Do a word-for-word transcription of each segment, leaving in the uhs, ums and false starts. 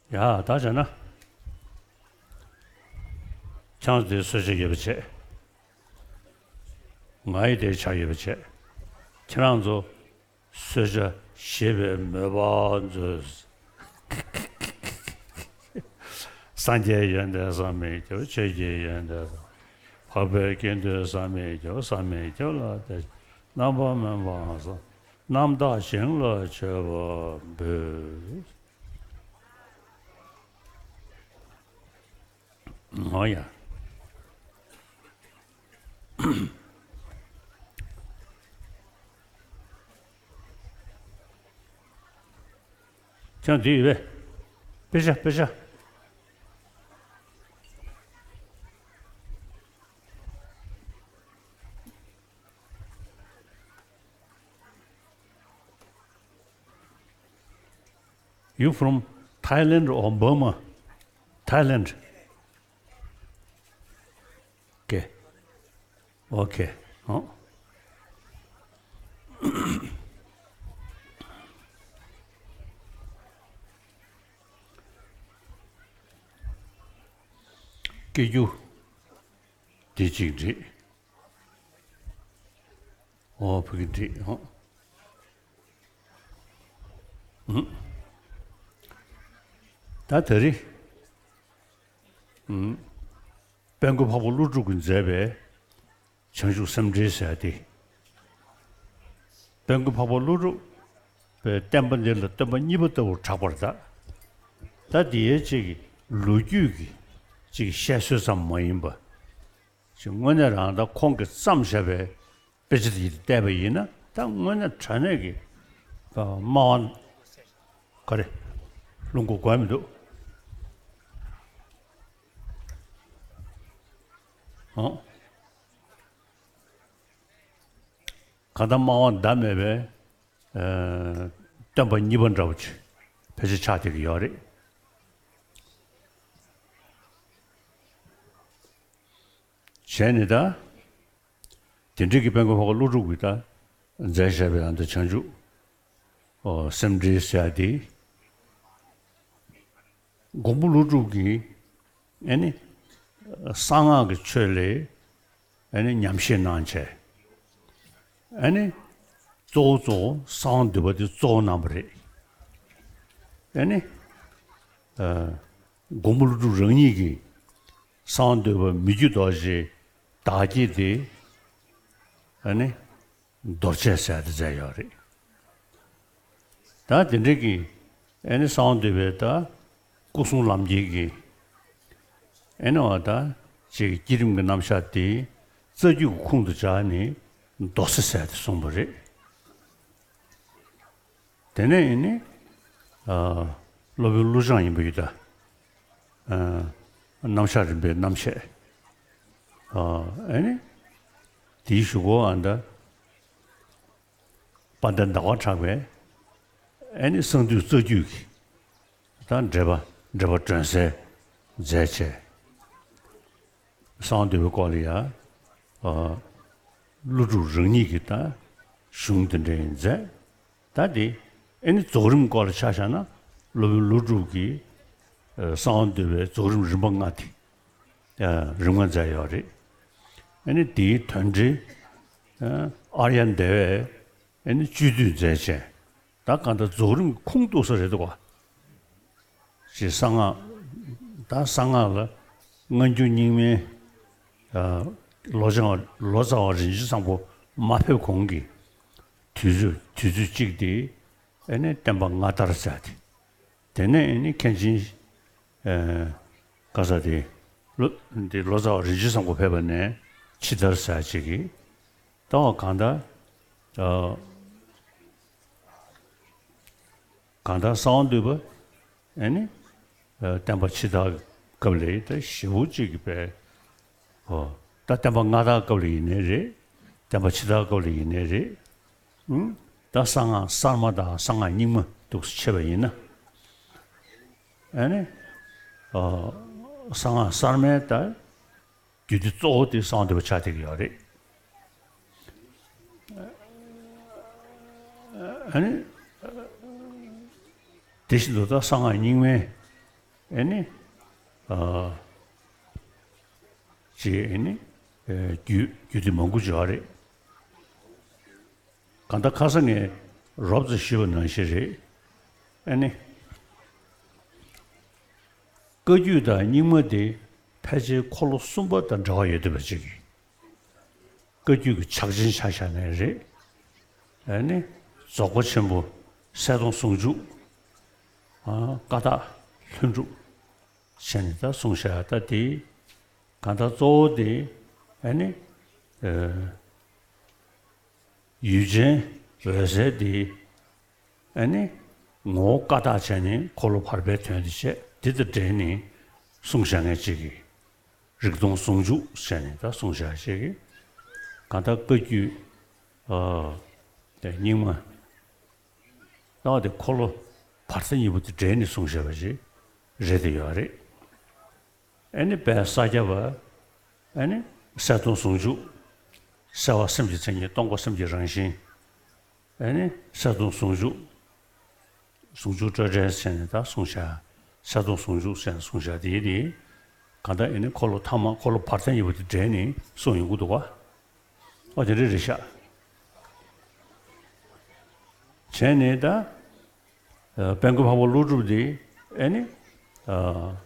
ཡ་ད་བྱས་ན། ཁྱེད་རང་ཚོ་དེ་གསོལ་ཇ་ཡོད་པ་བྱས། ང་ཡི་དེ་ཇ་ཡོད་པ་བྱས། ཁྱེད་རང་ཚོ་གསོལ་ཇ་བཞེས་པའི་མོས་པ་མཛོད། སངས་རྒྱས་ཡོན་ཏན་བསམ་མི་ཁྱབ། ཆོས་ཀྱི་ཡོན་ཏན་བསམ། འཕགས་པའི་དགེ་འདུན་བསམ་མི་ཁྱབ། བསམ་མི་ཁྱབ་ལ་དེ་རྣམ་པར་སྨིན་པའང་བསམ། རྣམ་དག་ཞིང་ལ་མཆོད་པ་འབུལ། ཨོ་ཡ། ཁྱོད་འདི་ཡོད་པས། དཔེ་ཆ་དཔེ་ཆ། You from Thailand or Burma? Thailand. Okay. Okay. ཨོ། སྐད་སྒྱུར་འདི་གཅིག་འགྲིག་ཨོ་ཕ་གི་འགྲིག་ཨོ། ཨུ། ད་ད་རེས། ཨུ། དཔལ་མགོན་འཕགས་པ་ཀླུ་སྒྲུབ་ཀྱིས་མཛད་པའི་བྱང་ཆུབ་སེམས་འགྲེལ་ཟེར་ཏེ། དཔལ་མགོན་འཕགས་པ་ཀླུ་སྒྲུབ་པའི་བསྟན་པ་འདི་ལ་སྟོན་པ་གཉིས་པ་ལྟ་བུར་གྲགས་པར་གདའ། ད་འདི་ཡའི་གཅིག་གི་ལོ་རྒྱུས་ཀྱི་གཅིག་བཤད་སྲོལ་ཙམ་མ་ཡིན་པ། ཅིག་དངོས་གནས་རང་ད་ཁོང་གིས་བརྩམས་བཞག་པའི་དཔེ་ཆ་དེ་བལྟས་པ་ཡིན་ན་ད་དངོས་གནས་དྲང་གནས་ཀྱི་སྨྲ་བ་ག་རེ་ལུང་གོ་གོ་མི་འདུག་ཨོ། གང་ལྟར་སྨྲ་བ་ཟླ་མེད་པའི་ཨ་སྟོན་པ་གཉིས་པ་འདྲ་བོ་ཅིག་ཕལ་ཆེར་ཆགས་བསྡད་ཀྱི་ཡོད་རེད། བྱས་ནས་ད། དེ་འདྲའི་གི་དཔལ་མགོན་འཕགས་པ་ཀླུ་སྒྲུབ་ཀྱིས་ད་མཛད་བཞག་པའི་ཨ་ནི་བྱང་ཆུབ་ཨོ་སེམས་འགྲེལ་ཟེར་ཡ་དེ། མགོན་པོ་ཀླུ་སྒྲུབ་ཀྱིས་ཨ་ནི་གསང་སྔགས་ཀྱི་ཆོས་ལ་ཨ་ནི་ཉམས་བཞེས་གནང་བྱས། ཨ་ནི་གཙོ་བོ་གཙོ་བོ་གསང་བ་འདུས་པ་དེ་གཙོ་བོ་གནང་བ་རེད། ཨ་ནི་ཨ་མགོན་པོ་ཀླུ་སྒྲུབ་རང་ཉིད་ཀྱིས་གསང་བ་འདུས་པ་མི་བསྐྱོད་རྡོ་རྗེའི་བདག་བསྐྱེད་དེ་ཨ་ནི་རྡོ་རྗེ་ཟེར་དེ་མཛད་ཡོད་རེད། ད་དེ་འདྲའི་གི་ཨ་ནི་གསང་བ་འདུས་པའི་ད་སྐུ་གསུང་ལམ་འཁྱེར་གྱི་ཨ་ནི་བ་ད་ཅིག་བསྐྱེད་རིམ་གྱི་རྣམ་གཞག་དེ་རྩ་རྒྱུད་ཀྱི་ཁུངས་སུ་བྱས་ནས་མདོ་རྩ་ཟེར་དེ་གསུངས་པ་རེད། དེ་ནས་ཡིན་ནི། ཨ་སློབ་དཔོན་ཀླུ་བྱང་ཡིན་པ་ཡོད་ད། ཨ་རྣམ་གཞག་རིམ་པའི་རྣམ་བཤད། ཨ་ཨ་ནི། དེའི་གཞུག་གུ་ཨ་ད། དཔལ་ལྡན་ཟླ་བ་གྲགས་པས། ཨ་ནི་གསང་འདུས་རྩ་རྒྱུད་ཀྱི། ད་འགྲེལ་པ་འགྲེལ་པ་སྒྲོན་གསལ་མཛད་བྱས། གསང་བ་འདུས་པའི་སྐོར་ལ་ཡང་། ཨ་ཀླུ་སྒྲུབ་རང་ཉིད་ཀྱིས་ད་གཞུང་དེ་འདྲ་ཡིན་མཛད། ད་དེ་ཨ་ནི་རྫོགས་རིམ་སྐོར་ལ་ཆ་བཞག་ན་སློབ་དཔོན་ཀླུ་སྒྲུབ་ཀྱིས་ཨ་གསང་བ་འདུས་པའི་རྫོགས་རིམ་རིམ་པ་ལྔ་དེ་ཨ་རིམ་ལྔ་མཛད་ཡོད་རེད། ཨ་ནི་དེའི་དོན་འགྲེལ་ཨ་ཨཱརྱ་དེ་བས་ཨ་ནི་བཅུད་བསྡུས་མཛད་བྱས། ད་གང་ལྟར་རྫོགས་རིམ་གྱི་ཁུངས་གཏུགས་ས་རེད་འདུག་ག་ཅེས་གསང་སྔགས། ད་གསང་སྔགས་ལ་སྔ་འགྱུར་རྙིང་མའི་ཨ་ལོ་ཙཱ་བ་ལོ་ཙཱ་བ་རིན་ཆེན་བཟང་པོ་མ་ཕེབས་གོང་གི་དུས་ཚོད་དུས་ཚོད་གཅིག་དེ་ཨ་ནི་བསྟན་པ་སྔ་དར་ཟེར་ཏེ། དེ་ནས་ཨ་ནི་མཁན་ཆེན་ཨ་ག་ས་དེ་ལོ་འདི་ལོ་ཙཱ་བ་རིན་ཆེན་བཟང་པོ་ཕེབས་པ་ནས་ཕྱི་དར་ཟེར་ཅིག་གིས། ད་བ་གང་ལྟར་ཨ་གང་ལྟར་གསང་བ་འདུས་པ་ཨ་ནི་ཨ་བསྟན་པ་ཕྱི་དར་སྐབས་ལ་ད་ཞེ་པོ་ཅིག་གི་པས། ཨོ། ད་བསྟན་པ་སྔ་དར་སྐབས་ལ་ཡིན་ནའི་རེད། བསྟན་པ་ཕྱི་དར་སྐབས་ལ་ཡིན་ནའི་རེད། ཨུམ། ད་གསང་སྔགས་གསར་མ་དང་གསང་སྔགས་རྙིང་མ་འདུག་སེ་ཕྱེ་བ་ཡིན་ན། ཨ་ནི། ཨོ། གསང་སྔགས་གསར་མའི་ད་རྒྱུད་སྡེ་གཙོ་བོ་དེ་གསང་བ་འདུས་པ་ཆགས་བསྡད་ཀྱི་ཡོད་རེད། ཨ་ནི། དེ་བཞིན་དུ་ད་གསང་སྔགས་རྙིང་མའི་ ཨེ་ནི། ཨ། ཅེས་ཨེ་ནི། ཨེ། རྒྱུད་རྒྱུད་སྡེ་མང་པོ་ཅིག་ཡོད་རེད། གང་ལྟར་ཁ་སང་ངས་རོབ་ཙམ་ཞུས་པ་ནང་བཞིན་རེད། ཨེ་ནི། བཀའ་བརྒྱུད་དང་རྙིང་མ་དེ་ཕལ་ཆེར་འཁོར་ལོ་གསུམ་པ་དང་འབྲེལ་བ་ཡོད་བསྡད་པ་ཅིག་གིས། བཀའ་བརྒྱུད་ཀྱི་ཕྱག་ཆེན་ཆ་བཞག་ནའི་རེད། ཨེ་ནི། རྫོགས་པ་ཆེན་པོ་གསལ་སྟོང་ཟུང་འཇུག་ཨ། ཀ་དག་ལྷུན་གྲུབ་བྱས་ནས་ད་གསུངས་བཞག་ད་དེ་གང་ལྟར་གཙོ་བོ་དེ་ཨེ་ནི། ཨ། ཡུལ་ཅན་འོད་གསལ་དེ་ཨེ་ནི། ངོ་བོ་ཀ་དག་བྱས་ནས་འཁོར་ལོ་བར་པའི་དོན་དེ་བྱས། དེ་དང་འབྲེལ་ནས་གསུངས་བཞག་མཁན་ཅིག་གིས། རིག་སྟོང་ཟུང་འཇུག་ཟེར་ནས་ད་གསུངས་བཞག་ཅིག་གིས། གང་ལྟར་བཀའ་བརྒྱུད། ཨ། དེ་རྙིང་མ། ལྟ་བ་དེ་འཁོར་ལོ་བར་མཚམས་གཉིས་པོ་དེ་འདྲེས་ནས་གསུངས་བཞག་པ་ཞིག་རེད་དེ་ཡོད་རེད། ཨེ་ནི་དཔལ་ས་སྐྱ་པ། ཨེ་ནི་གསལ་སྟོང་ཟུང་འཇུག་གསལ་བ་སེམས་ཀྱི་མཚན་ཉིད། སྟོང་པ་སེམས་ཀྱི་རང་བཞིན། ཨེ་ནི་གསལ་སྟོང་ཟུང་འཇུག་ཟུང་འཇུག་སྤྲོས་བྲལ་ཟེར་ནས་ད་གསུངས་བཞག་གསལ་སྟོང་ཟུང་འཇུག་ཟེར་ནས་གསུངས་བཞག་དེ་ཡིན་ཏེ། གང་ལྟར་ཨེ་ནི་འཁོར་ལོ་ཐ་མ་འཁོར་ལོ་བར་མཚམས་གཉིས་པོ་དེ་འདྲེས་ནས་གསུངས་ཡོང་གི་འདུག་ག་ཨོ་དེ་འདྲ་རེད་ཤག་བྱས་ནས་ད། ཨ། དཔལ་མགོན་འཕགས་པ་ཀླུ་སྒྲུབ་དེ་ཨེ་ནི། ཨ།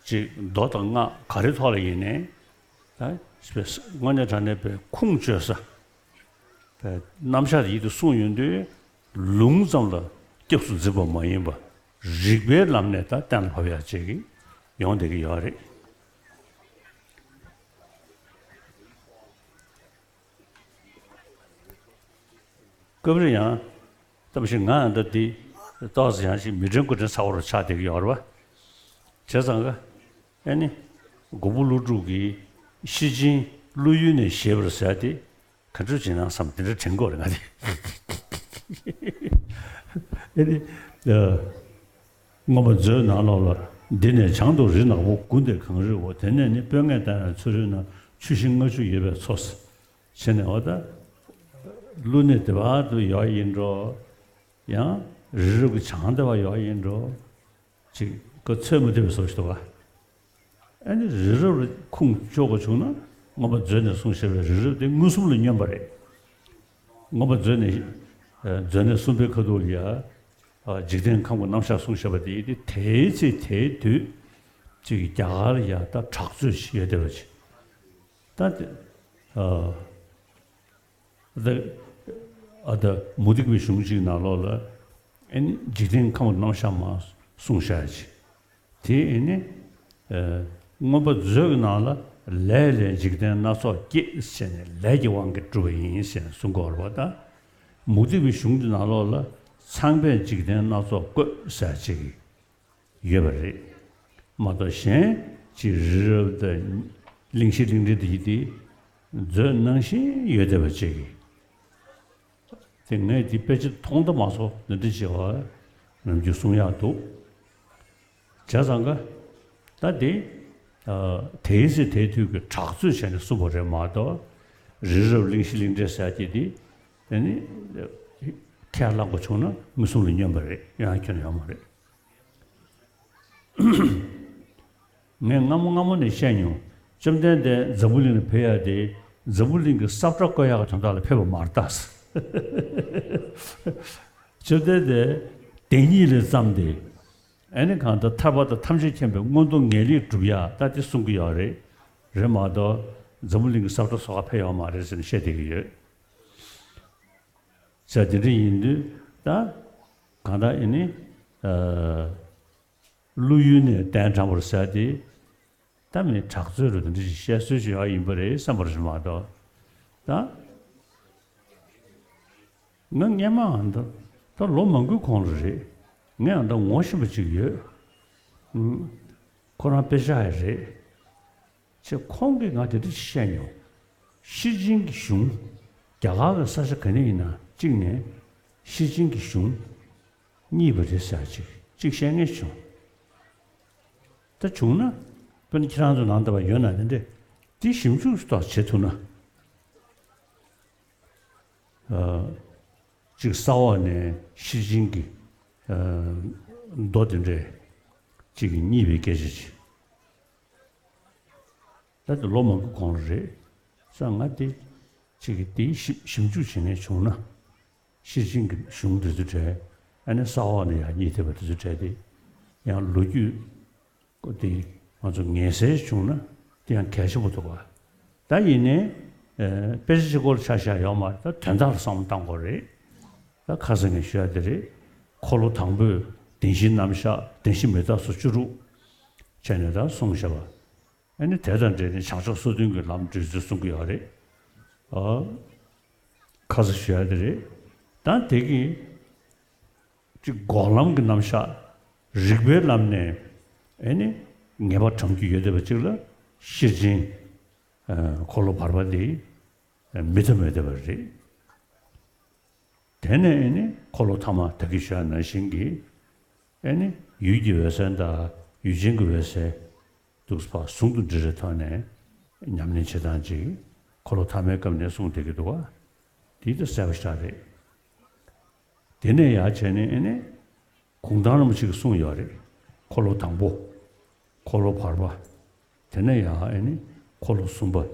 ཅིག་མདོ་དང་སྔགས་ག་རེ་ཐོག་ལ་ཡིན་ནའི། ད་དངོས་གནས་དྲང་གནས་པའི་ཁུངས་བཅོལ་ས། པའི་རྣམ་གཞག་དེ་ཡིད་དུ་གསུངས་ཡོང་དུས། ལུང་ཙམ་ལ་སྐྱབས་སུ་འཛིན་པ་མ་ཡིན་པ། རིགས་པའི་ལམ་ནས་ད་གཏན་ལ་ཕབ་ཡག་ཅིག་ཡོང་བསྡད་ཀྱི་ཡོད་རེད། སྐབས་རེ་ཡང་། ད་མ་གཞི་ང་ཡང་ད་འདི་ཏོག་ཙམ་ཡང་ཞིག་མི་དྲན་དགུ་དྲན་ཚ་བོ་རུ་ཆགས་བསྡད་ཀྱི་ཡོད་རེད་བ། བྱས་ཙང་ག་ཨེ་ནི། མགོན་པོ་ཀླུ་སྒྲུབ་ཀྱིས་ཤེར་ཕྱིན་ཀླུ་ཡུལ་ནས་བཞེས་པར་ཟེར་ཏེ། ག་འདྲ་བྱེད་ན་བསམ་དེ་འདྲ་དྲན་གྱི་ཡོད་རེད་ང་དེ། ཨེ་ནི། ཨ། མངོན་པ་མཛོད་ནང་ལོགས་ལ། འདི་ནས་བྱང་དུ་རི་ནག་པོ། དགུ་འདིར་གངས་རིའི་འོག་དེ་ནས་ནི་སྤོས་ངད་ལྟ་བའི་མཚོ་རིའི་ནང་། ཆུ་ཤིང་ལྔ་བཅུ་ཡོད་པའི་མཚོ། བྱས་ནས་འོ་ད། ཀླུ་ནི་དེ་བར་དུ་ཡོད་ཡིན་འགྲོ། ཡང་རི་རབ་ཀྱི་བྱང་དེ་བར་ཡོད་ཡིན་འགྲོ། ཅིག་ག་ཚོད་མ་ཐུབ་པའི་བཟོ་ཞིག་འདུག་ག་ཨ་ནི་རི་རབ་ལ་ཁུངས་གཅོག་དགོས་བྱུང་ན། མངོན་པ་མཛོད་ནས་གསུངས་བཞག་པའི་རི་རབ་དེ་མངོན་སུམ་ལ་སྙོན་པ་རེད། མངོན་པ་མཛོད་ནས། ཨ། མཛོད་ནས་གསུངས་པའི་ཁ་ཐུག་ལ་ཡ། ཨ། འཇིག་རྟེན་ཁམས་ཀྱི་རྣམ་གཞག་གསུངས་བཞག་པ་དེ་དེ་དེའི་ཚེ་དེའི་དུས། ཅིག་རྒྱ་གར་ལ་ཡ་ད་གྲགས་ཚོད་ཅིག་ཡོད་བསྡད་པ་ཅིག་ད་དེ། ཨ། ད། ཨ། ད་མུ་སྟེགས་པའི་གཞུང་གཅིག་ནང་ལོགས་ལ། ཨེ་ནི་འཇིག་རྟེན་ཁམས་རྣམ་གཞག་མར་གསུངས་བཞག་ཅིག་དེ་ཨེ་ནི། ཨ། མངོན་པ་མཛོད་ཀྱི་ནང་ལ། ལས་ལས་འཇིག་རྟེན་སྣ་ཚོགས་སྐྱེས་ཟེར་ནས། ལས་ཀྱི་དབང་གིས་གྲུབ་པ་ཡིན་ཟེར་ནས་གསུང་གི་ཡོད་རེད་པ། ད་མུ་སྟེགས་པའི་གཞུང་གི་ནང་ལོགས་ལ། ཚངས་པས་འཇིག་རྟེན་སྣ་ཚོགས་བཀོད་ཟེར་ཅིག་ཡོད་པ་རེད། མ་གཏོགས་གཞན་ཅིག་རི་རབ་དང་། གླིང་བཞི་གླིང་ཕྲན་དེ་ཡིན་ཏེ། མཛོད་ནང་བཞིན་ཡོད་བསྡད་པ་ཅིག་དེ་ངས་འདི་དཔེ་ཆ་མཐོང་ད་མ་སོང་། འདི་འདྲ་བྱས་པ་ནམ་རྒྱུན་གསུང་ཡག་འདུག་བྱས་ཙང་ག་ད་དེ། ཨ། དེའི་ཚེ་དེའི་དུས་ཀྱི་གྲགས་ཚོད་བྱས་ནས་གསུངས་པ་རེད་མ་གཏོགས། རི་རབ་གླིང་བཞི་གླིང་ཕྲན་ཟེར་གྱི་དེ། དེ་ནི་ཁས་བླངས་པ་བྱུང་ན་མངོན་སུམ་ལ་སྙོན་པ་རེད། ཡང་ཁྱོན་ཡོད་མ་རེད། ངས་སྔ་མོ་སྔ་མོ་ནས་བཤད་མྱོང་། བཅོམ་ལྡན་འདས་འཛམ་བུ་གླིང་ལ་ཕེབས་ཡག་དེ། འཛམ་བུ་གླིང་གི་ས་བཀྲ་བརྐོ་ཡག་གི་དོན་དག་ལ་ཕེབས་པ་མ་རེད་ད། བཅོམ་ལྡན་འདས་དེ་ཉིད་ལས་བརྩམས་ཏེ། ཨ་ནི་གང་ལྟར་ཐར་པ་དང་ཐམས་ཅད་མཁྱེན་པའི་མངོན་མཐོ་ངེས་ལེགས་སྒྲུབ་ཡག་ད་དེ་གསུང་གི་ཡོད་རེད། རེད་མ་གཏོགས་འཛམ་བུ་གླིང་གི་ས་བཀྲ་བཟོ་ག་ཕེབས་ཡོད་མ་རེད་ཟེར་ནས་བཤད་བསྡད་ཀྱི་ཡོད། ཟེར་དེ་འདྲ་ཡིན་དུས་ད། གང་ལྟར་ཨེ་ནི། ཨ། ཀླུ་ཡུལ་ནས་གདན་དྲངས་པར་ཟེར་ཏེ། ད་མི་གྲགས་ཚོད་རུ་དེ་འདྲ་ཞིག་བཤད་སྲོལ་ཞིག་ཡོད་ཡིན་པ་རེད་བསམ་པ་རེད་མ་གཏོགས། ད་ང་སྔན་མའང་ད་ད་ལོ་མང་པོའི་གོང་ལ་རེད། ངས་ཡང་ད་ངོ་ཤེས་པ་ཅིག་ཡོད། ཨུམ། ཁོ་རང་དཔེ་ཆ་ཡང་རེད། ཅེས་ཁོང་གིས་ང་དེ་འདྲ་ཞིག་བཤད་མྱོང་། ཤེར་ཕྱིན་གྱི་གཞུང་། རྒྱ་གར་གྱི་ས་ཆ་ག་ནས་ཡིན་ན་གཅིག་ནས་ཤེར་ཕྱིན་གྱི་གཞུང་རྙེད་པ་རེད་ཟེར་ཅིག་ཅིག་བཤད་མཁན་བྱུང་། ད་བྱུང་ན། དཔེར་ན་ཁྱེད་རང་ཚོ་ནང་ལྟ་བུ་ཡོད་ན་དེ་འདྲས་དེ་ཞིབ་འཇུག་ཏོག་བྱེད་ཐུབ་ན། ཨ། གཅིག་ས་འོག་ནས་ཤེར་ཕྱིན་གྱི་ ཨ། མདོ་དེ་འདྲས་གཅིག་གིས་བསྙད་པའི་སྐད་ཆ་ཅིག་ད་དེ་ལོ་མང་པོ་གོང་ལ་རེད། ས་ང་དེ་གཅིག་གིས་དེའི་ཞིབ་ཞིབ་འཇུག་བྱེད་མཁན་བྱུང་ན། ཤེར་ཕྱིན་གྱི་གཞུང་དེ་ཚོ་བྲལ། ཨ་ནི་ས་འོག་ནས་ཡར་བསྙད་བསྡད་པ་དེ་ཚོ་བྲལ་ཏེ། ཡང་ལོ་རྒྱུས་ཀོ་དེ་ང་ཚོ་ངེས་གསལ་བྱུང་ན་དེ་ཡང་གལ་ཆེན་པོ་འདུག་ག་ད་ཡིན་ནའི་ཨ་དཔེ་ཆ་གཅིག་པོ་ལ་ཆ་བཞག་ཡོད་མ་རེད། ད་དོན་དག་ལ་བསམ་བློ་གཏང་དགོས་རེད། ད་ཁ་སང་ངས་ཞུ་ཡ་དེ་རེད། འཁོར་ལོ་དང་པོའི་བདེན་བཞིའི་རྣམ་གཞག་བདེན་བཞི་མི་རྟག་སོགས་བཅུ་དྲུག་བྱས་ནས་ད་གསུངས་བཞག་པ། ཨ་ནི་དེ་དང་འབྲེལ་ནས་བྱང་ཕྱོགས་སོ་བདུན་གྱི་ལམ་བགྲོད་ཚུལ་གསུང་གི་ཡོད་རེད། ཨ། ཁ་སང་ཞུ་ཡ་དེ་རེད། ད་དེ་གི་གཅིག་འགོག་ལམ་གྱི་རྣམ་གཞག་རིགས་པའི་ལམ་ནས་ཨ་ནི་ངེས་པ་དྲངས་རྒྱུ་ཡོད་བསྡད་པ་གཅིག་ལ་ཤེར་ཕྱིན་ཨ་འཁོར་ལོ་བར་པ་དེ་མི་ཐུབ་མེད་བསྡད་པ་རེད། དེ་ནས་ཨ་ནི་འཁོར་ལོ་ཐ་མ་ད་གིན་ཞུ་ཡ་ནང་བཞིན་གྱི་ཨ་ནི་ཡུལ་གྱི་འོད་གསལ་དང་ཡུལ་ཅན་གྱི་འོད་གསལ་འདུག་སེ་ཕར་ཟུང་དུ་འབྲེལ་བའི་ཐོག་ནས་ཉམས་ལེན་བྱེད་སྟངས་ཅིག་འཁོར་ལོ་ཐ་མའི་སྐབས་ནས་གསུངས་བསྡད་ཀྱི་འདུག་ག་དེ་ད་གསལ་པོ་ཞེ་དྲག་རེད། དེ་ནས་ཡར་བྱས་ནས་ཨ་ནི་གུང་ཐང་རིན་པོ་ཆེ་གིས་གསུངས་ཡོད་རེད། འཁོར་ལོ་དང་པོ། འཁོར་ལོ་བར་པ། དེ་ནས་ཡར་ཨ་ནི་འཁོར་ལོ་གསུམ་པ།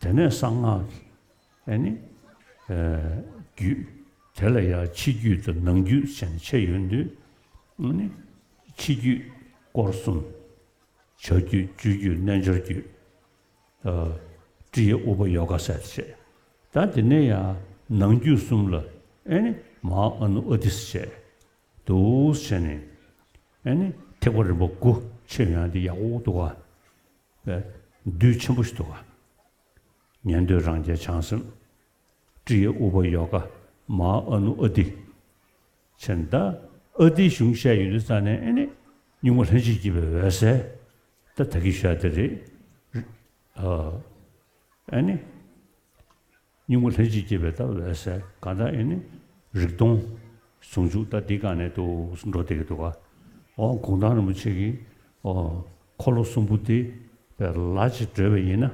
དེ་ནས་གསང་སྔགས་ཀྱི་ཨ་ནི་ཨ་རྒྱུད། དེ་ལ་ཡར་ཕྱི་རྒྱུད་དང་ནང་རྒྱུད་བྱས་ནས་ཕྱེ་ཡོང་དུས་ཨ་ནི་ཕྱི་རྒྱུད་སྐོར་གསུམ། བྱ་རྒྱུད། སྤྱོད་རྒྱུད། རྣལ་འབྱོར་རྒྱུད། ཨ། ཀྲི་ཡ་ཨུ་པ་ཡོ་ག་ཟེར་བྱས། ད་དེ་ནས་ཡང་ནང་རྒྱུད་གསུམ་ལ་ཨེ་ནི་མ་ཧཱ་ཨ་ནུ་ཨ་ཏི་ཟེར་བྱས། འདུག་བྱས་ནས་ཨེ་ནི་ཐེག་པ་རིམ་པ་དགུ་ཕྱེ་ཡོང་དེ་ཡག་པོ་འདུག་ག་བདུད་ཆེན་པོ་ཞིག་འདུག་ག་ཉན་ཐོས་རང་རྒྱལ་བྱང་སེམས། ཀྲི་ཡ་ཨུ་པ་ཡོ་ག་མ་ཧཱ་ཨ་ནུ་ཨ་ཏི། བྱས་ནས་ད་ཨ་ཏིའི་གཞུང་བཤད་ཡོང་དུས་ཙ་ནས་ཨེ་ནི་གཉུག་མ་ལྷན་ཅིག་སྐྱེས་པའི་འོད་གསལ། ད་ད་གིན་བཤད་དེ་རེད། ཨ་ཨེ་ནི་གཉུག་མ་ལྷན་ཅིག་སྐྱེས་པའི་ད་འོད་གསལ་གང་ལྟར་ཨེ་ནི་རིག་སྟོང་ཟུང་འཇུག་ད་འདི་སྒང་ནས་འདུག་སེ་འགྲོ་བསྡད་ཀྱི་འདུག་ག་འོ་གུང་ཐང་རིན་པོ་ཆེ་གིས་འོ་འཁོར་ལོ་གསུམ་པོ་དེ་ལ་ཅིག་བགྲོད་པ་ཡིན་ན།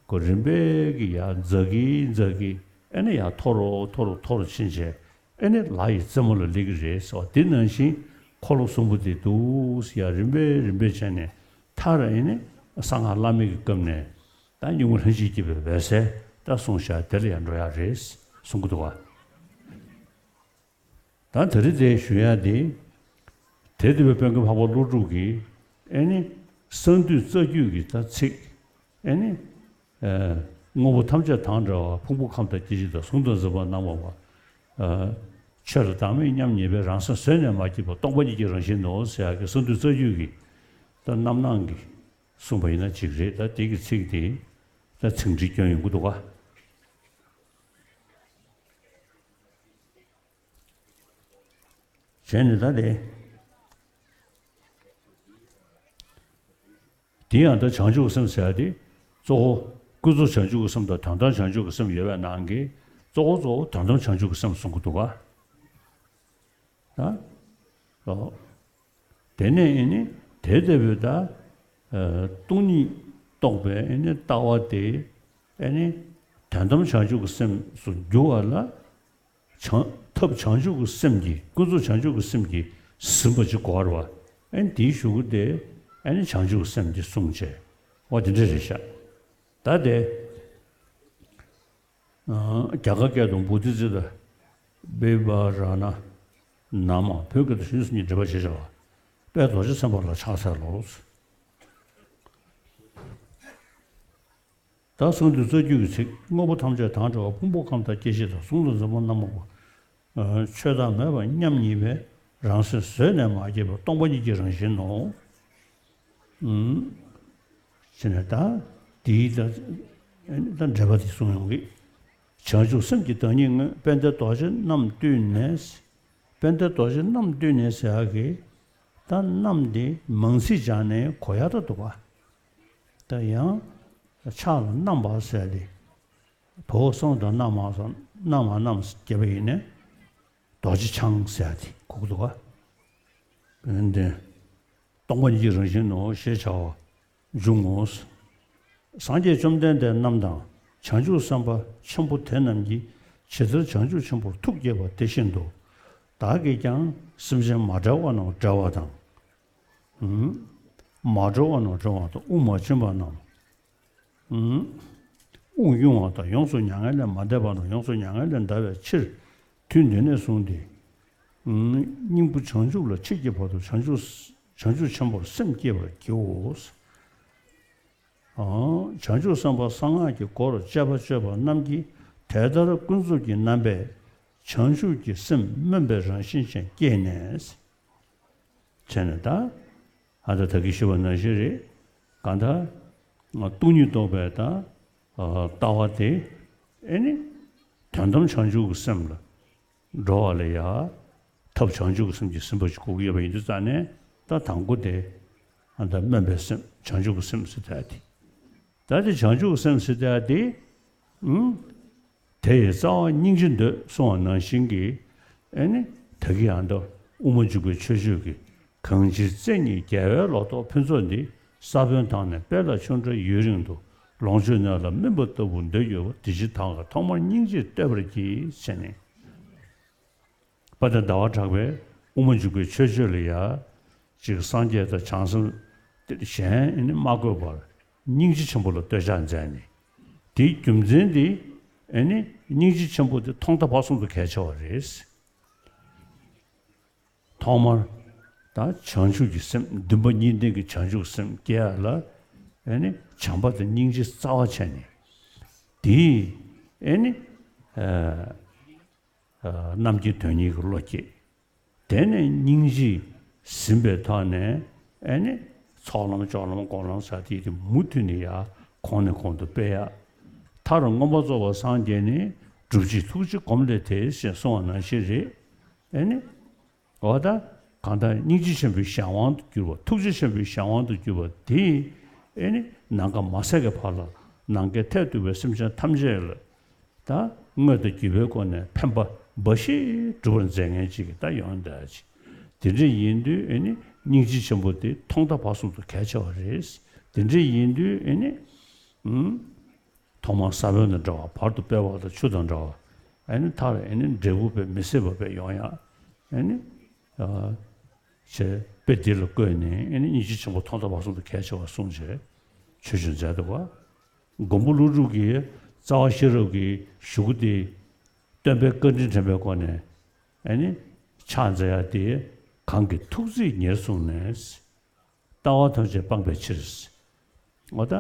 ཁོ་རིམ་པས་ཀྱིས་ཡར་འཛག་གིན་འཛག་གིན་ཨེ་ནི་ཡར་མཐོ་རུ་མཐོ་རུ་མཐོ་རུ་ཕྱིན་བྱས་ཨེ་ནི་ལ་ཡི་རྩེ་མོ་ལ་སླེབས་ཀྱི་རེད་ཟེར་བ་དེ་ནང་བཞིན་འཁོར་ལོ་གསུམ་པོ་དེ་འདུག་སེ་ཡར་རིམ་པས་རིམ་པས་བྱས་ནས་མཐར་ཨེ་ནི་གསང་སྔགས་བླ་མེད་ཀྱི་སྐབས་ནས་ད་གཉུག་མ་ལྷན་ཅིག་སྐྱེས་པའི་འོད་གསལ་ད་གསུངས་བཞག་དེ་ལ་ཡར་འགྲོ་ཡག་རེད་གསུང་གི་འདུག་ག་ད་དེ་རིང་དེ་ཞུ་ཡ་དེ། དེ་འདུལ་བའི་དཔོན་སློབ་འཕགས་པ་ཀླུ་སྒྲུབ་ཀྱིས་ཨེ་ནི་གསང་འདུས་རྩ་རྒྱུད་ཀྱི་ད་ཚིག་ཨེ་ནི་ཨ་དངོས་པོ་ཐམས་ཅད་དང་བྲལ་བ་ཕུང་པོ་ཁམས་དང་སྐྱེ་མཆེད་དང་ཟུང་དུ་འཛིན་པ་རྣམས་མ་བ། ཨ་ཆོས་ལ་བདག་མེད་མཉམ་ཉིད་པའི་རང་སེམས་བཟོད་ནས་མ་སྐྱེས་པ་སྟོང་པ་ཉིད་ཀྱི་རང་བཞིན་ནོ་ཟེར་ཡག་གི་གསང་འདུས་རྩ་རྒྱུད་ཀྱི་ད་རྣམ་སྣང་གི་གསུངས་པ་ཡིན་ན་ཅིག་རེད། ད་དེ་གི་ཚིག་དེ་ད་ཚིག་འགྲེལ་སྐྱོན་ཡོང་གི་འདུག་ག་བྱས་ནས་ད་དེ། དེ་ཡང་ད་བྱང་ཆུབ་ཀྱི་སེམས་ཟེར་ཡ་དེ། གཙོ་བོ་ཀུན་རྫོབ་བྱང་ཆུབ་ཀྱི་སེམས་དང་དོན་དམ་བྱང་ཆུབ་ཀྱི་སེམས་ཡོད་པའི་ནང་གི་གཙོ་བོ་གཙོ་བོ་དོན་དམ་བྱང་ཆུབ་ཀྱི་སེམས་གསུང་གི་འདུག་ག་ད། ཨོ། དེ་ནས་ཨེ་ནི་དེ་ལྟ་བུའི་ད། ཨ་སྟོང་ཉིད་རྟོགས་པའི་ཨེ་ནི་ལྟ་བ་དེ་ཨེ་ནི་དོན་དམ་བྱང་ཆུབ་ཀྱི་སེམས་སུ་འགྱུར་བ་ལ། བྱང་ཐབས་བྱང་ཆུབ་ཀྱི་སེམས་ཀྱིས་ཀུན་རྫོབ་བྱང་ཆུབ་ཀྱི་སེམས་ཀྱིས་ཟིན་པ་ཅིག་དགོས་རེད་བ། ཨེ་ནི་དེའི་གཞུག་གུ་དེ་ཨེ་ནི་བྱང་ཆུབ་ཀྱི་སེམས་འདི་གསུངས་བྱས། འོ་དེ་འདྲ་རེད་ཤག་ད་དེ། ཨ་རྒྱ་གར་སྐད་དུ་བོ་དྷི་ཙིཏྟ་བི་བྷ་ར་ཎ་ན་མ། བོད་སྐད་དུ་ཞུས་སུ་ཉིད་འགྲེལ་པ་བྱེད་བྱ་བ། དཔལ་རྡོ་རྗེ་སེམས་དཔའ་ལ་ཕྱག་འཚལ་ལོ། ད་གསང་འདུས་རྩ་རྒྱུད་ཀྱི་ཚིག་དངོས་པོ་ཐམས་ཅད་དང་བྲལ་བ་ཕུང་པོ་ཁམས་དང་སྐྱེ་མཆེད་དང་ཟུང་དུ་འཛིན་པ་རྣམས་མ་བ། ཆོས་བདག་མེད་པ་མཉམ་ཉིད་པའི་རང་སེམས་བཟོད་ནས་མ་སྐྱེས་པ་སྟོང་པ་ཉིད་ཀྱི་རང་བཞིན་ནོ། ཨུམ། ཟེར་ནས་ད་དེའི་ད་ད་འགྲེལ་པ་དེ་གསུང་ཡོང་གི། བྱང་ཆུབ་སེམས་ཀྱི་བདག་ཉིད་དངོས། དཔལ་ལྡན་རྡོ་རྗེ་རྣམས་བཏུད་ནས། དཔལ་ལྡན་རྡོ་རྗེ་རྣམས་བཏུད་ནས་ཟེར་ཡག་གི། ད་རྣམས་དེ་མང་ཚིག་སྦྱར་ནས་གོ་ཡག་ད་འདུག་ག་ད་ཡང་ཕྱག་ལ་བསྣམས་པ་ཟེར་ཏེ། བའོ་གསང་དང་རྣམ་མང་གསང་རྣམ་མང་རྣམས་རྒྱས་པ་ཡིན་ནས། རྡོ་རྗེ་འཆང་ཟེར་ཡག་དེ་གོ་གི་འདུག་ག་ཨེ་ནི་སྟོང་པ་ཉིད་ཀྱི་རང་བཞིན་ནོ་ཞེས་བྱ་བ་འབྱུང་ངོ་། སངས་རྒྱས་བཅོམ་ལྡན་འདས་རྣམས་དང་བྱང་ཆུབ་སེམས་དཔའ་ཆེན་པོ་དེ་རྣམས་ཀྱིས་ཇི་ལྟར་བྱང་ཆུབ་ཆེན་པོར་ཐུགས་བསྐྱེད་པ་དེ་བཞིན་དུ། བདག་གིས་ཀྱང་སེམས་ཅན་མ་བསྒྲལ་བ་རྣམས་བསྒྲལ་བ་དང་། ཨུམ། མ་གྲོལ་བ་རྣམས་གྲོལ་བ་དང་། དབུགས་མ་ཕྱིན་པ་རྣམས། ཨུམ། དབུགས་དབྱུང་བ་དང་། ཡོངས་སུ་མྱ་ངན་ལས་མ་འདས་པ་རྣམས་ཡོངས་སུ་མྱ་ངན་ལས་འདའ་བའི་ཕྱིར། དུས་འདི་ནས་བཟུང་སྟེ། ཨུམ། སྙིང་པོ་བྱང་ཆུབ་ལ་མཆིས་ཀྱི་བར་དུ་བྱང་ཆུབ། བྱང་ཆུབ་ཆེན་པོར་སེམས་བསྐྱེད་པར་བགྱིའོ། ཨང་། བྱང་ཆུབ་སེམས་དཔའ་གསང་སྔགས་ཀྱི་སྒོར་དཔྱད་པ་སྤྱོད་པ་རྣམས་ཀྱིས་དེ་ལྟར་ཀུན་རྫོབ་ཀྱི་རྣམ་པས་བྱང་ཆུབ་ཀྱི་སེམས་སྨོན་པའི་རང་བཞིན་ཅན་བསྐྱེད་ནས། བྱས་ནས་ད། ཨ་ད་ད་གིན་ཞུས་པ་ནང་བཞིན་རེད། གང་ལྟར། སྟོང་ཉིད་རྟོགས་པའི་ད། ཨ། ལྟ་བ་དེ། ཨེ་ནི། དོན་དམ་བྱང་ཆུབ་ཀྱི་སེམས་ལ། འགྲོ་བ་ལ་ཡ། ཐབས་བྱང་ཆུབ་ཀྱི་སེམས་ཀྱིས་ཟིན་པ་ཞིག་དགོས་ཀྱི་ཡོད་པ་ཡིན་དུས་ཙང་ནས། ད་དང་པོ་དེ། ཨ་ད་སྨོན་པའི་སེམས། བྱང་ཆུབ་ཀྱི་སེམས་ཟེར་ཡ་དེ། ད་དེ་བྱང་ཆུབ་ཀྱི་སེམས་ཟེར་ཡ་དེ། ཨུམ། དེ་ཡི་རྩ་བ་སྙིང་རྗེ་འདོད་གསུངས་པ་ནང་བཞིན་གྱི། ཨེ་ནི། ད་གིན་ཨ་ད་དབུ་མ་འཇུག་པའི་ཆོས་སྤྱོད་ཀྱི། གང་ཕྱིར་བཙན་གཉིས་རྒྱལ་བའི་ལོ་ཏོག་ཕུན་ཚོགས་འདི། ས་བོན་དང་ནི་དཔལ་ལ་ཆུ་འདྲ་ཡུན་རིང་དུ། ལོངས་སྤྱོད་ནོར་ལ་སྨིན་པ་ལྟ་བུར་འདོད་ཡོད་པ། དེ་ཕྱིར་ད་ང་ཐོག་མར་སྙིང་རྗེས་བསྟོད་པར་བགྱི། ཟེར་ནས། དཔལ་ལྡན་ཟླ་བ་གྲགས་པས་དབུ་མ་འཇུག་པའི་ཆོས་སྤྱོད་ལ་ཡ། ཅིག་སངས་རྒྱས་དང་བྱང་སེམས་དེ་གཞན་ཨེ་ནི་མ་བཀོད་པར་སྙིང་རྗེ་ཆེན་པོ་ལ་བསྟོད་ཕྱག་མཛད་ནས། དེའི་རྒྱུ་མཚན་དེ་ཨེ་ནི་སྙིང་རྗེ་ཆེན་པོ་དེ་ཐོག་མཐའ་བར་གསུམ་དུ་གལ་ཆེ་བ་རེད། ཐོག་མར་ད་བྱང་ཆུབ་ཀྱི་སེམས། འདུན་པ་གཉིས་ལྡན་གྱི་བྱང་ཆུབ་སེམས་སྐྱེ་ཡ་ལ། ཨེ་ནི་བྱམས་པ་དང་སྙིང་རྗེ་རྩ་བ་བྱས་ནས། དེས་ཨེ་ནི། ཨ། ཨ། རྣམ་མཁྱེན་དོན་གཉེར་གྱི་བློ་སྐྱེས། དེ་ནས་སྙིང་རྗེས་ཟིན་པའི་ཐོག་ནས། ཨེ་ནི། ཚོགས་ལམ་སྤྱོད་ལམ་སྒོམ་ལམ་ཟེར་དེ་དེ་མུ་མཐུད་ནས་ཡ་གོང་ནས་གོང་དུ་སྤེལ་ཡ། མཐར་མངོན་པར་རྫོགས་པར་སངས་རྒྱས་ནས། སྒྲུབ་བྱེད་ཐུགས་རྗེ་སྒོམ་ལས་ཏེ། ཞེས་གསུངས་པ་ནང་བཞིན་རེད། ཨེ་ནི། འོ་ད། གང་ལྟར་སྙིང་རྗེ་ཆེན་པོའི་གཞན་དབང་དུ་གྱུར་པ། ཐུགས་རྗེ་ཆེན་པོའི་གཞན་དབང་དུ་གྱུར་པ་དེས། ཨེ་ནི། ནམ་མཁའ་མ་ཟད་ཀྱི་བར་ལ་ནམ་མཁའི་མཐས་གཏུགས་པའི་སེམས་ཅན་ཐམས་ཅད་ལ། ད་དངོས་དང་བརྒྱུད་པའི་སྒོ་ནས་ཕན་པ་འབའ་ཞིག་སྒྲུབ་པར་མཛད་མཁན་ཅིག་གི་ད་ཡོང་བསྡད་ཅིག་དེ་འདྲ་ཡིན་དུས་ཨེ་ནི་སྙིང་རྗེ་ཆེན་པོ་དེ་ཐོག་མཐའ་བར་གསུམ་དུ་གལ་ཆེ་བ་རེད། དེ་འདྲ་ཡིན་དུས་ཨེ་ནི། ཨུམ། ཐོག་མར་ས་བོན་དང་འདྲ་བ། བར་དུ་དཔལ་བ་དང་ཆུ་དང་འདྲ་བ། ཨེ་ནི་མཐར་ཨེ་ནི་འབྲས་བུ་དཔེ་མི་སྲིད་པ་དཔེ་ཡོང་ཡ། ཨེ་ནི། ཨ། བྱས་དཔེ་འདི་ལ་བཀོད་ནས་ཨེ་ནི་སྙིང་རྗེ་ཆེན་པོ་ཐོག་མཐའ་བར་གསུམ་དུ་གལ་ཆེ་བ་གསུངས་བྱས་ཆོས་སྤྱོད་མཛད་འདུག་ག་མགོན་པོ་ཀླུ་སྒྲུབ་ཀྱིས་རྩ་བ་ཤེས་རབ་ཀྱི་གཞུག་གུ་དེ་སྟོན་པའི་བཀའ་དྲིན་དྲན་པའི་སྒོ་ནས། ཨེ་ནི། ཕྱག་འཚལ་ཡ་དེ། གང་གི་ཐུགས་བརྩེས་ཉེར་བཟུང་ནས། ལྟ་བ་ཐམས་ཅད་སྤངས་པའི་ཕྱིར། འོ་ད།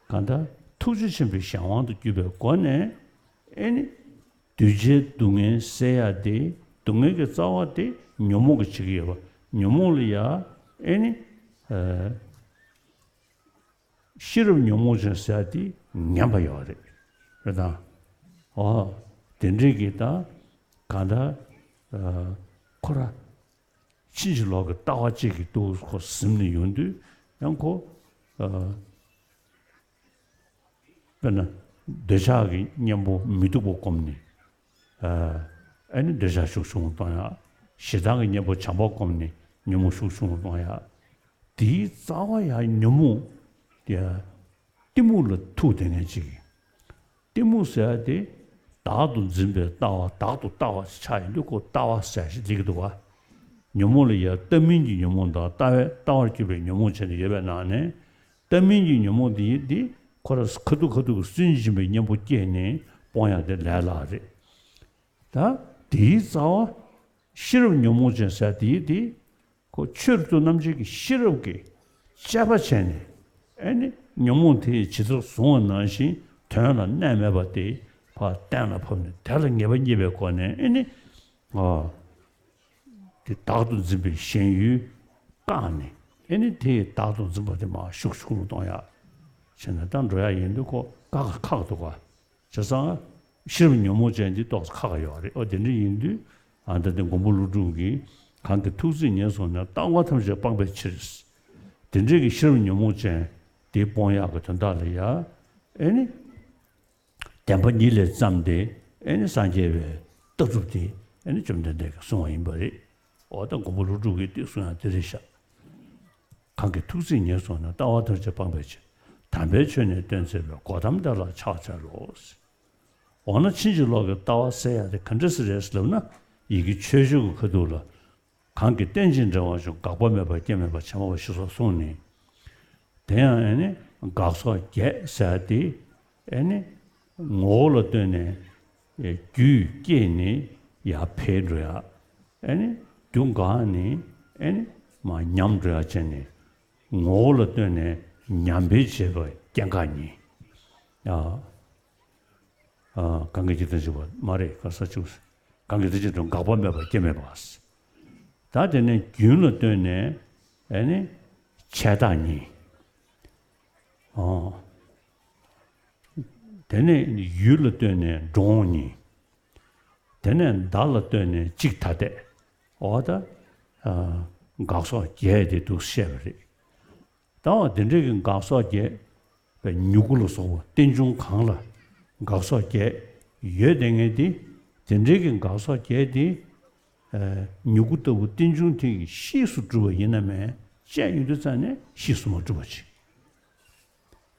གང་ལྟར་ཐུགས་རྗེ་ཆེན་པོའི་གཞན་དབང་དུ་གྱུར་པའི་སྒོ་ནས། ཨེ་ནི། གདུལ་བྱའི་སྡུག་བསྔལ་སེལ་ཡ་དེ། སྡུག་བསྔལ་གྱི་རྩ་བ་དེ་ཉོན་མོངས་ཀྱིས་བྱེད་ཀྱི་ཡོད་པ། ཉོན་མོངས་ལ་ཡ། ཨེ་ནི། ཨ། ཤེས་རབ་ཉོན་མོངས་ཅན་ཟེར་ཡ་དེ་ངན་པ་ཡོད་རེད། རེད་དང་། འོ། དེ་འདྲའི་གི་ད། གང་ལྟར། ཨ། ཁོ་ར། ཕྱིན་ཅི་ལོག་གི་ལྟ་བ་གཅིག་གི་ཏུ་ཁོ་ཟིན་ནས་ཡོང་དུས་ཡང་ཁོ། ཨ། དཔེར་ན། འདོད་ཆགས་ཀྱི་གཉེན་པོ་མི་སྡུག་པ་བསྒོམས་ནས། ཨ། ཨེ་ནི་འདོད་ཆགས་ཤུགས་ཆུང་ངུ་གཏོང་ཡ། ཞེ་སྡང་གི་གཉེན་པོ་བྱམས་པ་བསྒོམས་ནས་ཉོན་མོངས་ཤུགས་ཆུང་ངུ་གཏོང་ཡ། དེའི་རྩ་བ་ཡང་ཉོན་མོངས། ཡ། གཏི་མུག་ལ་ཐུག་བསྡད་མཁན་ཅིག་གཏི་མུག་ཟེར་ཡ་དེ། བདག་ཏུ་འཛིན་པའི་ལྟ་བ། བདག་ཏུ་ལྟ་བ་ཆགས་ཡིན་དུས་ཁོ་ལྟ་བ་ཟེར་ཞིག་འགྲིག་གི་འདུག་ག་ཉོན་མོངས་ལ་ཡ་ལྟ་མིན་གྱི་ཉོན་མོངས་དང་ལྟ་བའི་ལྟ་བར་གྱུར་པའི་ཉོན་མོངས་བྱས་ནས་ཡོད་པའི་ནང་ནས། ལྟ་མིན་གྱི་ཉོན་མོངས་འདི་འདི་ཁོ་ར་ཁ་ཐུག་ཁ་ཐུག་གི་སུན་འབྱིན་པའི་གཉེན་པོ་སྐྱེས་ནས་སྤོང་ཡ་དེ་ལས་སླ་རེད། ད་དེའི་རྩ་བ་ཤེས་རབ་ཉོན་མོངས་ཅན་ཟེར་དེའི་དེ། ཁོ་ཆོས་རབ་ཏུ་རྣམ་འབྱེད་ཀྱི་ཤེས་རབ་ཀྱིས་དཔྱད་པ་བྱས་ནས། ཨེ་ནི་ཉོན་མོངས་དེ་ཇི་ལྟར་བཟུང་བ་ནང་བཞིན་དོན་ལ་གནས་མེད་པ་དེ་ཕར་གཏན་ལ་ཕབ་ནས་དེ་ལ་ངེས་པ་རྙེད་པའི་སྒོ་ནས། ཨེ་ནི། ཨ། དེ་བདག་ཏུ་འཛིན་པའི་ཞེན་ཡུལ་བཀག་ནས། ཨེ་ནི་དེ་བདག་ཏུ་འཛིན་པ་དེ་མར་ཤུགས་ཆུང་རུ་གཏོང་ཡག་བྱས་ནས་ད་འགྲོ་ཡག་ཡིན་དུས་ཁོ་དཀའ་ཁག་ཁག་འདུག་ག་བྱས་ཙང་ཤེས་རབ་ཉོན་མོངས་ཅན་འདི་ཏོག་ཙམ་ཁག་ཁག་ཡོད་རེད། ཨོ་དེ་འདྲ་ཡིན་དུས་ཨ་ད་དེ་མགོན་པོ་ཀླུ་སྒྲུབ་ཀྱིས་གང་གི་ཐུགས་བརྩེས་ཉེར་བཟུང་ནས། ལྟ་བ་ཐམས་ཅད་སྤངས་པའི་ཕྱིར། དེ་འདྲའི་གི་ཤེས་རབ་ཉོན་མོངས་ཅན་དེ་སྤོང་ཡག་གི་དོན་དག་ལ་ཡ། ཨེ་ནི། བདེན་པ་གཉིས་ལས་བརྩམས་ཏེ། ཨེ་ནི་སངས་རྒྱས་པའི་ལྟ་གྲུབ་དེ་ཨེ་ནི་བཅོམ་ལྡན་འདས་ཀྱིས་གསུངས་པ་ཡིན་པ་རེད། འོ་ད་མགོན་པོ་ཀླུ་སྒྲུབ་ཀྱིས་དེ་གསུང་ཡག་དེ་རེད་ཤག་གང་གི་ཐུགས་བརྩེས་ཉེར་བཟུང་ནས། ལྟ་བ་ཐམས་ཅད་སྤངས་པའི་ཕྱིར། དམ་པའི་ཆོས་ནི་སྟོན་མཛད་པའི། གོའུ་ཏམ་དེ་ལ་ཕྱག་འཚལ་ལོ། འོ་ན་ཕྱིན་ཅི་ལོག་གི་ལྟ་བ་ཟེར་ཡག་དེ་ག་འདྲ་ཞིག་རེད་ལབ་ན། ཡི་གེ་ཆོས་སྤྱོད་ཀྱི་ཁ་ཐུག་ལ། གང་གིས་རྟེན་ཅིང་འབྲེལ་བར་འབྱུང་། འགག་པ་མེད་པ་སྐྱེ་མེད་པ། བྱེ་བ་བཞི་སོགས་གསུངས་ནས། དེ་ཡང་ཨེ་ནི་དགག་སོགས་བརྒྱད་ཟེར་ཏེ་ཨེ་ནི་ངོ་བོ་ལ་ལྟོས་ནས་རྒྱུད་སྐྱེས་ནས་ཡར་འཕེལ་འགྲོ་ཡ། ཨེ་ནི་རྒྱུ་འགགས་ནས་ཨེ་ནི་མར་ཉམས་འགྲོ་ཡ་བྱས་ནས། ངོ་བོ་ལ་ལྟོས་ནས་ཉམས་འཕེལ་བྱེད་པ་སྐྱེ་འགག་གཉིས། ཨ། ཨ། གང་གིས་རྒྱུ་རྟེན་ཅིང་འབྲེལ་བར། མ་རེད། ག་ས་བཅུ། གང་གིས་རྟེན་ཅིང་འབྲེལ་བར། འགག་པ་མེད་པ་སྐྱེ་མེད་པ། ད་དེ་ནས་རྒྱུན་ལ་ལྟོས་ནས་ཨེ་ནི་ཆད་རྟགས་གཉིས། ཨོ། དེ་ནས་ཡུལ་ལ་ལྟོས་ནས་འགྲོ་འོང་གཉིས། དེ་ནས་བརྡ་ལ་ལྟོས་ནས་གཅིག་ཐ་དད། འོ་ད། ཨ། དགག་སོགས་བརྒྱད་དེ་འདུག་བཤད་པ་རེད། ད་འོ་དེ་འདྲའི་གི་དགག་སོགས་བརྒྱད་པའི་མྱུ་གུ་ལ་སོགས་པ་རྟེན་འབྱུང་གང་ལ་དགག་སོགས་བརྒྱད་ཡོད་དེ་ངེས་ཏེ། དེ་འདྲའི་གི་དགག་སོགས་བརྒྱད་དེ། ཨ། མྱུ་གུ་ལྟ་བུ་རྟེན་འབྱུང་དེ་གིས་གཤིས་སུ་གྲུབ་པ་ཡིན་ན་མེད། བཤད་ཡོང་དུས་ཙང་ནས་གཤིས་སུ་མ་གྲུབ་པ་ཅིག་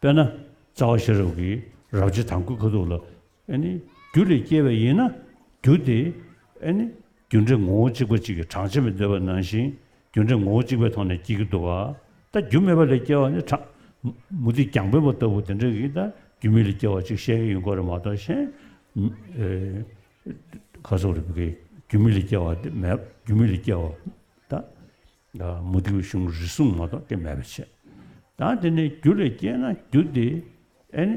དཔེར་ན། རྩ་བ་ཤེས་རབ་ཀྱི་རབ་བྱེད་དང་པོའི་ཁ་ཐུག་ལ། ཨེ་ནི་རྒྱུ་ལས་སྐྱེས་པ་ཡིན་ན་རྒྱུ་དེ་ཨེ་ནི་རྒྱུ་འབྲས་ངོ་བོ་གཅིག་པ་གཅིག་གི་གྲངས་ཅན་པའི་འདོད་པ་ནང་བཞིན་རྒྱུ་འབྲས་ངོ་བོ་གཅིག་པའི་ཐོག་ནས་སྐྱེ་གི་འདུག་ག་ད་རྒྱུ་མེད་པ་ལས་སྐྱེ་བ་ནི་གྲངས། མུ་ཏིག་རྒྱང་འཕེན་པ་ལྟ་བུ་དེ་འདྲ་གིས་ད་རྒྱུ་མེད་ལས་སྐྱེ་བ་ཅིག་བཤད་ཀྱི་ཡོང་གི་རེད་མ་གཏོགས། གཞན། ཨེ། ག་ཟེར་རེད་པ་གི། རྒྱུ་མེད་ལས་སྐྱེ་བ་དེ་མེད། རྒྱུ་མེད་ལས་སྐྱེ་བ་ད། མུ་སྟེགས་པའི་གཞུང་རེ་ཟུང་མ་གཏོགས་དེ་མེད་པ་བྱས། ད་དེ་ནས་རྒྱུ་ལས་སྐྱེས་ན་རྒྱུ་དེ་ཨེ་ནི།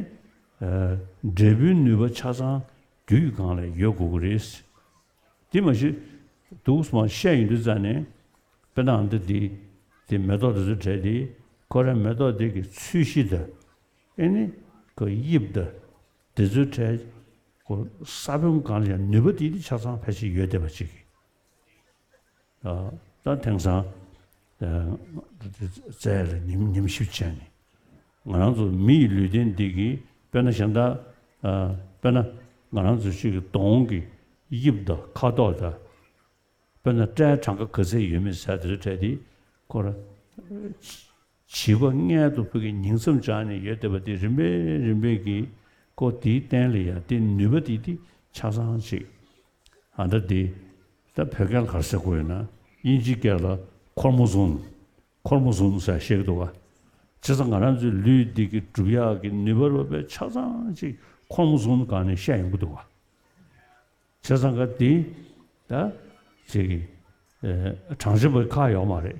ཨ། འབྲས་བུའི་ནུས་པ་ཆ་ཚང་རྒྱུ་ཡི་སྒང་ལ་ཡོད་དགོས་ཀྱི་རེད། དེ་མ་གཞི་འདུག་སེ་མར་བཤད་ཡོང་དུས་ཙང་ནས། དཔེར་ན་འདི་དེ་དེ་མེ་ཏོག་དེ་ཚོའི་གྲས་དེ་ཁོ་རང་མེ་ཏོག་དེ་གི་ཚོས་གཞི་དང་། ཨེ་ནི་ཁོ་དབྱིབས་དང་དེ་ཚོའི་གྲས་ཁོ་ས་བོན་སྒང་ལ་ཡང་ནུས་པ་དེ་དེ་ཆ་ཚང་ཕལ་ཆེར་ཡོད་བསྡད་པ་ཅིག་ཨ། ད་དེང་སང་། ཨ། རྩལ་ལ་ཉམས་ཉམས་ཞིབ་བྱས་ནས། ང་རང་ཚོ་མི་ཡི་ལུས་རྟེན་འདི་གི་དཔེར་ན་གཞན་དག་ཨ། དཔེར་ན་ང་རང་ཚོ་གཅིག་གི་གདོང་གི་དབྱིབས་དང་ཁ་དོག་དང་། དཔེར་ན་སྐྲའི་གྲངས་ཀ་ག་ཚད་ཡོད་མེད་ཟེར་དེ་ཚོའི་གྲས་དེ་ཁོ་ར། བྱིས་པ་མངལ་དུ་ཕ་གི་ཉིང་མཚམས་སྦྱར་ནས་ཡོད་བསྡད་པ་དེ་རིམ་པས་རིམ་པས་ཀྱིས་ཁོ་དེའི་སྟེང་ལ་ཡང་དེ་ནུས་པ་དེ་དེ་ཆ་ཚང་ཅིག་ཨ། ད་དེ་ད་བོད་སྐད་ལ་ག་རེ་ཟེར་དགོས་ཡོད་ན། དབྱིན་ཇིའི་སྐད་ལ་ཁོར་མོ་སོམ། ཁོར་མོ་སོམ་ཟེར་བཤད་ཀྱི་འདུག་ག་བྱས་ཙང་ང་རང་ཚོའི་ལུས་འདི་གི་སྒྲུབ་ཡག་གི་ནུས་པ་རོ་པའི་ཆ་ཚང་ཅིག་ཁོར་མོ་སོམ་སྒང་ནས་བཤད་ཡོང་གི་འདུག་ག་བྱས་ཙང་ག་དེ་ད་ཅིག་གི་ཨེ། གྲངས་ཅན་པའི་ཁག་ཡོད་མ་རེད།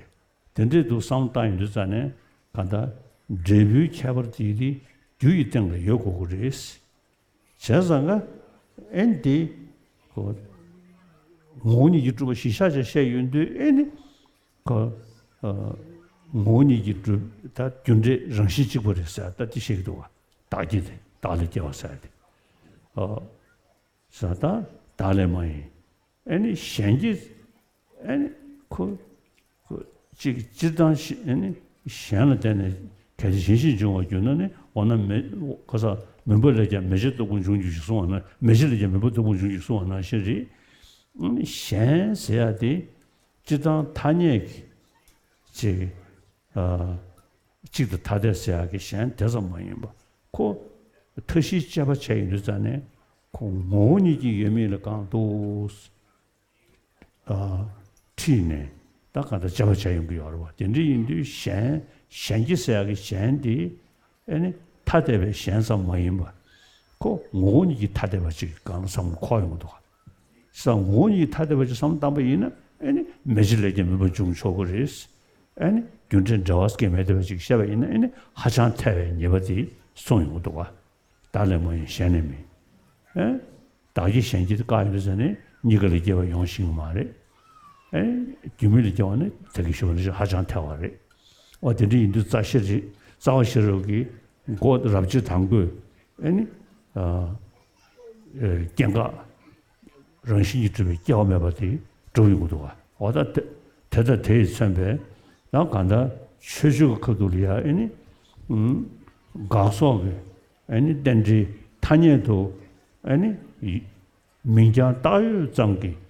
དེ་འདྲའི་འདུག་བསམ་བཏང་ཡོང་དུས་ཙང་ནས་གང་ལྟར་འབྲས་བུའི་ཁྱད་པར་དེ་དེ་རྒྱུ་ཡི་སྟེང་ལ་ཡོད་དགོས་ཀྱི་རེད། བྱས་ཙང་ག་ཨེ་ནི་དེ་ཁོ་ངོ་བོ་ཉིད་ཀྱིས་གྲུབ་པ་གཞིར་བཞག་བྱས་བཤད་ཡོང་དུས། ཨེ་ནི་ཁོ་ཨ། ངོ་བོ་ཉིད་ཀྱིས་གྲུབ། ད་རྒྱུ་འབྲས་རང་བཞིན་གཅིག་པ་རེད་ཟེར་ད་དེ་བཤད་ཀྱི་འདུག་ག་བདག་སྐྱེ་དེ། བདག་ལས་སྐྱེ་བ་ཟེར་དེ། ཨ། ཟེར་ད་བདག་ལས་མ་ཡིན། ཨེ་ནི་གཞན་གྱིས་ཨེ་ནི་ཁོ་ཁོ་གཅིག་སྤྱིར་བཏང་ཞིག་ཨེ་ནི་གཞན་ལ་བརྟེན་ནས་གལ་ཏེ་གཞན་ཞིག་འབྱུང་བར་གྱུར་ན་ནི། འོ་ན་མེ་ག་ས་མུན་པ་ལས་ཀྱང་མེ་ལྕེ་ལྟ་བུ་འབྱུང་འགྱུར་ཞེས་གསུངས་པ་ན། མེ་ལྕེ་ལས་ཀྱང་མུན་པ་ལྟ་བུ་འབྱུང་འགྱུར་གསུངས་པ་ནང་བཞིན་རེད། ཨེ་ནི་གཞན་ཟེར་ཡ་དེ་སྤྱིར་བཏང་ཐ་སྙད་ཀྱི་ཅིག་ཨ། གཅིག་ཏུ་ཐ་དད་ཟེར་ཡག་གི་གཞན་དེ་ཙམ་མ་ཡིན་པ། ཁོ་མཐའ་བཞིའི་དཔྱད་པ་བྱས་ཡོང་དུས་ཙང་ནས་ཁོ་ངོ་བོ་ཉིད་ཀྱིས་ཡོད་མེད་ལ་གང་འདུག་ཨ། ཁྲིད་ནས་ད་གང་ལྟར་དཔྱད་པ་བྱས་ཡོང་གི་ཡོད་རེད་བ། དེ་འདྲ་ཡིན་དུས་གཞན་གཞན་གྱི་ཟེར་ཡག་གི་གཞན་དེ་ཨེ་ནི་ཐ་དད་པའི་གཞན་ཙམ་མ་ཡིན་པ། ཁོ་ངོ་བོ་ཉིད་ཀྱིས་ཐ་དད་པ་ཅིག་གང་ལ་བསམ་འཁོར་ཡོང་གི་འདུག་ག་ས་ངོ་བོ་ཉིད་ཐ་དད་པ་ཅིག་བསམ་བཏང་པ་ཡིན་ན། ཨེ་ནི་མེ་ལྕེ་ལས་ཀྱང་མུན་པ་འབྱུང་ཆོག་གི་རེད། ཨེ་ནི་རྒྱུ་འབྲས་འབྲེལ་བ་སྐྱེ་མེད་བསྡད་པ་ཅིག་བཤད་པ་ཡིན་ན། ཨེ་ནི་ཧ་ཅང་ཐལ་བའི་ཉེས་པ་དེ་གསུངས་ཡོང་གི་འདུག་ག་བདག་ལས་མ་ཡིན་གཞན་ལས་མིན། ཨེ། བདག་གི་གཞན་གྱི་བཀག་ཡོང་དུས་ཙང་ནས་གཉིས་ཀ་ལས་སྐྱེ་བ་ཡོང་ཤེས་ཀྱི་མ་རེད། ཨེ། རྒྱུ་མེད་ལས་སྐྱེ་བ་ནི་ད་གིན་ཞུས་པ་ནང་བཞིན་ཧ་ཅང་ཐལ་བ་རེད། འོ་དེ་འདྲ་ཡིན་དུས་རྩ་ཤེས་རིག་རྩ་བ་ཤེས་རབ་ཀྱི་མགོ་རབ་བྱེད་དང་པོས་ཨེ་ནི། ཨ། ཨེ། སྐྱེ་འགག་རང་བཞིན་གྱིས་གྲུབ་པའི་སྐྱེ་བ་མེད་པ་དེ་གྲུབ་ཡོང་གི་འདུག་ག་འོ་ད་དེ་དེ་དང་དེས་མཚོན་པའི་ཡང་གང་ལྟར་ཆོས་སྤྱོད་ཀྱི་ཁ་ཐུག་ལ་ཡང་ཨེ་ནི། ཨུམ། དགག་སོགས་ཀྱི་ཨེ་ནི་རྟེན་འབྲེལ་ཐ་སྙད་དུ་ཨེ་ནི་མིང་རྐྱང་བཏགས་ཡོད་ཙམ་གྱིས།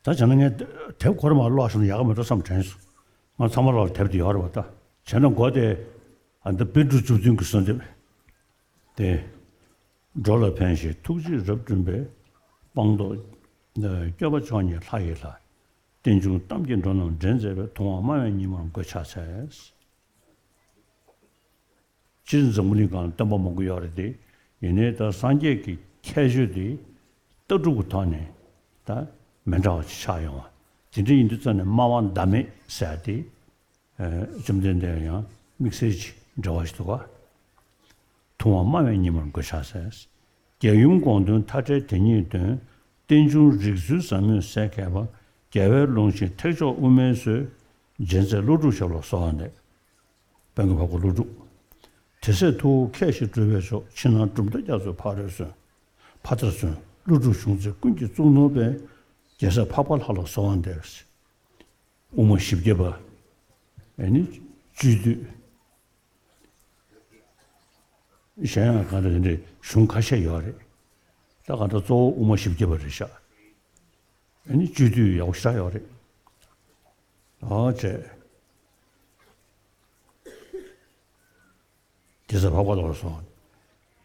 ད་བྱས་ན་ངས་དེབ་ཁོ་རང་མར་ཀློག་བཞག་ན་ཡག་གི་མེད་འགྲོ་བསམ་དྲན་སོང་། ང་ཚང་མ་ལོག་དེབ་དེ་ཡོད་རེད་བ། ད་བྱས་ན་མགོ་དེ། ཨ། འདི་པཎ་གྲུབ་བཅུ་བདུན་གྱི་གསོལ་འདེབས་ཏེ། འགྲོ་ལ་ཕན་ཞིང་ཐུགས་རྗེས་རབ་བསྐྲུན་པའི། སྤངས་རྟོགས་ སྐྱོབ་པ་མཆོག་ཉིད་ལྷ་ཡི་ལྷ། རྟེན་འབྱུང་གཏམ་གྱི་འགྲོ་རྣམས་འདྲེན་མཛད་པའི། ཐུབ་དབང་སྨྲ་བའི་ཉི་མར་མགོས་ཕྱག་འཚལ། སྤྱིར་འཛམ་བུ་གླིང་སྒང་ལ་སྟོན་པ་མང་པོ་ཡོད་རེད་དེ། ཡིན་ནའི་ད་སངས་རྒྱས་ཀྱི་ཁྱད་ཆོས་དེ་ལྟ་གྲུབ་ཀྱི་ཐོག་ནས་ད་མི་འདྲ་བ་ཞིག་ཆགས་ཡོང་བ། དེ་འདྲ་ཡིན་དུས་ཙམ་ནས་སྨྲ་བ་ཟླ་མེད་ཟེར་ཡ་དེ། ཨ། བཅོམ་ལྡན་འདས་ཡང་དམིགས་བསལ་གྱི་འབྲེལ་བ་ཞིག་འདུག་ག། ཐུབ་དབང་སྨྲ་བའི་ཉི་མར་མགོས་ཕྱག་འཚལ། རྒྱལ་ཡུམ་དགོངས་དོན་མཐའ་བྲལ་དེ་ཉིད་སྟོན། རྟེན་འབྱུང་རིགས་རུས་ཟབ་མོའི་སྲས་མཁས་པ། རྒྱལ་བའི་ཀློང་ཆེན་ཐེག་མཆོག་དབུ་མའི་མཛོད། རྗེ་མཛད་ཀླུ་སྒྲུབ་ཞབས་ལ་གསོལ་བ་འདེབས། དཔལ་མགོན་འཕགས་པ་ཀླུ་སྒྲུབ། དེ་སྲས་ཐུ་བོ་ཁྱེད་ཞིག་སྒྲུབ་པའི་མཆོག། ཕྱི་ནང་གྲུབ་མཐའ་རྒྱ་མཚོའི་ཕ་རོལ་སོན། ཕ་མཐར་སོན། ཀླུ་སྒྲུབ་གཞུང་ཚད་ཀུན་གྱི་གཙུག་ནོར་དཔལ། རྒྱལ་སྲས་འཕགས་པ་ལྷ་ལ་གསོལ་བ་འདེབས། དབུ་མ་བཞི་བརྒྱ་པ། ཨ་ནི་སྤྱོད་བསྡུས། གཞན་ཡང་གང་ལྟར་དེ་འདྲའི་གཞུང་ཁ་ཤས་ཡོད་རེད། ད་གང་ལྟར་གཙོ་བོ་དབུ་མ་བཞི་བརྒྱ་པ་རེད་ཤག། ཨ་ནི་སྤྱོད་བསྡུས་ཡག་པོ་ཞེ་དྲག་ཡོད་རེད། ཨོ་ཙེ། རྒྱལ་སྲས་འཕགས་པ་ལྷ་ལ་གསོལ།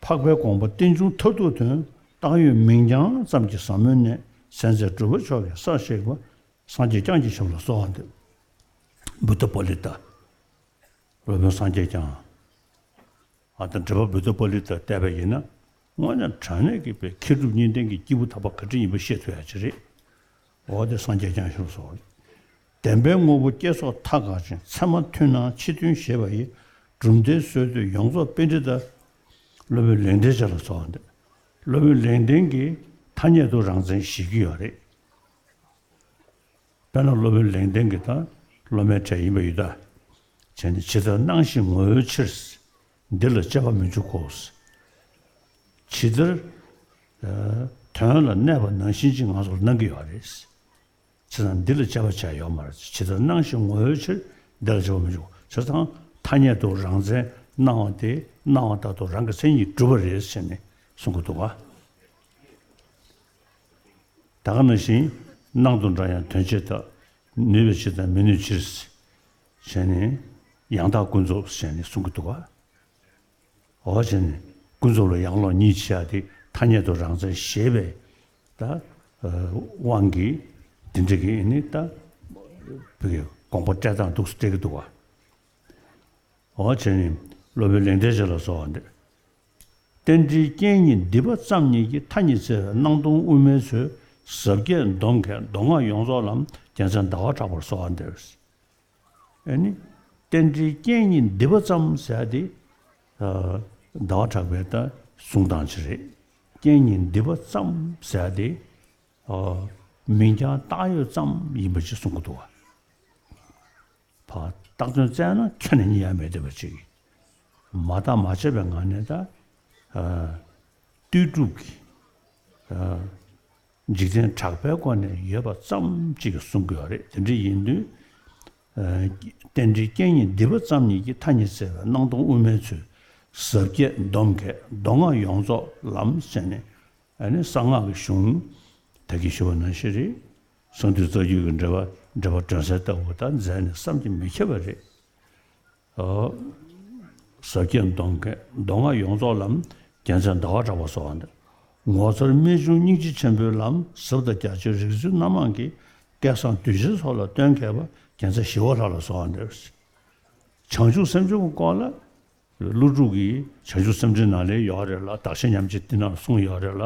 འཕགས་པའི་དགོངས་པ་རྟེན་འབྱུང་མཐར་ཐུག་དོན། བཏང་ཡོད་མིང་རྐྱང་ཙམ་གྱི་ཟབ་མོའི་གནད། གསན་མཛད་གྲུབ་པ་མཆོག་གི་སར་གཤེགས་པ། སངས་རྒྱས་བསྐྱངས་ཀྱི་ཞབས་ལ་གསོལ་བ་འདེབས། བུདྡྷ་པཱ་ལི་ཏ། སློབ་དཔོན་སངས་རྒྱས་བསྐྱངས། ཨ། ད་འགྲེལ་པ་བུདྡྷ་པཱ་ལི་ཏ་བལྟས་པ་ཡིན་ན། དངོས་གནས་དྲང་གནས་ཀྱི་པའི་མཁས་གྲུབ་གཉིས་ལྡན་གྱི་སྐྱེས་བུ་དམ་པ་ག་འདྲ་ཡིན་པ་ཤེས་ཐུབ་ཡ་ཅིག་རེད། འོ་དེ་སངས་རྒྱས་བསྐྱངས་ཞབས་སོ། བདེན་པའི་དངོས་པོ་བསྐྱེད་རྫོགས་མཐའ་དགག་ཅིང་། ཚད་མ་མཐུན་སྣང་ཕྱི་མཐུན་ཞེས་པ་ཡི། གྲུབ་མཐའི་སྲོལ་གཏོད་ཡོངས་རྫོགས་པཎྜི་ཏ། སློབ་དཔོན་ལེགས་ལྡན་འབྱེད་ལ་གསོལ་བ་འདེབས། སློབ་དཔོན་ལེགས་ལྡན་གྱིས་ཐ་སྙད་དུ་རང་མཚན་བཞེད་ཀྱི་ཡོད་རེད། དཔེར་ན་སློབ་དཔོན་ལེགས་ལྡན་གྱིས་ད་སློབ་མའི་གྲས་ཡིན་པ་ཡིན་ད། བྱས་ནས་ཇི་ལྟར་སྣང་ཞིང་ངོ་བོའི་ཕྱིར། འདི་ལ་དཔྱད་པ་མི་འཇུག་གོ། ཇི་ལྟར་དོན་ལ་གནས་པ་ནང་བཞིན་གྱི་ངང་ཚུལ་སྣང་གི་ཡོད་རེད། བྱས་ཙང་འདི་ལ་དཔྱད་པ་བྱས་ཡོད་མ་རེད། ཇི་ལྟར་སྣང་ཞིང་ངོ་བོའི་ཕྱིར། འདི་ལ་དཔྱད་པ་མི་འཇུག། བྱས་ཙང་ཐ་སྙད་དུ་རང་མཚན་སྣང་བ་དེ་སྣང་བ་ལྟར་དུ་རང་གི་མཚན་ཉིད་གྲུབ་པ་རེད་ཟེར་ནས་གསུང་གི་འདུག་ག། ད་ག་ནང་བཞིན་སྣང་དང་འདྲ་ཡང་དོན་བྱེད་ལྟ། ནུས་པའི་ཕྱིར་དང་མི་ནུས་ཕྱིར། བྱས་ནས་ཡང་དག་ཀུན་རྫོབ་བྱས་ནས་གསུང་གི་འདུག་ག། འོ་བྱས་ནས་ཀུན་རྫོབ་ལ་ཡང་ལོག་གཉིས་བྱེད་ཡ་དེ་ཐ་སྙད་དུ་རང་མཚན་ཞེས་པའི་ད་དབང་གིས་དེ་འདྲ་གི་ནི་ད་བོད་ཀྱི་དགོངས་པ་བཀྲལ་སྟངས་འདུག་སེ་བཀྲལ་གི་འདུག་ག། འོ་བྱས་ནས་སློབ་དཔོན་ལེགས་ལྡན་འབྱེད་ལ་གསོལ་བ་འདེབས། རྟེན་འབྲེལ་རྐྱེན་གཉིས་འདུས་པ་ཙམ་ཉིད་ཀྱིས། ཐ་སྙད་འཚལ་བའི་སྣང་སྟོང་དབུ་མའི་མཛོད། ཟབ་རྒྱས་སྡོམ་མཁས་མདོ་སྔགས་ཡོངས་རྫོགས་ལམ། རྒྱལ་མཚན་ཟླ་བ་གྲགས་པར་གསོལ་བ་འདེབས། ཨ་ནི་རྟེན་འབྲེལ་རྐྱེན་གཉིས་འདུས་པ་ཙམ་ཟེར་ཡ་དེ། ཨ། ཟླ་བ་གྲགས་པའི་ད་གསུང་སྟངས་ཅིག་རེད། རྐྱེན་གཉིས་འདུས་པ་ཙམ་ཟེར་ཡ་དེ། ཨ། མིང་རྐྱང་བཏགས་ཡོད་ཙམ་ཡིན་པ་ཅིག་གསུང་གི་འདུག་བ། ཕར་བཏགས་དོན་བཙལ་ན་ཁྱོན་ནས་རྙེད་ཡ་མེད་བསྡད་པ་ཅིག། མ་བརྟགས་མ་དཔྱད་པའི་ངང་ནས་ད། ཨ། ལྟོས་གྲུབ་ཀྱི། ཨ། འཇིག་རྟེན་གྲགས་པའི་སྒོ་ནས་ཡོད་པ་ཙམ་ཅིག་གསུང་གི་ཡོད་རེད། དེ་འདྲ་ཡིན་དུས། ཨ། རྟེན་འབྲེལ་རྐྱེན་གཉིས་འདུས་པ་ཙམ་ཉིད་ཀྱིས། ཐ་སྙད་འཚལ་བའི་སྣང་སྟོང་དབུ་མའི་མཛོད། ཟབ་རྒྱས་སྡོམ་མཁས་མདོ་སྔགས་ཡོངས་རྫོགས་ལམ་ཟེར་ནས། ཨ་ནི་གསང་སྔགས་ཀྱི་གཞུང་ད་གིན་ཞུས་པ་ནང་བཞིན་རེད། གསང་འདུས་རྩ་རྒྱུད་ཀྱི་འགྲེལ་པ་འགྲེལ་པ་སྒྲོན་གསལ་ལྟ་བུ་དང་མཛད་ནས་བསམ་གྱིས་མི་ཁྱབ་པ་རེད། ཨོ། ཟབ་རྒྱས་སྡོམ་མཁས་མདོ་སྔགས་ཡོངས་རྫོགས་ལམ། རྒྱལ་མཚན་ཟླ་བ་གྲགས་པར་གསོལ་བ་འདེབས། ངོ་མཚར་རྨད་བྱུང་སྙིང་རྗེ་ཆེན་པོའི་ལམ། ཟབ་དང་རྒྱ་ཆེའི་རིགས་རུས་སྣ་མང་གི། སྐལ་བཟང་གདུལ་བྱའི་ཚོགས་ལ་སྟོན་མཁས་པ། རྒྱལ་མཚན་ཞི་བ་ལྷ་ལ་གསོལ་བ་འདེབས། བྱང་ཆུབ་སེམས་སྦྱོང་གི་སྐོར་ལ། ཀླུ་སྒྲུབ་ཀྱིས་བྱང་ཆུབ་སེམས་འགྲེལ་ནང་ལ་ཡོད་རེད་ལ། གདགས་ཆེན་མཉམ་བརྗེ་འདི་ནང་ལ་གསུངས་ཡོད་རེད་ལ།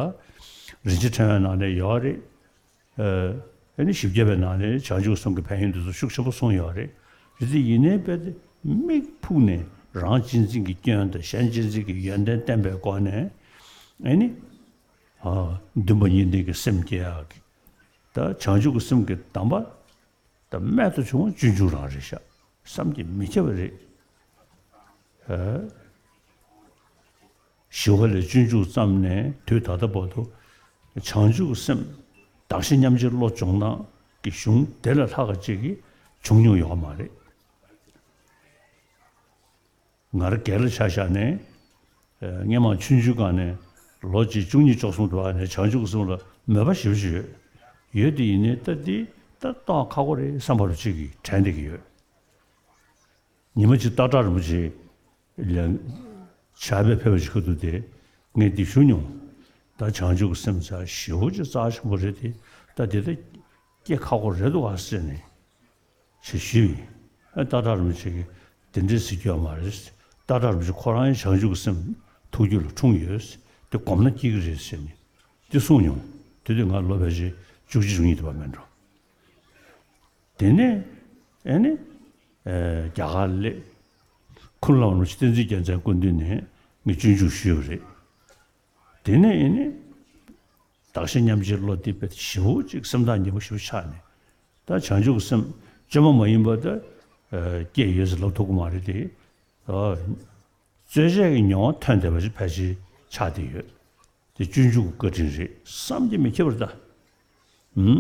རིན་ཆེན་ཕྲེང་བའི་ནང་ལ་ཡོད་རེད། ཨ་ནི་བཞི་བརྒྱ་པའི་ནང་ལ་བྱང་ཆུབ་གསུམ་གྱི་ཕན་ཡོན་དེ་ཚོ་ཤུགས་ཆེན་པོ་གསུངས་ཡོད་རེད། རེད་དེ་ཡིན་ནའི་དཔེ་དེ་མིག་ཕུག་ནས་རང་གཅེས་འཛིན་གྱི་སྐྱོན་དང་གཞན་གཅེས་འཛིན་གྱི་ཡོན་ཏན་བསྟན་པའི་སྒོ་ནས། ཨ་ནི། ཨ། འདུན་པ་གཉིས་ལྡན་གྱི་སེམས་སྐྱེ་ཡག་གི། ད་བྱང་ཆུབ་ཀྱི་སེམས་ཀྱི་གདམས་པ། ད་རྨད་དུ་བྱུང་བ་སྤྱོད་འཇུག་རང་རེད་ཤག། བསམ་གྱིས་མི་ཁྱབ་པ་རེད། ཨ། ཞི་བ་ལྷས་སྤྱོད་འཇུག་བརྩམས་ནས་དུས་ད་ལྟ་བར་དུ་བྱང་ཆུབ་ཀྱི་སེམས་གདགས་གཞི་མཉམ་བརྗེའི་བློ་སྦྱོང་སྟངས་ཀྱི་གཞུང་དེ་ལས་ལྷག་ག་ཅིག་གིས་བྱུང་མྱོང་ཡོད་མ་རེད། ང་རང་སྒེར་ལ་ཆ་བཞག་ནས། ཨ། སྔོན་མ་ཆུང་ཆུང་སྒང་ནས་ལོ་གཅིག་བཅུ་གཉིས་བཅུ་གསུམ་དུ་བ་ནས་བྱང་ཆུབ་ཀྱི་སེམས་ལ་མོས་པ་ཞེ་པོ་ཅིག་ཡོད། ཡོད་དེ་ཡིན་ནའི་ད་འདི་ད་རྟོགས་ཁག་པོ་རེད་བསམ་པ་རུ་ཅིག་གིས་དྲན་བསྡད་ཀྱི་ཡོད། ཉི་མ་གཅིག་སྟག་བྲག་རིན་པོ་ཆེ་ལ་ཞབས་པད་ཕེབས་པ་ཞིག་ག་འདུག་སྟེ། ངས་འདི་ཞུ་མྱོང་། ད་ ད་བྱང་ཆུབ་ཀྱི་སེམས་ཚར་ཞེ་པོ་ཅིག་རྩ་ཆེན་པོ་རེད་དེ། ད་དེ་ད་སྐྱེ་ཁག་པོ་རེད་འདུག་ག་ཟེར་ནས་ཞེས་ཞུས་ཡིན། ཨ་སྟག་བྲག་རིན་པོ་ཆེ་གིས་དེ་འདྲས་ཟེར་རྒྱུ་ཡོད་མ་རེད། སྟག་བྲག་རིན་པོ་ཆེ་ཁོ་རང་ཡང་བྱང་ཆུབ་ཀྱི་སེམས་ཐུགས་རྒྱུད་ལ་འཁྲུངས་ཡོད། དེ་སྒོམ་ན་སྐྱེ་གི་རེད་ཟེར་ནས་དེ་གསུངས་མྱོང་། དེ་དུས་ང་ལོ་ཕལ་ཆེར་བཅུ་གཅིག་བཅུ་གཉིས་དེ་བ་མིན་འགྲོ། དེ་ནས་ཨེ་ནི་ཨེ་རྒྱ་གར་སླེབས། ཁུ་ནུ་ལ་བ་རིན་པོ་ཆེ་བསྟན་འཛིན་རྒྱལ་མཚན་སྐུ་མདུན་ནས་ངས་སྤྱོད་འཇུག་ཞུས་པ་རེད། དེ་ནས་ཨེ་ནི་གདགས་གཞི་མཉམ་བརྗེའི་བློ་དེ་དཔེ་ཞེ་པོ་ཅིག་སེམས་ཐག་ཉེ་པོ་ཞེ་པོ་ཆགས་ནས། ད་བྱང་ཆུབ་ཀྱི་སེམས་བཅོས་མ་མ་ཡིན་པ་ད་ཨེ་སྐྱེས་ཡོད་ཟེར་ལབ་ཐུབ་ཀྱི་མ་རེད་དེ། ཨ་རྩོལ་བཅས་ཀྱི་མྱོང་བ་ཐོན་བསྡད་པ་ཞིག་ཕལ་ཆེར་ཆགས་བསྡད་ཡོད། དེ་སྤྱོད་འཇུག་གི་བཀའ་དྲིན་རེད། བསམ་གྱིས་མི་ཁྱབ་པ་རེད་ད། ཨུམ།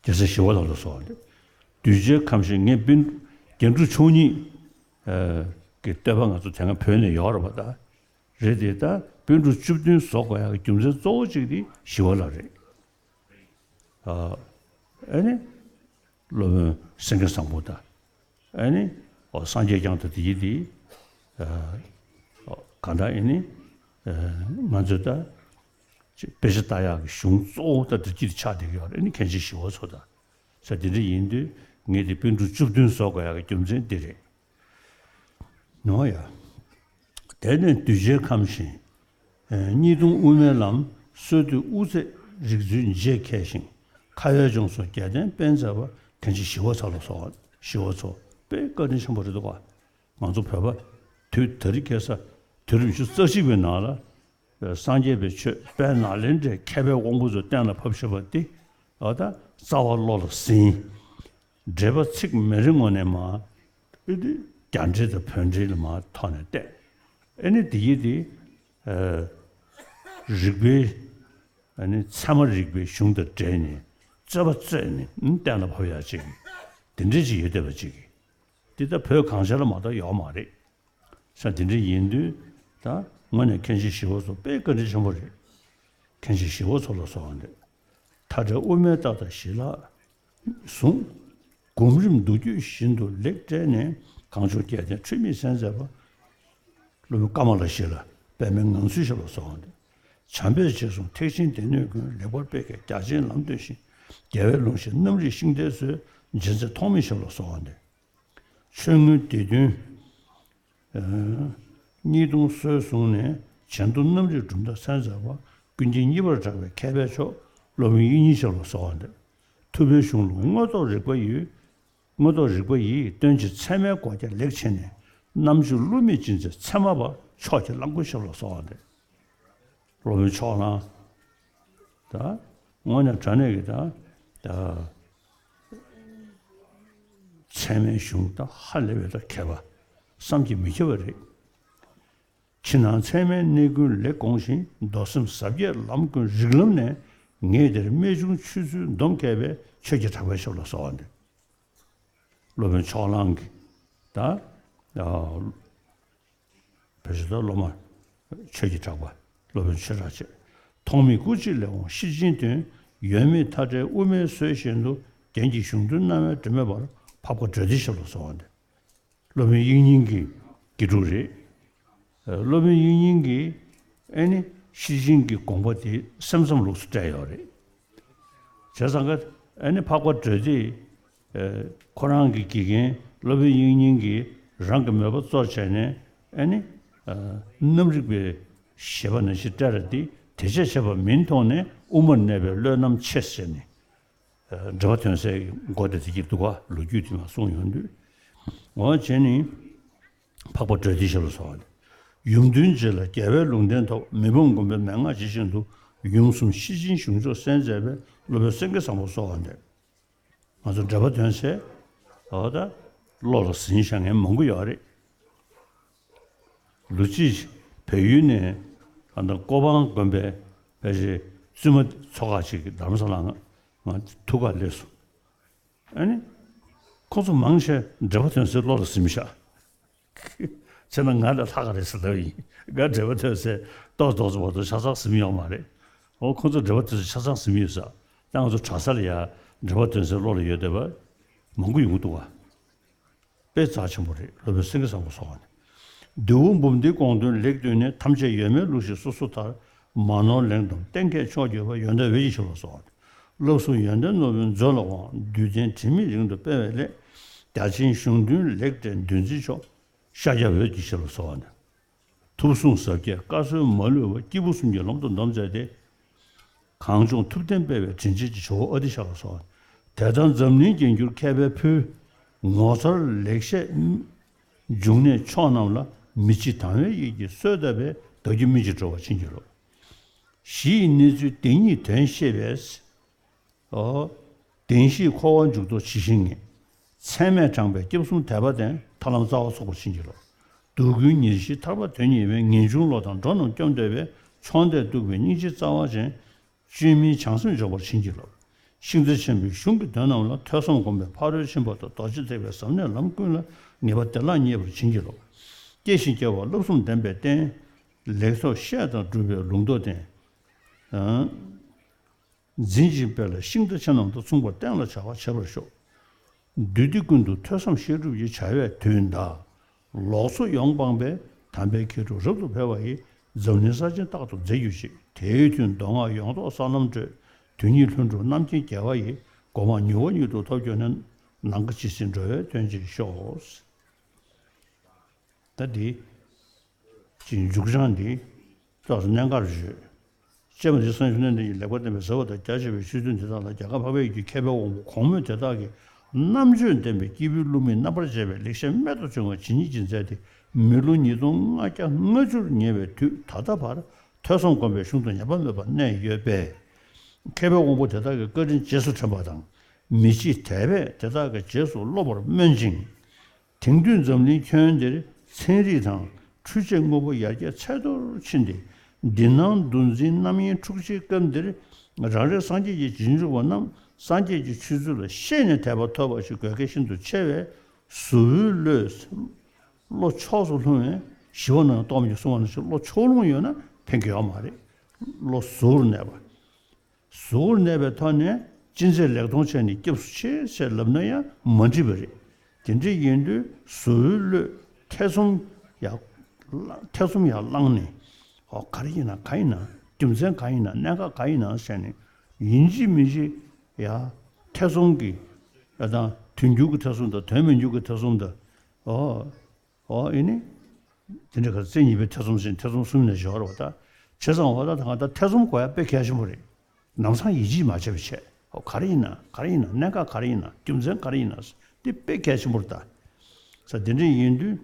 རྒྱལ་སྲས་ཞི་བ་ལྷ་ལ་སོགས་ཏེ། གདུལ་བྱའི་ཁམས་ཤིང་ངས་པཎ། རྒྱན་དྲུག་མཆོག་གཉིས་ཨ་གི་བསྟོད་པ་ང་ཚོ་དེ་སྔ་བོད་ནས་ཡོད་རེད་པ་ད། རེད་དེ་ད་པཎ་གྲུབ་བཅུ་བདུན་བཟོ་དགོས་ཡག་གི་རྒྱུ་མཚན་གཙོ་བོ་གཅིག་དེ་ཞི་བ་ལྷ་རེད། ཨ་ཨེ་ནི། སློབ་དཔོན་སེང་གེ་བཟང་པོ་དང་། ཨེ་ནི། ཨོ་སངས་རྒྱས་བསྐྱངས་དང་དེ་ཡི་དེ། ཨ་ཨོ་གང་ལྟར་ཨེ་ནི། ཨ་ང་ཚོས་ད་ཅིག་དཔེ་ཆ་ལྟ་ཡག་གི་གཞུང་གཙོ་བོ་ད་འདི་གཅིག་ཆགས་བསྡད་ཀྱི་ཡོད་རེད། ཨེ་ནི་མཁན་ཆེན་ཞི་བ་འཚོ་དང་། ས་དེ་འདྲ་ཡིན་དུས་ངས་དེ་པཎ་གྲུབ་བཅུ་བདུན་བཟོ་དགོས་ཡག་གི་རྒྱུ་མཚན་འདི་རེད། ནོ་ཡ། དེ་ནས་གདུལ་བྱའི་ཁམས་ཤིང་། ཨེ་གཉིས་སྟོང་དབུ་མའི་ལམ་སྲོལ་གཏོད་དབུ་ཚད་རིག་མཛོད་རྗེས་མཁས་ཤིང་། ཁ་ཡོད་ལྗོངས་སུ་རྒྱལ་བསྟན་སྤེལ་མཛད་པ་མཁན་ཆེན་ཞི་བ་འཚོ་ལ་སོགས། ཞི་བ་འཚོ་དཔེ་བཀའ་དྲིན་ཆེན་པོ་རེད་འདུག་ག། ང་ཚོ་བོད་པ་དུས་ད་རིང་ཁ་སང་དུས་རིམ་བཞི་རྩ་གཅིག་པའི་ནང་ལ། སངས་རྒྱས་པའི་ཆོས་དཔལ་ནཱ་ལེནྡྲའི་མཁས་པའི་དབང་པོ་ཚོས་གཏན་ལ་ཕབ་བཞག་པ་འདི་ཨ་ད་རྩ་བ་བློ་ལ་ཟིན། འགྲེལ་པ་ཚིག་མེད་རིང་ངོ་ནས་མ། ཨེ་དེ་རྒྱ་འགྲེལ་དང་བོད་འགྲེལ་ལ་མ་ཐོག་ནས་བལྟས། ཨེ་ནི་དེ་ཡི་དེ་ཨ་རིག་པའི་ཨ་ནི་ཚད་མ་རིག་པའི་གཞུང་དང་འབྲེལ་ནས་རྩོད་པ་རྩོད་ནས་གཏན་ལ་ཕབ་ཡག་ཅིག་དེ་འདྲ་ཅིག་ཡོད་བསྡད་པ་ཅིག་འདི་ད་བོད་གངས་ཅན་ལ་མ་གཏོགས་ཡོད་མ་རེད། ས་དེ་འདྲ་ཡིན་དུས་ད་དངོས་ནས་མཁན་ཆེན་ཞི་བ་འཚོ་དཔེ་བཀའ་དྲིན་ཆེན་པོ་རེད། མཁན་ཆེན་ཞི་བ་འཚོ་ལ་སོགས་པ་འདི། མཐའ་བྲལ་དབུ་མའི་རྟགས་དང་ཞི་ལྷག་ཟུང་། སྒོམ་རིམ་མདོ་རྒྱུད་བཞིན་དུ་ལེགས་བཀྲལ་ནས། གངས་ལྗོངས་རྒྱལ་བསྟན་འཁྲུལ་མེད་གསལ་མཛད་པ། སློབ་དཔོན་ཀ་མ་ལ་ཤཱི་ལ་པདྨའི་ངང་ཚུལ་ཞབས་ལ་སོགས་པ་འདི། བྱམས་པས་རྗེས་བཟུང་ཐེག་ཆེན་སྡེ་སྣོད་ཀུན། ལེགས་པར་སྤེལ་མཁས་རྒྱ་ཆེན་ལམ་སྟོན་ཞིང་། རྒྱལ་བའི་ལུང་བཞིན་རྣམ་རིག་ཤིང་རྟའི་སྲོལ། འབྱེད་མཛད་ཐོགས་མེད་ཞབས་ལ་སོགས་པ་འདི། ཆོས་མངོན་སྡེ་བདུན། ཨ་གཉིས་སྟོང་སྲོལ་བཟུང་ནས། བྱེ་མདོ་རྣམ་རིག་གྲུབ་མཐའ་གསལ་མཛད་པ། ཀུན་མཁྱེན་གཉིས་པར་གྲགས་པའི་མཁས་པའི་མཆོག་སློབ་དཔོན་དབྱིག་གཉེན་ཞབས་ལ་སོགས་པ་འདི། ཐུབ་པའི་གཞུང་ལུགས་དངོས་རྟོགས་རིག་པ་ཡི། དངོས་རྟོགས་རིག་པ་ཡིས་སྟོན་ཅིང་ཚད་མའི་སྒོ་རྒྱ་ལེགས་ཕྱེ་ནས། རྣམ་དཔྱོད་བསླུ་མེད་ཅན་མཛད་ཚད་མ་པ། ཕྱོགས་ཀྱི་གླང་པོ་ཞབས་ལ་སོགས་པ་འདི། སློབ་དཔོན་ཕྱོགས་གླང་། ད་དངོས་གནས་དྲང་གནས་ཀྱི་ད་ད་ཚད་མའི་གཞུང་ད་ཧ་ལས་པའི་ད་མཁས་པ་བསམ་གྱིས་མི་ཁྱབ་པ་རེད། ཕྱི་ནང་ཚད་མའི་གནས་ཀུན་ལེགས་དགོངས་ཤིང་། མདོ་སེམས་ཟབ་རྒྱས་ལམ་ཀུན་རིགས་ལམ་ནས། ངས་འདིར་རྨད་བྱུང་ཆོས་ཚུལ་འདོམས་མཁས་པའི། ཆོས་ཀྱི་གྲགས་པའི་ཞབས་ལ་སོགས་པ་འདི། སློབ་དཔོན་ཕྱོགས་གླང་གི་ད་ཨ་བོད་ཆོས་ད་སློབ་མ་ཆོས་ཀྱི་གྲགས་པ་སློབ་དཔོན་ཆོས་གྲགས་བཅས། ཐོགས་མེད་སྐུ་གཅིག་ལེགས་འོང་ཤེར་ཕྱིན་དོན། ཡོད་མེད་མཐའ་བྲལ་དབུ་མའི་སྲོལ་བཞིན་དུ། རྒྱན་གྱི་གཞུང་དོན་རྣ་བས་དྲི་མེད་པར། འཕགས་པ་སྒྲ་ལྡན་ཞབས་ལ་སོགས་པ་འདི། སློབ་དཔོན་དབྱིག་གཉེན་གྱི་དགེ་ཕྲུག་རེད། སློབ་དཔོན་དབྱིག་གཉེན་གྱིས་ཨེ་ནི་ཤེར་ཕྱིན་གྱི་དགོངས་པ་དེ་སེམས་ཙམ་ལུགས་སུ་བཀྲལ་ཡོད་རེད། བྱས་ཙང་ཀ་ཨེ་ནི་འཕགས་པ་སྒྲ་ལྡན་ཁོ་རང་གི་དགེ་རྒན་སློབ་དཔོན་དབྱིག་གཉེན་གྱིས་རང་གི་མོས་པ་གཙོ་བྱས་ནས་ཨེ་ནི་རྣམ་རིག་པའི་བཞེད་པ་ནང་བཞིན་བཀྲལ་ར་དེ་དེ་བྱས་བྱས་པ་མིན་མཐོང་ནས་དབུ་མར་གནས་པའི་བློས་རྣམ་ཕྱེ་ཟེར་ནས། འགྲེལ་པ་དོན་གསལ་གྱི་མགོ་དེ་དེ་གྱིས་འདུག་ག། ལོ་རྒྱུས་དེ་མ་གསུངས་ཡོང་དུས། འོ་བྱས་ནས་འཕགས་པ་སྒྲ་ལྡན་ཞབས་ལ་སོགས་པ་ནི། ཡུམ་དོན་བརྗོད་ལ་རྒྱལ་བའི་ལུང་བསྟན་ཐོབ། མི་ཕམ་མགོན་པོའི་མན་ངག་ཇི་བཞིན་དུ། ཡུམ་གསུམ་ཤེར་ཕྱིན་གཞུང་མཆོག་གསལ་མཛད་པའི། སློབ་དཔོན་སེང་གེ་བཟང་པོ་སོགས་པ་འདི། ང་ཚོ་འགྲེལ་པ་དོན་གསལ་འོ་ད་བློ་ལ་ཟིན་བཞག་མཁན་མང་པོ་ཡོད་རེད། ལོ་གཅིག་བལ་ཡུལ་ནས་ཨ་ནི་ཀོ་པང་དགོན་པའི་ཕལ་ཆེར་བཙུན་མ་ཚོ་ཁག་ཅིག་གིས་རྡ་རམ་ས་ལ་ང་ང་ཐུག་ག་སླེབས་སོང་། ཨ་ནི་ཁོང་ཚོ་མང་ཆེ་འགྲེལ་པ་དོན་གསལ་བློ་ལ་ཟིན་བཞག་བྱས་ན་ང་ལས་ལྷག་ག་རེད་ཟེར་ལབ་ཡིན། ང་འགྲེལ་པ་དོན་གསལ་ཏོག་ཏོག་ཙམ་བར་དུ་ཆ་ཚང་ཟིན་ཡོད་མ་རེད། འོ་ཁོང་ཚོ་འགྲེལ་པ་དོན་གསལ་ཆ་ཚང་ཟིན་ཡོད་ས། ད་ང་ཚོ་གྲྭ་ས་ལ་ཡ་འགྲེལ་པ་དོན་གསལ་བློ་ལ་ཡོད་བསྡད་པ་མང་པོ་ཡོང་གི་འདུག་ག། དཔེ་རྩ་ཆེན་པོ་རེད། སློབ་དཔོན་སེང་གེ་བཟང་པོ་སོགས་པ་ནི། འདུལ་བ་འབུམ་སྡེའི་དགོངས་དོན་ལེགས་བཏོན་ནས། ཐམས་ཅད་ཡོད་མེད་ལུགས་ཤེས་སོ་སོ་ཐར། མ་ནོར་ལེགས་འདོམས་གཏན་འཁེལ་མཆོག་གྱུར་པ། ཡོན་ཏན་འོད་ཀྱི་ཞབས་ལ་གསོལ་བ། བསླབ་གསུམ་ཡོན་ཏན་ནོར་བུའི་མཛོད་ལ་དབང་། བདུད་བསྟན་དྲི་མེད་རིང་དུ་སྤེལ་བའི་སླད། རྒྱ་ཆེན་གཞུང་མཐུན་ལེགས་སྤྲས་འདུལ་འཛིན་མཆོག་ཤཱཀྱ་འོད་ཀྱི་ཞབས་ལ་གསོལ་བ། ཐུབ་གསུང་ཟབ་རྒྱས་བཀའ་སྲོལ་མ་ལུས་པ། སྐྱེས་བུ་གསུམ་གྱི་ལམ་དུ་འདོམས་མཛད་དེ། གངས་ལྗོངས་ཐུབ་བསྟན་སྤེལ་བའི་དྲིན་ཅན་གྱི་ཇོ་བོ་ཨ་ཏི་ཤ་ལ་གསོལ། དད་དང་འཛམ་གླིང་རྒྱན་གྱུར་མཁས་པའི་ཕུལ། ངོ་མཚར་ལེགས་བཤད་འབྱུང་གནས་མཆོག་རྣམས་ལ། མི་ཕྱེད་དང་བའི་ཡིད་ཀྱིས་གསོལ་བཏབ་པའི། བདག་རྒྱུད་སྨིན་ཅིང་གྲོལ་བར་བྱིན་གྱིས་རློབས། གཞི་ཡི་གནས་ཚུལ་བདེན་གཉིས་དོན་ཤེས་པས། ཨོ། བདེན་བཞིའི་འཁོར་བ་འཇུག་ལྡོག་ཇི་ཞིག་ངེས། མཚན་མས་དྲངས་པའི་སྐྱབས་གསུམ་དད་པ་ལྡན། ཐར་ལམ་རྩ་བ་ཚུགས་པར་བྱིན་གྱིས་རློབས། སྡུག་ཀུན་ཉེར་ཞིའི་ཐར་པ་དོན་གཉེར་བའི། ངེས་འབྱུང་བློ་དང་འགྲོ་རྣམས་སྐྱོབ་འདོད་པའི། མཆོག་ལྡན་གཏུགས་པའི་སྙིང་རྗེའི་རྩ་བ་ཅན། བཅོས་མིན་བྱང་སེམས་འཇོག་པར་བྱིན་གྱིས་རློབས། ཤིང་རྟ་ཆེན་པོའི་གཞུང་གི་དོན་རྣམས་ལ། ཐོས་བསམ་སྒོམ་པའི་ཕ་རོལ་ཕྱིན་པ་དང་། རྡོ་རྗེ་ཐེག་པའི་ཟབ་གནད་ལམ་ཀུན་ལ། ངེས་པ་བདེ་བླག་རྙེད་པར་བྱིན་གྱིས་རློབས། སྐྱེ་ཞིང་སྐྱེ་བ་བསླབ་གསུམ་བདེན་པའི་བསྟན། ལེགས་ཐོབ་བཤད་དང་སྒྲུབ་པའི་ལུང་རྟོགས་ལྡན། འཛིན་ཅིང་སྤེལ་ལ་ཤིང་རྟ་ཆེ་རྣམས་དང་། མཚུངས་པར་བསྟན་ལ་བྱ་བ་བྱེད་པར་ཤོག། འདུས་སྡེ་ཀུན་ཏུ་ཐོས་བསམ་བཤད་སྒྲུབ་ཀྱི། བྱ་བའི་དུས་མཐའ་ལོག་འཚོ་ཡོངས་སྤངས་པའི། དམ་པའི་མཁས་གྲུབ་རབ་ཏུ་འཕེལ་བ་ཡི། འཛམ་གླིང་ས་ཆེན་རྟག་ཏུ་མཛེས་གྱུར་ཅིག། དེའི་མཐུས་མདོ་སྔགས་ཡོངས་རྫོགས་ས་ལམ་བགྲོད། དོན་གཉིས་ལྷུན་གྲུབ་རྣམ་མཁྱེན་རྒྱལ་བ་ཡི། གོ་འཕང་མྱུར་བ་མྱུར་དུ་ཐོབ་གྱུར་ནས། ནམ་མཁའ་ཇི་སྲིད་འགྲོ་བའི་དོན་བྱེད་ཤོག། ད་འདི་ཅིག་མཇུག་བྱང་འདི་ཏོག་ཙམ་གནད་འགག་རེད། ཅེས་པ་འདི་སངས་རྒྱས་བཅོམ་ལྡན་འདས་ཀྱིས་ལེགས་པར་བསྟན་པའི་ཟབ་པ་དང་རྒྱ་ཆེ་བའི་ཆོས་ཚུལ་འདི་དག་ལ། རྒྱ་གར་འཕགས་པའི་ཡུལ་གྱི་མཁས་པའི་དབང་པོ་གོང་མོས་དེ་དག་གི་རྣམ་དཔྱོད་ལྡན་པའི་སྐྱེས་བུའི་བསླུ་མེད་རྣམ་པར་འབྱེད་པའི་ལེགས་བཤད་རྨད་དུ་བྱུང་བ་ཇི་སྙེད་ཅིག་མཛད་དེ། མི་ལོ་ཉིས་སྟོང་ལྔ་བརྒྱ་ལྔ་བཅུར་ཉེ་བའི་དུས་ད་ལྟ་བར་ཐོས་བསམ་སྒོམ་པའི་གཞུང་དུ་ཉམས་པ་མེད་པར་གནས་ཡོད་པས། མཁས་པའི་དབང་པོ་དེ་དག་གི་བཀའ་དྲིན་རྗེས་སུ་དྲན་པ་དང་། མི་ཕྱེད་དད་པས་དེ་དག་གི་རྗེས་སུ་སློབ་པར་སྨོན་ཅིང་། དེང་དུས་འཛམ་གླིང་ཁྱོན་འདིར་ཚན་རིག་དང་འཕྲུལ་ཆས་དངོས་པོ་ཡར་རྒྱས་ཚད་མཐོར་ཕྱིན་ཏེ། འདི་སྣང་འདུ་འཛིའི་རྣམ་གཡེང་འཁྲུགས་ཆེའི་སྐབས་འདིར། རང་རེ་སངས་རྒྱས་ཀྱི་རྗེས་འཇུག་པ་རྣམས་སངས་རྒྱས་ཀྱི་ཆོས་ཚུལ་ལ་ཤེས་ནས་དད་པ་ཐོབ་པ་ཞིག་དགོས་གལ་ཤིན་ཏུ་ཆེ་བས། གཟུ་བོའི་བློས་བློ་ཕྱོགས་སུ་ལྷུང་བས། ཞི་བ་ནང་རྟོགས་མི་གསུང་བ་ནང་བཞིན་བློ་ཕྱོགས་ལྷུང་ཡོད་ན་ཕན་གྱི་ཡོད་མ་རེད། བློ་གཟུར་གནས་པ། གཟུར་གནས་པའི་ཐོག་ནས་ཅི་མཛད་ལེགས་མཐོང་བྱས་ནས་སྐྱབས་སུ་མཆི་ཞེས་ལབ་ན་ཡང་མ་འགྲིག་པ་རེད། དེ་འདྲ་ཡིན་དུས་གཟུ་བོའི་བློས་ཐེ་ཚོམ་ཡང་ཐེ་ཚོམ་ཡང་བསླངས་ནས། ཨོ་ག་རེ་ཡིན་ན་ག་ཡིན་ན་རྒྱུ་མཚན་ག་ཡིན་ན་གནད་འགག་ག་ཡིན་ན་ཟེར་ནས་ཡིན་གཅིག་མིན་གཅིག་ཡང་ཐེ་ཚོམ་གྱི་ཡང་དང་དོན་འགྱུར་གྱི་ཐེ་ཚོམ་དང་དོན་མི་འགྱུར་གྱི་ཐེ་ཚོམ་དང་ཨོ། ཨོ་ཨེ་ནི། དེ་འདྲ་ག་རྩེ་གཉིས་པའི་ཐེ་ཚོམ་ཟེར་ཐེ་ཚོམ་གསུམ་ནས་སྦྱོར་བ་དང་། བྱས་ཙང་འོ་ད་ད་ད་ཐེ་ཚོམ་དགོས་ཡ་དཔེ་གལ་ཆེན་པོ་རེད། ནམ་སང་ཡིད་ཆེས་མ་བྱས་པ་བྱས། ཨོ་ག་རེ་ཡིན་ན་ག་རེ་ཡིན་ན་གནད་འགག་ག་རེ་ཡིན་ན་རྒྱུ་མཚན་ག་རེ་ཡིན་ན་འདི་དཔེ་གལ་ཆེན་པོ་རེད་ད། ས་དེ་འདྲ་ཡིན་དུས།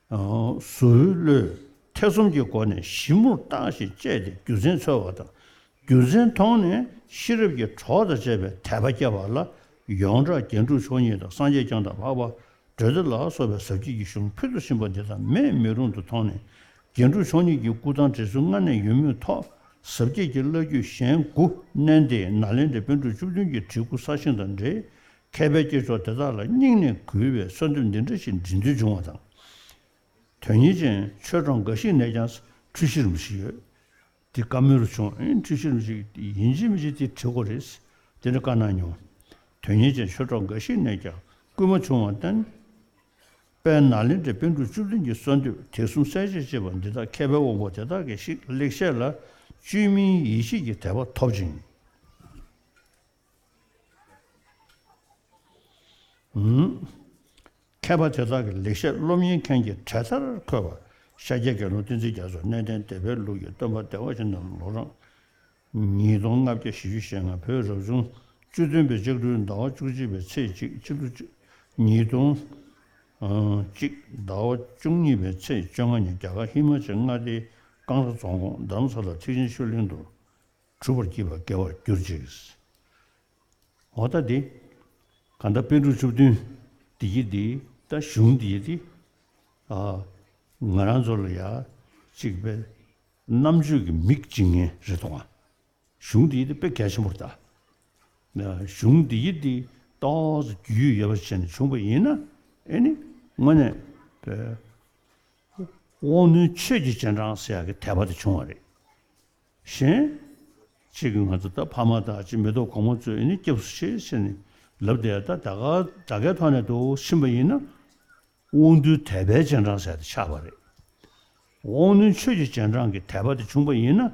གཟུ་བོའི་བློས་ཐེ་ཚོམ་གྱི་སྒོ་ནས་ཞིབ་མོར་བརྟགས་ཤིང་དཔྱད་དེ་རྒྱུ་མཚན་འཚོལ་བ་དང་། རྒྱུ་མཚན་མཐོང་ནས་ཤེས་རབ་ཀྱི་གྲོགས་དང་བཅས་པའི་དད་པ་སྐྱེ་བ་ལ་ཡོངས་གྲགས་རྒྱན་དྲུག་མཆོག་གཉིས་དང་། སངས་རྒྱས་བསྐྱངས་དང་འཕགས་པ་འགྲོ་འདི་ལ་སོགས་པའི་ཟབ་རྒྱས་ཀྱི་གཞུང་ཕུལ་དུ་ཕྱིན་པ་འདི་དག་མེད་མི་རུང་དུ་མཐོང་ནས། རྒྱན་དྲུག་མཆོག་གཉིས་ཀྱི་སྐུ་དང་འབྲེལ་ཚུལ་སྔ་ནས་ཡོད་མུས་ཐོག་ཟབ་རྒྱས་ཀྱི་བླ་བརྒྱུད་གཞན་དགུ་བསྣན་ཏེ་ནཱ་ལེནྡྲའི་པཎ་གྲུབ་བཅུ་བདུན་གྱི་བྲིས་སྐུ་གསར་བཞེངས་དང་འབྲེལ། མཁས་པའི་སྐྱེས་མཆོག་དེ་དག་ལ་སྙིང་ནས་གུས་པའི་གསོལ་འདེབས་འདི་འདྲ་ཞིག་འབྲི་འདོད་བྱུང་བ་དང་། དོན་གཉེར་ཅན་ཆོས་གྲོགས་འགའ་ཞིག་ནས་ཀྱང་འཁྲུལ་གཞི་རིམ་བཞིན་ཡོད། འདི་བཀའ་མོལ་རུ་བྱུང་། ཨེ་འཁྲུལ་གཞི་རིམ་བཞིན་ཡིན་གཅིག་མིན་གཅིག་དེ་བྲི་དགོས་རེད། དེ་འདྲ་བཀའ་གནང་མྱོང་། དོན་གཉེར་ཅན་ཆོས་གྲོགས་འགའ་ཞིག་ནས་ཀྱང་སྐུལ་མ་བྱུང་བར་བརྟེན། དཔལ་ནཱ་ལེནྡྲའི་པཎ་གྲུབ་བཅུ་བདུན་གྱི་གསོལ་འདེབས་དེ་གསུམ་གསལ་བྱེད་ཅེས་པ་འདི་དག་མཁས་པའི་དབང་པོ་དེ་དག་གིས་ཤིག་ལེགས་བཤད་ལ་བཅོས་མིན་ཡེ་ཤེས་ཀྱི་དད་པ་ཐོབ་ཅིང་། མཁས་པ་དེ་དག་གི་ལེགས་བཤད་སློབ་གཉེར་མཁན་གྱི་གྲལ་མཐར་འཁོད་པ་ཤཱཀྱའི་དགེ་སློང་བསྟན་འཛིན་རྒྱ་མཚོ་གནས་བརྟན་སྡེ་པའི་ལུགས་ཀྱི་སྟོན་པ་བདེ་བ་ཅན་རྣམས་ལོ་གྲངས་ཉིས་སྟོང་ལྔ་བརྒྱ་བཞི་བཅུ་ཞེ་ལྔ། བོད་རབ་བྱུང་བཅུ་བདུན་པའི་ལྕགས་སྦྲུལ་ཟླ་བ་བཅུ་གཅིག་པའི་ཚེས་གཅིག་སྤྱི་ལོ་ཉིས་སྟོང་གཅིག་ཟླ་བ་བཅུ་གཉིས་པའི་ཚེས་བཅོ་ལྔ་ཉིན་རྒྱ་གར་ཧི་མ་ཅལ་མངའ་སྡེའི་ཀང་ར་རྫོང་ཁོངས་རྡ་རམ་ས་ལ་ཐེག་ཆེན་ཆོས་གླིང་དུ་གྲུབ་པར་བགྱིས་པ་དགེ་བར་གྱུར་ཅིག། འོ་ད་འདི། གང་ལྟར་པཎ་གྲུབ་བཅུ་བདུན་འདི་ཡི་འདི་ད་གཞུང་འདི་ཡི་འདི། ཨ། ང་རང་ཚོ་ལ་ཡ་གཅིག་པའི་རྣམ་དཔྱོད་ཀྱི་མིག་འབྱིན་མཁན་རེད་དོ། གཞུང་འདི་ཡི་འདི་དཔེ་གལ་ཆེན་པོ་རེད་ད། གཞུང་འདི་ཡི་འདི་ཏོག་ཙམ་རྒྱུས་ཡོད་པ་བྱས་ནས་བྱུང་བ་ཡིན་ན་ཨེ་ནི་དངོས་གནས་དབང་རྣོན་ཆོས་ཀྱི་རྗེས་འབྲང་ཟེར་ཡག་གི་དད་པ་དེ་བྱུང་བ་རེད། གཞན། གཅིག་གིས་ང་ཚོ་ད་ཕ་མ་དང་གཅིག་མེ་ཏོག་གོང་མ་ཚོས་ཨེ་ནི་སྐྱབས་སུ་མཆི་ཟེར་ནས་ལབ་བསྡད་ཡ་ད་ད་ག་ད་གའི་ཐོག་ནས་འདུག་ཕྱིན་པ་ཡིན་ན། དབང་རྟུལ་དད་པའི་རྗེས་འབྲང་ཟེར་ཏེ་ཆགས་པ་རེད། དབང་རྣོན་ཆོས་ཀྱི་རྗེས་འབྲང་གི་དད་པ་དེ་བྱུང་བ་ཡིན་ན།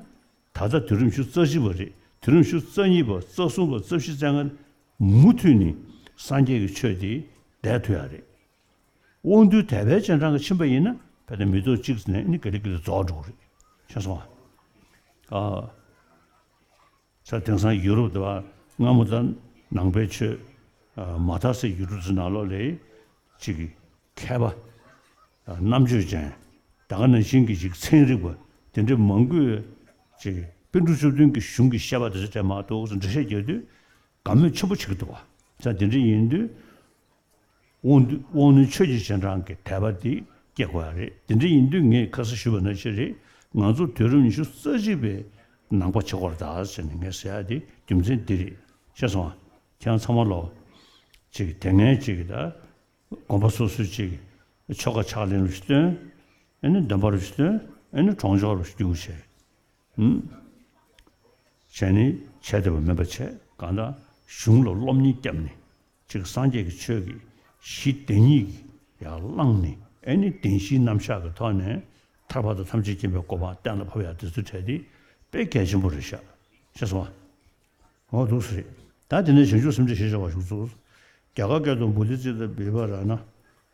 ད་ལྟ་དུས་རིམ་བཅུ་རྩ་གཅིག་པ་རེད། དུས་རིམ་བཅུ་རྩ་གཉིས་པ། རྩ་གསུམ་པ། རྩ་བཞི་རྩ་ལྔ་མུ་མཐུད་ནས་སངས་རྒྱས་ཀྱི་ཆོས་དེ་བསྡད་ཐུབ་ཡ་རེད། དབང་རྟུལ་དད་པའི་རྗེས་འབྲང་གིས་ཕྱིན་པ་ཡིན་ན། ཕལ་ཆེར་མི་ཐོག་གཅིག་ནས་ནི་ག་ལེ་ག་ལེ་རྫོགས་འགྲོ་གི་རེད། ཤེས་སོང་ཨ། ས་དེང་སང་ཡུ་རོབ་དེ་བ་སྔ་མོ་དང་ནང་པའི་ཆོས་མ་དར་སའི་ཡུལ་གྲུ་ཚོའི་ནང་ལོགས་ལ་ཅིག་མཁས་པ་རྣམ་དཔྱོད་ཅན། ད་ག་ནང་བཞིན་གྱི་ཅིག་ཚན་རིག་པ་དེ་འདྲའི་མང་པོས་ཅིག་པཎ་གྲུབ་བཅུ་བདུན་གྱི་གཞུང་གི་བཤད་པ་དེ་ཚོ་དྲན་མ་གཏོགས་འགྲེལ་བཤད་རྒྱག་དུས་དགའ་མོས་ཆེན་པོ་བྱེད་ཀྱི་འདུག་བ། ས་དེ་འདྲ་ཡིན་དུས། དབང་དུ་དབང་རྣོན་ཆོས་ཀྱི་རྗེས་འབྲང་གི་དད་པ་དེ་སྐྱེ་དགོས་ཡ་རེད། དེ་འདྲ་ཡིན་དུས་ངས་ཁ་སང་ཞུས་པ་ནང་བཞིན་རེད། ང་ཚོ་དུས་རབས་ཉི་ཤུ་རྩ་གཅིག་པའི་ནང་པ་བྱེད་དགོས་རེད་ད་ཟེར་ནས་ངས་ཟེར་ཡ་དེ་རྒྱུ་མཚན་འདི་རེད། ཤེས་སོང་ཨ། ཁྱེད་རང་ཚང་མ་ལོ། ཅིག་དེ་སྔའི་ཅིག་ད་དགོན་པ་སོ་སོའི་ཅིག་ཆོ་ག་ཕྱག་ལེན་རུ་ཞིག་སྟོན། ཨེ་ནི་འདོན་པ་རུ་ཞིག་སྟོན། ཨེ་ནི་གྲོང་ཆོག་རུ་ཞིག་བསྒྱུར་བྱས། བྱས་ནས་བྱས་བསྡད་པ་མིན་པ་བྱས། གང་ལྟར་གཞུང་ལ་སློབ་གཉེར་བརྒྱབ་ནས་ཅིག་སངས་རྒྱས་ཀྱི་ཆོས་ཀྱི་གཞི་བདེན་གཉིས་ཀྱི་ཡར་བླངས་ནས། ཨེ་ནི་བདེན་བཞིའི་རྣམ་གཞག་གི་ཐོག་ནས་ཐར་པ་དང་ཐམས་ཅད་མཁྱེན་པའི་གོ་འཕང་གཏན་ལ་ཕབ་ཡག་དེ་ཚོའི་གྲས་དེ་དཔེ་གལ་ཆེན་པོ་རེད་ཤག་ཤེས་སོང་ཨ། འོ་འདུག་སེ་རེད། ད་དེ་ནས་བྱང་ཆུབ་སེམས་བསྐྱེད་ཞེས་བྱ་བ་ཞུགས་སོ། རྒྱ་གར་སྐད་དུ་བོ་དྷི་ཙིཏྟ་བི་བྷ་ར་ཎ་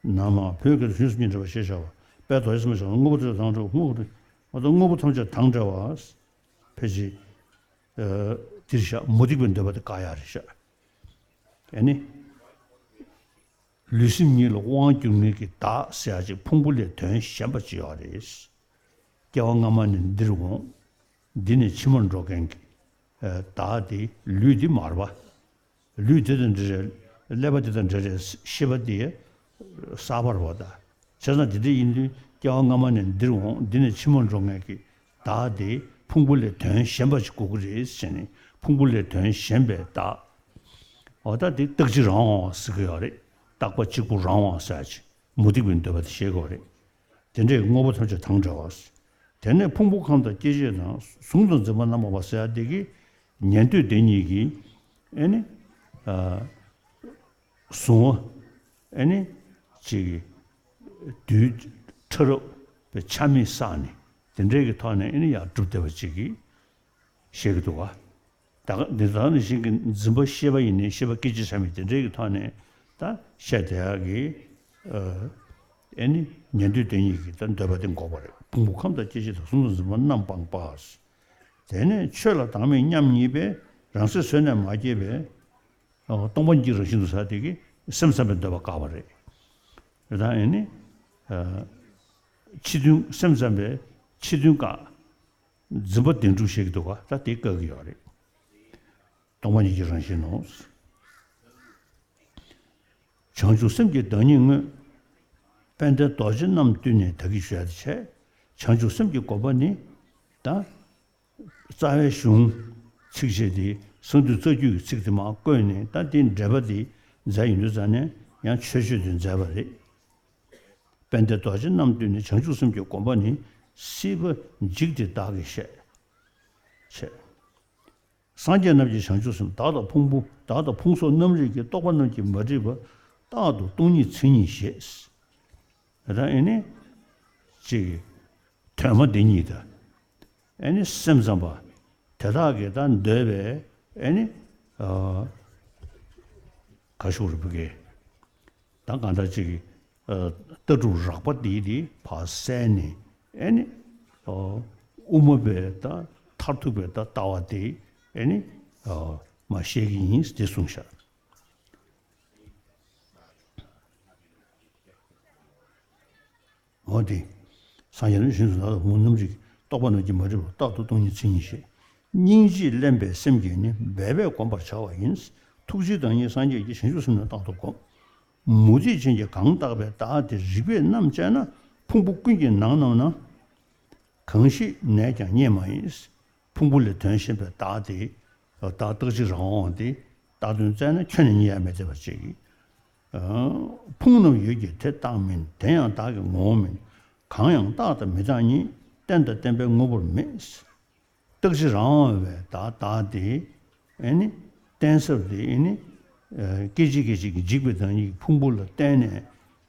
ན་མ། བོད་སྐད་དུ་བྱང་ཆུབ་སེམས་ཀྱི་འགྲེལ་པ་ཞེས་བྱ་བ། དཔལ་རྡོ་རྗེ་སེམས་དཔའི་ཞབས་ལ་དངོས་པོ་ཐམས་ཅད་དང་བྲལ་བ། དངོས་པོ་ཐམས་ཅད་དང་བྲལ་བ། ཕལ་ཆེར་འདིར་བཞག་མུ་སྟེགས་པའི་འདོད་པ་དེ་བཀག་ཡག་རེད་ཤག་ཨེ་ནི། ལུས་སེམས་གཉིས་ལ་དབང་བསྒྱུར་མཁན་གྱི་བདག་ཟེར་ཡག་ཅིག་ཕུང་པོ་ལས་དོན་གཞན་པ་ཅིག་ཡོད་རེད། སྐྱེ་བ་སྔ་མ་ནས་འདིར་འོང་། འདི་ནས་ཕྱི་མར་འགྲོ་མཁན་གྱི་བདག་དེ་ལུས་འདི་མ་རེད་པ། ལུས་འདི་དང་འདྲ་རེད། ཀླད་པ་འདི་དང་འདྲ་རེད། ཤེས་པ་འདི་གསར་པ་རེད་པ་ད། བྱས་ཙང་འདི་འདྲ་ཡིན་དུས་སྐྱེ་བ་སྔ་མ་ནས་འདིར་འོང་། འདི་ནས་ཕྱི་མར་འགྲོ་མཁན་གྱི་བདག་དེ་ཕུང་པོ་ལས་དོན་གཞན་པ་ཞིག་དགོས་ཀྱི་རེད་ཟེར་ནས། ཕུང་པོ་ལས་དོན་གཞན་པའི་བདག་འོ་ད་དེ་རྟག་གཅིག་རང་དབང་བ་ཟེར་གྱི་ཡོད་རེད། རྟག་པ་གཅིག་པུ་རང་དབང་ཟེར་ཡག་ཅིག་མུ་སྟེགས་པའི་འདོད་པ་དེ་ཤེས་དགོས་རེད། དེ་འདྲས་དངོས་པོ་ཐམས་ཅད་དང་བྲལ་བ། དེ་ནས་ཕུང་པོ་ཁམས་དང་སྐྱེ་མཆེད་དང་། གཟུང་དང་འཛིན་པ་རྣམ་སྤངས་པ་ཟེར་ཡག་དེ་གི་ཉན་ཐོས་དེ་གཉིས་ཀྱིས་ཨེ་ནི། ཨ། གཟུང་བ་ཨེ་ནི་ཅིག་རྡུལ་ཕྲ་རབ་པའི་ཆ་མེད་བསགས་ནས། དེ་འདྲས་ཀྱི་ཐོག་ནས་ཨེ་ནི་ཡར་སྒྲུབ་བསྡད་པ་ཅིག་གིས་བཤད་ཀྱི་འདུག་ག་ད་ག་འདི་ལྟར་ནི་ཞིང་གི་འཛིན་པ་ཤེས་པ་ཡིན་ནའི་ཤེས་པ་སྐད་ཅིག་ཆ་མེད་དེ་འདྲའི་གི་ཐོག་ནས་ད་བཤད་བསྡད་ཡག་གི། ཨ། ཨེ་ནི་ཉན་ཐོས་དེ་གཉིས་ཀྱིས་ད་འདོད་པ་དེ་འགོག་པ་རེད། ཕུང་པོ་ཁམས་དང་སྐྱེ་མཆེད་དང་། གཟུང་དང་འཛིན་པ་རྣམ་སྤངས་པ། དེ་ནས་ཆོས་ལ་བདག་མེད་མཉམ་ཉིད་པའི་རང་སེམས་བཟོད་ནས་མ་སྐྱེས་པའི་སྟོང་པ་ཉིད་ཀྱི་རང་བཞིན་དུ་ཟེར་དེ་གི་སེམས་ཙམ་པའི་འདོད་པ་བཀག་པ་རེད། རེད་ད་ཨེ་ནི། ཨ། ཕྱི་དོན་སེམས་ཙམ་པའི་ཕྱི་དོན་བཀག་འཛིན་པ་བདེན་གྲུབ་བཤད་ཀྱི་འདུག་ག་ད་དེ་བཀག་གི་ཡོད་རེད། སྟོང་པ་ཉིད་ཀྱི་རང་བཞིན་ནོ། བྱང་ཆུབ་སེམས་ཀྱི་བདག་ཉིད་དངོས། དཔལ་ལྡན་རྡོ་རྗེ་རྣམས་བཏུལ་ནས་བདག་གིས་ཞུ་ཡ་དེ་བྱས། བྱང་ཆུབ་སེམས་ཀྱི་སྒོམ་པ་ནི། ད་རྩ་བའི་གཞུང་ཚིགས་བཅད་དེ་གསང་འདུས་རྩ་རྒྱུད་ཀྱི་ཚིག་དེ་མར་བཀོད་ནས། ད་དེའི་འགྲེལ་པ་དེ་མཛད་ཡོང་དུས་ཙང་ནས་ཡང་མཆོད་བརྗོད་དེ་མཛད་པ་རེད། དཔལ་ལྡན་རྡོ་རྗེ་རྣམས་བཏུལ་ནས། བྱང་ཆུབ་སེམས་ཀྱི་སྒོམ་པ་ནི། སྲིད་པ་འཇིག་སྟེ་བདག་གིས་བཤད། བྱས། སངས་རྒྱས་རྣམས་ཀྱིས་བྱང་ཆུབ་སེམས། བདག་དང་ཕུང་པོ། བདག་དང་ཕུང་སོགས་རྣམ་རིག་གི། རྟོག་པ་རྣམས་ཀྱིས་མ་བསྒྲིབས་པ། རྟག་ཏུ་སྟོང་ཉིད་མཚན་ཉིད་ཞེས། ད་ཨེ་ནི། ཅིག་དོན་མ་བདེན་གཉིས་དང་། ཨེ་ནི་སེམས་ཙམ་པ། དེ་དག་གིས་ད་འདོད་པའི་ཨེ་ནི། ཨ། ག་ཞུ་རུ་བུ་གེ་ད་གང་ལྟར་ཅིག་ཨ། ལྟ་གྲུབ་རགས་པ་འདི་དེ་ཕར་བསལ་ནས། ཨེ་ནི། ཨ། དབུ་མ་པའི་ད་མཐར་ཐུག་པའི་ད་ལྟ་བ་དེ་ཨེ་ནི། ཨ། མར་བཤད་ཀྱི་ཡིན་དེ་གསུངས་ཤག་འོ་དེ། སངས་རྒྱས་རྣམས་བཞིན་དུ་བདག་དང་ཕུང་པོ་རྣམ་རིག་གི། རྟོག་པ་རྣམས་ཀྱིས་མ་བསྒྲིབས་པ། རྟག་ཏུ་སྟོང་ཉིད་མཚན་ཉིད་ཞེས། སྙིང་རྗེས་བརླན་པའི་སེམས་ཀྱིས་ནི། འབད་པས་བསྒོམ་པར་བྱ་བ་ཡིན། ཐུགས་རྗེའི་བདག་ཉིད་སངས་རྒྱས་ཀྱིས། བྱང་ཆུབ་སེམས་རྣམས་རྟག་ཏུ་བསྒོམ། མུ་སྟེགས་ཅན་གྱིས་གང་བཏགས་པའི། བདག་དེ་རིག་པས་རྣམ་དཔྱད་ན། ཕུང་པོ་ཀུན་གྱི་ནང་རྣམས་ན། གང་ཞིག་ནས་ཀྱང་རྙེད་མ་ཡིན། ཕུང་པོ་ལས་དོན་གཞན་པའི་བདག་དེ། བདག་རྟག་གཅིག་རང་དབང་དེ་བཏགས་དོན་བཙལ་ན་ཁྱོན་ནས་རྙེད་ཡ་མེད་བསྡད་པ་ཅིག་ཕུང་རྣམས་ཡོད་ཀྱི་དེ་རྟག་མིན། དེ་ཡང་བདག་གི་ངོ་བོ་མིན། གང་ཡང་བཏགས་དང་མི་བཏགས་ཉིད། བརྟན་དང་བརྟན་པའི་དངོས་པོར་མེད། རྟག་གཅིག་རང་དབང་བའི་བདག་བདག་དེ་ཨེ་ནི་གཏན་ཟབ་དེ་ཨེ་ནི་སྐད་ཅིག་སྐད་ཅིག་གིས་འཇིག་པའི་བདག་ཉིད་ཀྱི་ཕུང་པོ་ལ་བརྟེན་ནས།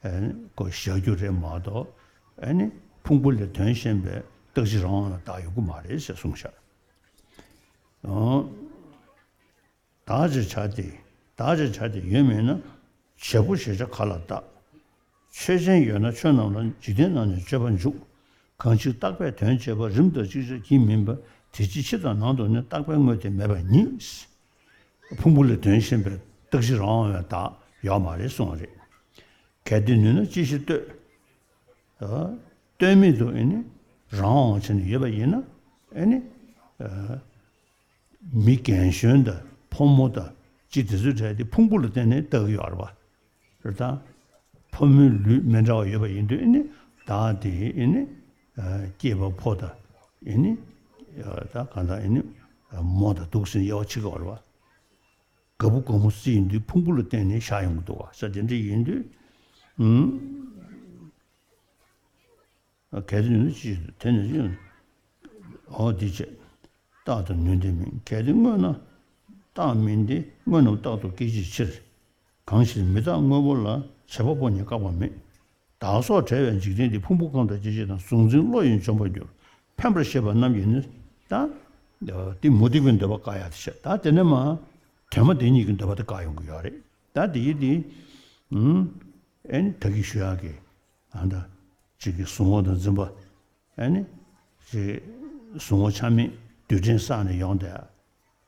ཨེ་ནི་ཁོ་བཞག་རྒྱུ་རེད་མ་གཏོགས། ཨེ་ནི་ཕུང་པོ་ལས་དོན་གཞན་པའི་རྟག་གཅིག་རང་དབང་ལ་བདག་ཡོང་གི་མ་རེད་ཞེས་གསུངས་ཤག་ཨོ། བདག་ཅེས་བྱ་སྟེ། བདག་ཅེས་བྱ་སྟེ་ཡོད་མིན་ན། བྱེད་པོ་ཞེས་བྱ་ག་ལ་བཏགས། ཆོས་ཅན་ཡོད་ན་ཆོས་རྣམས་ལ་འཇིག་རྟེན་རྣམས་ནི་དཔྱོད་པ་འཇུག་གང་ཕྱིར་རྟག་པས་དོན་བྱེད་པ་རིམ་དང་ཅིག་ཅར་གྱིས་མིན་པ། དེ་ཕྱིར་ཕྱི་དང་ནང་དུ་ནི་རྟག་པའི་དངོས་དེ་མེད་པ་ཉིད། ཕུང་པོ་ལས་དོན་གཞན་པའི་རྟག་གཅིག་རང་དབང་བའི་བདག་ཡོད་མ་རེད་གསུངས་པ་རེད། གལ་ཏེ་ནུས་ན་ཅི་ཞིག་ལྟོས། ལྟོས་མེད་དུ་ཨེ་ནི་རང་དབང་བྱས་ནས་ཡོད་པ་ཡིན་ན། ཨེ་ནི། མི་རྒན་གཞོན་དང་ཕོ་མོ་དང་ཅི་དེ་ཚོའི་གྲས་དེ་ཕུང་པོ་ལ་བརྟེན་ནས་བཏགས་ཀྱི་ཡོད་རེད་པ། རེད་དང་། ཕོ་མོའི་ལུས་མི་འདྲ་བ་ཡོད་པ་ཡིན་དུས་ཨེ་ནི་བདག་དེ་ཨེ་ནི། སྐྱེས་པ་ཕོ་དང་ཨེ་ནི། ད་གང་ལྟར་ཨེ་ནི། མོ་དང་འདུག་ཟེར་དབྱེ་བ་ཕྱེ་གི་ཡོད་རེད་པ། རྒད་པོ་རྒད་མོ་སུ་ཡིན་དུས་ཕུང་པོ་ལ་བརྟེན་ནས་བཞག་ཡོང་གི་འདུག་བ་ས་དེ་འདྲ་ཡིན་དུས། ཨུམ། གལ་ཏེ་ནུས་ན་ཅི་ཞིག་ལྟོས། དེ་ནི་ཅི། འོ་འདི་བྱས། རྟག་ཏུ་ནུས་ཏེ་མིན། གལ་ཏེ་དངོས་ན་རྟག་མིན་ཏེ། དངོས་རྣམས་རྟག་ཏུ་སྐད་ཅིག་ཕྱིར། གང་ཞིག་མི་རྟག་དངོས་པོ་ལ། བྱེད་པ་པོ་ཉིད་བཀག་པ་མེད། བདག་སོགས་བྲལ་བའི་འཇིག་རྟེན་འདི། ཕུང་པོ་ཁམས་དང་སྐྱེ་མཆེད་དང་། གཟུང་འཛིན་བློ་ཡིས་འཇོམས་པར་འགྱུར། ཕན་པར་ཤེས་པ་རྣམས་ཀྱིས་ནི། ད། འདི་མུ་སྟེགས་པའི་འདོད་པ་བཀག་ཡག་དེ་བྱས། ད་དེ་ནས་མ། དོན་མ་དེ་གཉིས་ཀྱི་འདོད་པ་དེ་བཀག་ཡོང་གི་ཡོད་རེད། ད་དེ་ཡིན་དེ། ཨུམ། ཨེ་ནི་ད་གིན་ཞུ་ཡག་གི། ཨ་ད། གཅིག་གི་གཟུང་བ་དང་འཛིན་པ། ཨེ་ནི། གཅིག་གཟུང་བ་ཆ་མེད་རྡུལ་ཕྲན་བསགས་ནས་ཡོང་དེ།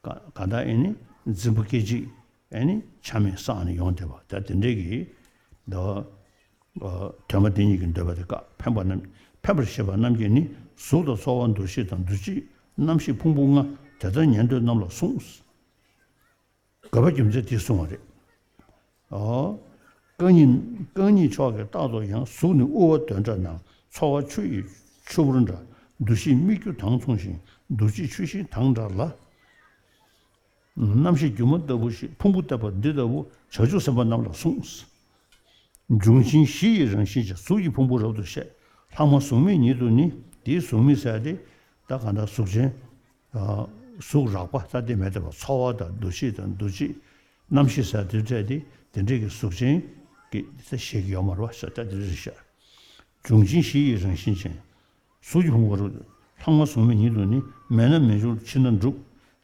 ག་ག་ད་ཨེ་ནི་འཛིན་པ་སྐད་ཅིག་ཨེ་ནི་ཆ་མེད་བསགས་ནས་ཡོང་དེ་བ། ད་དེ་འདྲས་ཀྱི་ད་དོན་མ་དེ་གཉིས་ཀྱི་འདོད་པ་དེ་བཀག་ཕན་པ་རྣམས། ཕན་པར་ཤེས་པ་རྣམས་ཀྱིས་ནི། གཟུགས་དང་ཚོར་བ་འདུ་ཤེས་དང་། འདུ་བྱེད་རྣམ་ཤེས་ཕུང་པོ་ལྔ། དེ་ལྟར་ཉན་ཐོས་རྣམས་ལ་གསུངས། དགོས་པ་རྒྱུ་མཚན་དེ་གསུངས་པ་རེད། ཨོ། རྐང་གཉིས། རྐང་གཉིས་མཆོག་གིས་རྟག་ཏུ་ཡང་། གཟུགས་ནི་དབུ་བ་རྡོལ་བྲལ་ན། ཚོར་བ་ཆུ་ཡི་ཆུ་བུར་འདྲ། འདུ་ཤེས་སྨིག་རྒྱུ་དྭངས་མཚུངས་ཤིང་། འདུ་བྱེད་ཆུ་ཤིང་དྭངས་འདྲ་ལ། རྣམ་ཤེས་སྒྱུ་མ་ལྟ་བུ་ཞིག་ཕུང་པོ་ལྟ་བུ་འདི་ལྟ་བུ་བྱང་ཆུབ་སེམས་དཔའ་རྣམས་ལ་གསུངས། འབྱུང་ཆེན་བཞི་ཡི་རང་བཞིན་ཅན། གཟུགས་ཀྱི་ཕུང་པོ་རབ་ཏུ་བཤད། ལྷག་མ་གཟུགས་མེད་ཉིད་དུ་ནི། དེའི་གཟུགས་མེད་ཟེར་དེ། ད་གང་ལྟར་གཟུགས་ཅན། གཟུགས་རགས་པ་ས་དེ་མེད་དེ་བ། ཚོར་བ་དང་འདུ་ཤེས་དང་འདུ་བྱེད། རྣམ་ཤེས་ཟེར་དེ་འདྲས་དེ་དེ་འདྲས་ཀྱི་གཟུགས་ཅན་གྱི་ས་ཞེས་ཀྱི་ཡོད་མ་རེད་བ་ས་ད་དེ་རེད་ཤག་འབྱུང་ཆེན་བཞི་ཡི་རང་བཞིན་ཅན། གཟུགས་ཀྱི་ཕུང་པོ་རབ། ལྷག་མ་གཟུགས་མེད་ཉིད་དུ་ནི། མེད་ན་མི་འབྱུང་ཕྱིར་ན་འགྲུབ།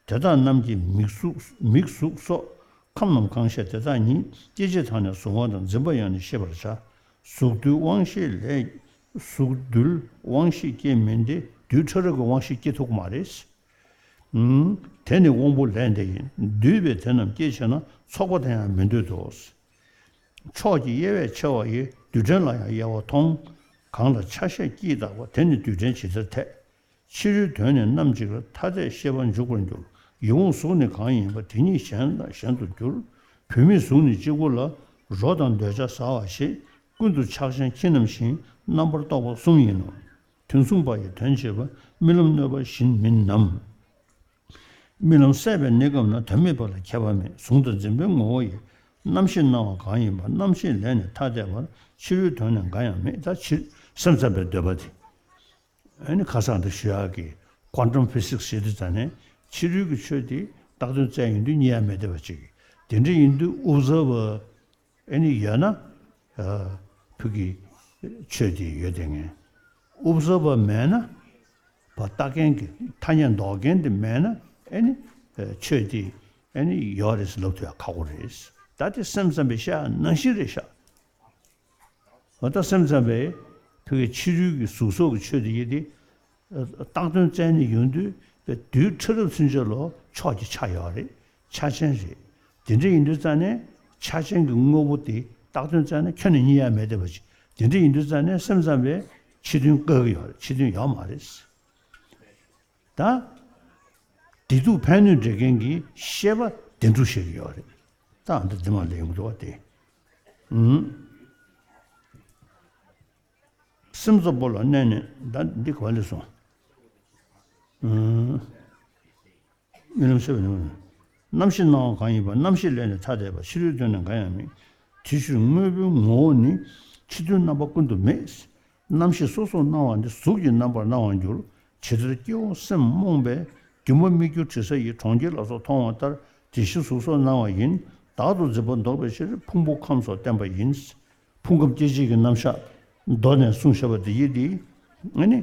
དེ་དག་རྣམས་ཀྱི་མིག་གཟུགས། མིག་གཟུགས་སོགས་ཁམས་རྣམས་གང་ཤེས་དེ་དག་ཉིད། སྐྱེ་མཆེད་དང་ནི་གཟུང་བ་དང་། འཛིན་པ་ཡང་ནི་ཤེས་པར་བྱ། གཟུགས་རྡུལ་དབང་ཤེས་ལས། གཟུགས་རྡུལ་དབང་ཤེས་སྐྱེ་མིན་ཏེ། རྡུལ་ཕྲ་རབ་ཀྱི་དབང་ཤེས་སྐྱེ་ཐུབ་ཀྱི་མ་རེད། ཨུམ། དེ་ནི་དབང་པོ་ལས་འདས་ཡིན། འདུས་པས་དེ་རྣམས་སྐྱེད་བྱེད་ན། ཚོགས་པ་དེ་ཡང་མི་འདོད་དོ། ཕྱོགས་ཀྱི་དབྱེ་བས་ཕྱེ་བ་ཡི། རྡུལ་ཕྲན་ལ་ཡང་དབྱེ་བ་མཐོང་། གང་ལ་ཆ་ཤས་ཀྱིས་བཏགས་པ། དེ་ནི་རྡུལ་ཕྲན་ཇི་ལྟར་འཐད། ཕྱི་རོལ་དོན་ནི་རྣམ་གཅིག་ལ། ཐ་དད་ཤེས་པ་འཇུག་པར་འགྱུར། ཡིད་འོང་གཟུགས་ནི་གང་ཡིན་པ། དེ་ཉིད་གཞན་དང་གཞན་དུ་འགྱུར། བུད་མེད་གཟུགས་ནི་གཅིག་པུ་ལ། རོ་དང་འདོད་ཆགས་ཟ་བ་ཞེས། ཀུན་ཏུ་ཆགས་ཞེན་ཁྱིམ་རྣམས་བཞིན། རྣམ་པར་རྟོག་པ་གསུམ་ཡིན་ནོ། དོན་མཚུངས་པ་ཡི་དོན་བྱེད་པ། རྨི་ལམ་གནོད་པ་བཞིན་མིན་ནམ། རྨི་ལམ་སད་པའི་གནས་སྐབས་ན། དོན་མེད་པ་ལ་ཁྱབ་པ་མེད། གཟུང་དང་འཛིན་པའི་ངོ་བོ་ཡི། རྣམ་ཤེས་སྣང་བ་གང་ཡིན་པ། རྣམ་ཤེས་ལས་ནི་ཐ་དད་པར། ཕྱི་རོལ་དོན་ནི་འགའ་ཡང་མེད། ད་ཕྱི་སེམས་ཙམ་པའི་འདོད་པ་དེ། ཨ་ནི་ཁ་སང་དུ་ཞུ་ཡག་གི་ཀོན་ཊམ་ཕི་སིག་སི་ཞེས་དུས་ཙ་ནས་ཕྱི་རོལ་གྱི་ཆོས་དེ་རྟག་དོན་བཙལ་ཡོང་དུས་རྙེད་ཡ་མེད་བསྡད་པ་ཅིག་དེ་འདྲ་ཡིན་དུས་ཨོབ་ཟར་བར་ཨ་ནི་ཡོད་ན། ཨ། ཕུགས་ཀྱི་ཆོས་དེ་ཡོད་དེ་ངན། ཨོབ་ཟར་བར་མེད་ན། བ་ལྟ་མཁན་གྱི་ཐ་སྙད་འདོགས་མཁན་དེ་མེད་ན། ཨ་ནི་ཆོས་དེ་ཨ་ནི་ཡོད་རེད་ཟེར་ལབ་ཐུབ་ཡ་ཁག་པོ་རེད། ད་དེ་སེམས་ཙམ་པས་བཤད་ཡ་ནང་བཞིན་རེད་ཤག་འོ་ད་སེམས་ཙམ་པས་ཕ་གི་ཕྱི་རོལ་གྱི་གཟུགས་སོགས་ཀྱི་ཆོས་དེ་ཡིན་ཏེ། རྟག་དོན་བཙལ་ནས་ཡོང་དུས་རྡུལ་ཕྲ་རབ་ཚུན་ཆད་ལ་ཕྱོགས་ཀྱི་ཆ་ཡོད་རེད། ཆ་ཅན་རེད། དེ་འདྲ་ཡིན་དུས་ཙ་ནས་ཆ་ཅན་གྱི་དངོས་པོ་དེ་རྟག་དོན་བཙལ་ན་ཁྱོན་ནས་རྙེད་ཡ་མེད་བསྡད་པ་ཅིག་དེ་འདྲ་ཡིན་དུས་ཙ་ནས་སེམས་ཙམ་པས་ཕྱི་དོན་བཀག་གི་ཡོད་རེད། ཕྱི་དོན་ཡོད་མ་རེད། ད། བདེ་སྡུག་ཕན་གནོད་འབྲེལ་མཁན་གྱི་ཤེས་པ་བདེན་གྲུབ་བཤད་ཀྱི་ཡོད་རེད། ད་འདི་འདི་མ་ལས་ཡོང་གི་འདུག་བ་དེ། ཨུམ། སེམས་ཙམ་པོ་ལ་གནས་ནས་ད་འདི་ག་ལས་སོང་། ཨུམ། རྨི་ལམ་སད་པའི་ནང་། རྣམ་ཤེས་སྣང་བ་གང་ཡིན་པ། རྣམ་ཤེས་ལས་ནི་ཐ་དད་པ། ཕྱི་རོལ་དོན་ནི་འགའ་ཡང་མེད། དེ་ཕྱིར་དངོས་པོའི་ངོ་བོ་ནི། ཕྱི་དོན་རྣམ་པ་ཀུན་ཏུ་མེད། རྣམ་ཤེས་སོ་སོར་སྣང་བ་འདི། གཟུགས་ཀྱི་རྣམ་པར་སྣང་བར་འགྱུར། ཇི་ལྟར་སྐྱེ་བོ་སེམས་རྨོངས་པས། སྒྱུ་མ་སྨིག་རྒྱུ་དྲི་ཟ་ཡི། གྲོང་ཁྱེར་ལ་སོགས་མཐོང་བ་ལྟར། དེ་བཞིན་གཟུགས་སོགས་སྣང་བ་ཡིན། བདག་ཏུ་འཛིན་པ་ལྡོག་པའི་ཕྱིར། ཕུང་པོ་ཁམས་སོགས་བརྟེན་པ་ཡིན། ཕུང་ཁམས་སྐྱེ་མཆེད་ཀྱི་རྣམ་གཞག་མདོ་ནས་གསུངས་བཞག་པ་དེ་ཡིན་ཏེ། ཨ་ནི།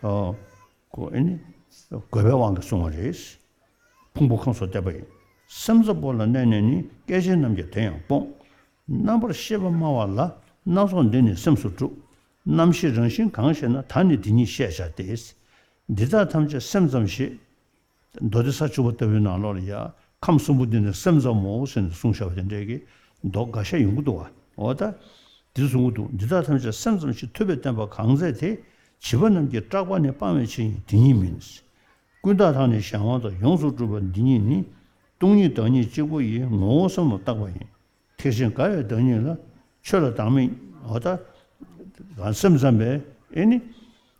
ཨ། ཁོ་ཨ་ནི། དགོས་པའི་དབང་གིས་གསུངས་པ་རེད། ཕུང་པོ་ཁམས་སུ་བལྟས་པ་ཡིན། སེམས་ཙམ་པོ་ལ་གནས་ནས་ནི། སྐད་ཅིག་རྣམས་ཀྱིས་དེ་ཡང་སྤོང་། རྣམ་པར་ཤེས་པ་སྨྲ་བ་ལ། སྣ་ཚོགས་འདི་ནི་སེམས་སུ་གྲུབ། རྣམ་ཤེས་རང་བཞིན་གང་ཞེ་ན། ད་ནི་འདི་ཉིད་ཤེས་བྱ་སྟེ། འདི་དག་ཐམས་ཅད་སེམས་ཙམ་ཞེས། མདོ་སྡེ་ས་བཅུ་པ་ལྟ་བུའི་ནང་ལོགས་ལ་ཡང་ཁམས་གསུམ་པོ་འདི་ནི་སེམས་ཙམ་མོ་ཟེར་ནས་གསུངས་བཞག་པ་དེ་འདྲའི་གི་མདོ་འགའ་ཤས་ཡོང་གི་འདུག་བ། འོ་ད། འདི་གསུང་གི་འདུག་འདི་དག་ཐམས་ཅད་སེམས་ཙམ་ཞེས། ཐུབ་པས་བསྟན་པ་གང་མཛད་དེ། བྱིས་པ་རྣམས་ཀྱིས་སྐྲག་པ་ནི། སྤང་བའི་ཕྱིར་ཡིན་དེ་ཉིད་མིན། ཀུན་བརྟགས་དང་ནི་གཞན་དབང་དང་། ཡོངས་སུ་གྲུབ་པ་འདི་ཉིད་ནི། སྟོང་ཉིད་བདག་ཉིད་གཅིག་པུ་ཡི། ངོ་བོ་སེམས་ལ་བརྟགས་པ་ཡིན། ཐེག་ཆེན་དགའ་བའི་བདག་ཉིད་ལ། ཆོས་ལ་བདག་མེད། འོ་ད། སེམས་ཙམ་པས་ཨེ་ནི།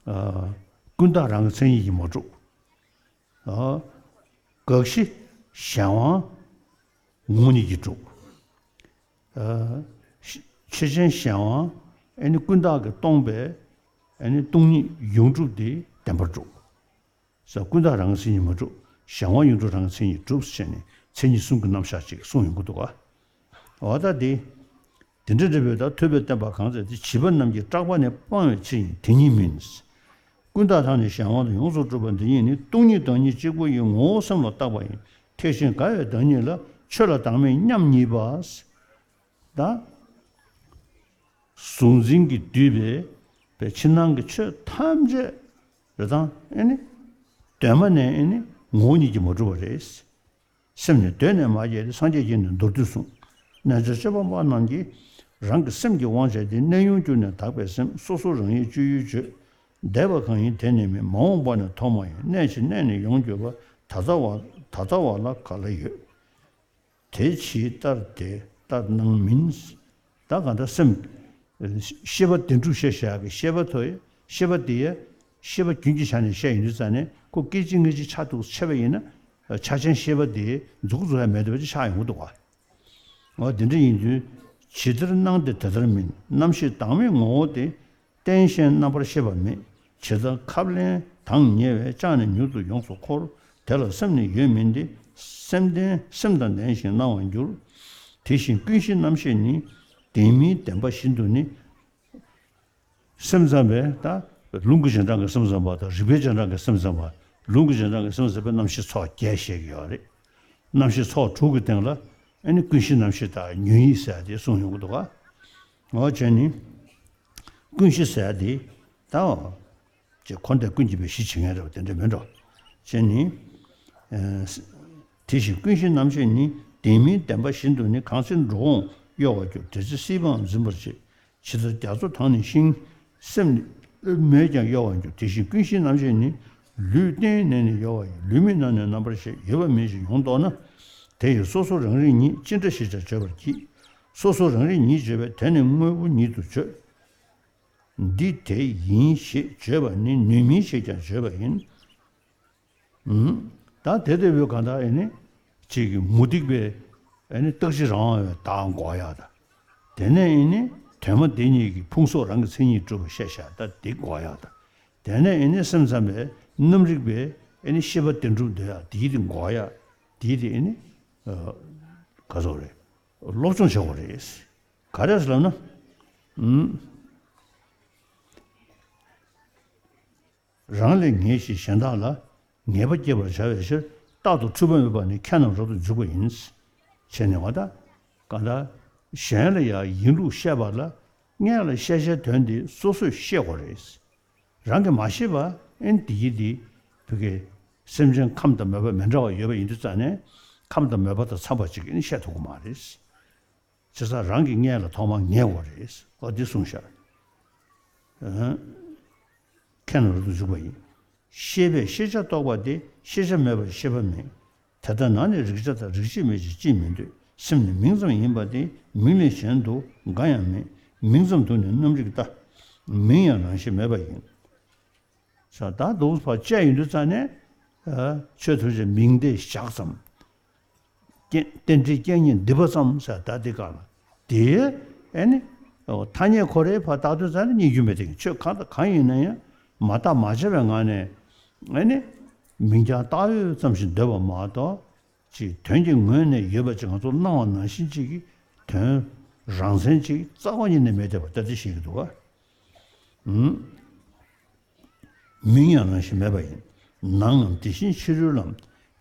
ཨ། ཀུན་བརྟགས་རང་གི་མཚན་ཉིད་ཀྱིས་མ་གྲུབ། ཨ། དགག་གཞི་གཞན་དབང་ངོ་བོ་ཉིད་ཀྱིས་གྲུབ། ཨ། ཤེ་ཤེས་ཅན་གཞན་དབང་ཨེ་ནི་ཀུན་བརྟགས་ཀྱིས་སྟོང་པའི་ཨེ་ནི་སྟོང་ཉིད་ཡོངས་གྲུབ་དེ་བདེན་པར་གྲུབ། ས། ཀུན་བརྟགས་རང་གི་མཚན་ཉིད་མ་གྲུབ། གཞན་དབང་ཡོངས་གྲུབ་རང་གི་མཚན་ཉིད་གྲུབ་ཟེར་ནས་མཚན་ཉིད་གསུམ་གྱི་རྣམ་གཞག་ཅིག་གསུངས་ཡོང་གི་འདུག་ག། འོ་ད་དེ། དེ་འདྲ་འདྲ་བོས་ད་ཐུབ་པས་བསྟན་པ་གང་མཛད་དེ། བྱིས་པ་རྣམས་ཀྱིས་སྐྲག་པ་ནི། སྤང་བའི་ཕྱིར་ཡིན་དེ་ཉིད་མིན། ཀུན་བརྟགས་དང་ནི་གཞན་དབང་དང་། ཡོངས་སུ་གྲུབ་པ་འདི་ཉིད་ནི། སྟོང་ཉིད་བདག་ཉིད་གཅིག་པུ་ཡི། ངོ་བོ་སེམས་ལ་བརྟགས་པ་ཡིན། ཐེག་ཆེན་དགའ་བའི་བདག་ཉིད་ལ། ཆོས་ལ་བདག་མེད་མཉམ་ཉིད་པ། ད། གཟུང་འཛིན་གྱིས་བསྡུས་པའི་པའི་ཕྱི་ནང་གི་ཆོས་ཐམས་ཅད་རེ་དང་ཨེ་ནི། གདོད་མ་ནས་ཨེ་ནི་ངོ་བོ་ཉིད་ཀྱིས་མ་གྲུབ་པ་རེད། སེམས་ནི་གདོད་ནས་མ་སྐྱེས་ཏེ། སངས་རྒྱས་ཀྱིས་ནི་མདོར་བསྡུས་གསུངས། རྣལ་འབྱོར་སྤྱོད་པ་པ་རྣམས་ཀྱིས། རང་གི་སེམས་ཀྱི་དབང་བྱས་ཏེ། གནས་ཡུལ་གྱུར་ནས་དག་པའི་སེམས། སོ་སོ་རང་ཡུལ་སྤྱོད་ཡུལ་བརྗོད། འདས་པ་གང་ཡིན་དེ་ནི་མིན། མ་འོངས་པ་ནི་ཐོག་མ་ཡིན། གནས་ཕྱིན་གནས་ནི་ཡོངས་གྱུར་པ། ད་ལྟ་བ་ད་ལྟ་བ་ལ་ག་ལ་ཡོད། དེ་ཕྱིའི་ལྟར་དེ་ལྟར་སྣང་མིན། ད་གང་ལྟར་སེམས། ཤེས་པ་བདེན་གྲུབ་ཤེས་བྱ་གི་ཤེས་པ་ཐོབ་ཡོད། ཤེས་པ་དེ་ཡང་ཤེས་པ་རྒྱུན་གྱི་ཆ་ནས་བཤད་ཡོང་དུས་ཙང་ནས་ཁོ་སྐད་ཅིག་སྔ་ཕྱི་ཆགས་འདུག་ཆད་པ་ཡིན་ན། ཆ་ཅན་ཤེས་པ་དེ་མཛུབ་གུ་འཛུགས་ཡ་མེད་འདུག་པ་ཅིག་ཆགས་ཡོང་གི་འདུག་ག། འོ་དེ་འདྲ་ཡིན་དུས། ཇི་ལྟར་སྣང་དེ་དེ་ལྟར་མིན། རྣམ་ཤེས་བདག་མེད་ངོ་བོ་དེ། རྟེན་གཞན་རྣམ་པར་ཤེས་པ་མེད། ཇི་ལྟར་ཁབ་ལེན་དང་ཉེ་བས། ལྕགས་ནི་མྱུར་དུ་ཡོངས་སུ་འཁོར། དེ་ལ་སེམས་ནི་ཡོད་མིན་ཏེ། སེམས་ལྡན་སེམས་དང་ལྡན་ཞིང་སྣང་བར་འགྱུར། དེ་བཞིན་ཀུན་གཞིའི་རྣམ་ཤེས་ནི། བདེན་མིན་བདེན་པ་བཞིན་དུ་ནི། སེམས་ཙམ་པས་ད་ལུང་གི་རྗེས་འབྲང་གི་སེམས་ཙམ་པ་དང་། རིགས་པའི་རྗེས་འབྲང་གི་སེམས་ཙམ་པ། ལུང་གི་རྗེས་འབྲང་གི་སེམས་ཙམ་པས་རྣམ་ཤེས་ཚོགས་བརྒྱད་བཤད་ཀྱི་ཡོད་རེད། རྣམ་ཤེས་ཚོགས་དྲུག་གི་སྟེང་ལ་ཨ་ནི་ཀུན་གཞི་རྣམ་ཤེས་དང་ཉོན་ཡིད་ཟེར་ཡ་དེ་གསུངས་ཡོང་གི་འདུག་ག། འོ་བྱས་ནི། ཀུན་གཞི་ཟེར་ཡ་དེ་ད། ཅེས་འཁོར་འདས་ཀུན་གྱི་བའི་གཞི་བྱེད་མཁན་རེད་པ་དེ་འདྲ་མིན་འགྲོ། བྱས་ནི། ཨ། དེ་བཞིན་ཀུན་གཞིའི་རྣམ་ཤེས་ནི། བདེན་མིན་བདེན་པ་བཞིན་དུ་ནི། གང་ཚེ་འགྲོ་འོང་གཡོ་བར་འགྱུར། དེ་ཚེ་སྲིད་པའང་འཛིན་པར་བྱེད། ཇི་ལྟར་རྒྱ་མཚོ་དང་ནི་ཤིང་། སེམས་ནི་མེད་ཀྱང་གཡོ་བར་འགྱུར། དེ་བཞིན་ཀུན་གཞིའི་རྣམ་ཤེས་ནི། ལུས་རྟེན་ནས་ནི་གཡོ་བ་ཡིན། ལུས་མེད་ན་ནི་རྣམ་པར་ཤེས། ཡོད་པ་མིན་ཞེས་ཡོངས་རྟོག་ན། དེ་ཡིས་སོ་སོ་རང་རིག་ཉིད། ཅི་འདྲ་ཞེས་ཀྱང་བརྗོད་པར་བགྱིད། སོ་སོ་རང་རིག་ཉིད་བརྗོད་པས། དེ་ནི་དངོས་པོ་ཉིད་དུ་བརྗོད། འདི་དེ་ཡིན་ཞེས་བརྗོད་པ་ནི། ནུས་མིན་ཞེས་ཀྱང་བརྗོད་པ་ཡིན། ཨུམ། ད་དེ་ལྟ་བུའི་གང་ལྟར་ཨེ་ནི། ཅིག་གི་མུ་སྟེགས་པའི་ཨེ་ནི་རྟག་གཅིག་རང་དབང་བའི་བདག་འགོག་ཡག་དང་། དེ་ནས་ཨེ་ནི་དོན་མ་དེ་གཉིས་ཀྱི་ཕུང་སོགས་རང་གི་མཚན་ཉིད་གྲུབ་པ་བཤད་བཞག་ད་དེ་འགོག་ཡག་དང་། དེ་ནས་ཨེ་ནི་སེམས་ཙམ་པའི་རྣམ་རིག་པའི་ཨེ་ནི་ཤེས་པ་བདེན་གྲུབ་འདོད་ཡག་དེའི་དེ་འགོག་ཡག་དེའི་དེ་ཨེ་ནི། ཨ། ག་ཚོད་རེད། སློབ་སྦྱོང་བྱེད་དགོས་རེད། ག་རེ་ཟེར་ལབ་ན། ཨུམ། རང་ལས་ངེས་ཤིང་གཞན་དག་ལ་ངེས་པ་སྐྱེད་པར་བྱ་བའི་ཕྱིར། རྟག་ཏུ་འཁྲུལ་པ་མེད་པ་ནི་ཁྱད་རྣམས་རབ་ཏུ་འཇུག་པ་ཡིན། བྱས་ནས་བ་ད། གང་ལྟར་གཞན་ལ་ཡང་ཡིན་ལུགས་བཤད་པ་ལ་སྔོན་ལ་བཤད་བྱའི་དོན་དེ་སོ་སོས་ཤེས་དགོས་རེད། རང་གིས་མ་ཤེས་པ་ཨེ་ནི་དེ་ཡིན་དེ། བུ་གའི་སེམས་ཅན་ཁམས་དང་མོས་པ་མི་འདྲ་བ་ཡོད་པ་ཡིན་དུས་ཙང་ནས་ཁམས་དང་མོས་པ་དང་འཚམས་པ་ཅིག་ཨེ་ནི་བཤད་ཐུབ་ཀྱི་མ་རེད། བྱས་ཙང་རང་གི་སྔོན་ལ་ཐོག་མར་ངེས་དགོས་རེད། ཨོ་འདི་གསུངས་ཤག། ཨ། ཁྱད་རྣམས་རབ་ཏུ་འཇུག་པ་ཡིན། ཤེས་པས་ཤེས་བྱ་རྟོགས་པ་སྟེ། ཤེས་བྱ་མེད་པར་ཤེས་པ་མེད། དེ་ལྟ་ན་ནི་རིག་བྱ་དང་། རིག་བྱེད་མེད་ཅིང་ཅིས་མི་འདོད། སེམས་ནི་མིང་ཙམ་ཡིན་པ་སྟེ། མིང་ལས་གཞན་དུ་འགའ་ཡང་མེད། མིང་ཙམ་དུ་ནི་རྣམ་རིག་ལྟ། མིང་ཡང་རང་བཞིན་མེད་པ་ཡིན། ས་ད་འདུག་ཕར་བཅད་ཡོང་དུས་ཙང་ནས། ཨ། ཆོས་ཐམས་ཅད་མིང་བརྡས་བཞག་ཙམ། རྐྱེན་རྟེན་འབྲེལ་རྐྱེན་ཉིད་འདི་པ་ཙམ་ཟེར་ད་འདི་ག་ལ། དེ་ཨེ་ནི། ཨོ་ཐ་སྙད་ཁོ་རའི་ཕར་བཏགས་དུས་ཙང་ནས་རྙེད་རྒྱུ་མེད་དེ། ཆོས་གང་དང་གང་ཡིན་ན་ཡང་མ་བརྟགས་མ་དཔྱད་པའི་ངང་ནས་ཨེ་ནི། མིང་རྐྱང་བཏགས་ཡོད་ཙམ་ཞིག་འདོད་པ་མ་གཏོགས། ཅིག་དོན་གྱི་ངོས་ནས་ཡོད་པ་ཅིག་ང་ཚོ་སྣང་བ་ནང་བཞིན་ཅིག་གི་དོན་ རང་མཚན་གཅིག་རྩ་བ་ཉིད་ནས་མེད་བསྡད་པ་ལྟ་སྟེ་ཤེས་ཀྱི་འདུག་ག། ཨུམ། མིང་ཡང་རང་བཞིན་མེད་པ་ཡིན། ནང་ངམ་དེ་བཞིན་ཕྱི་རོལ་ལམ།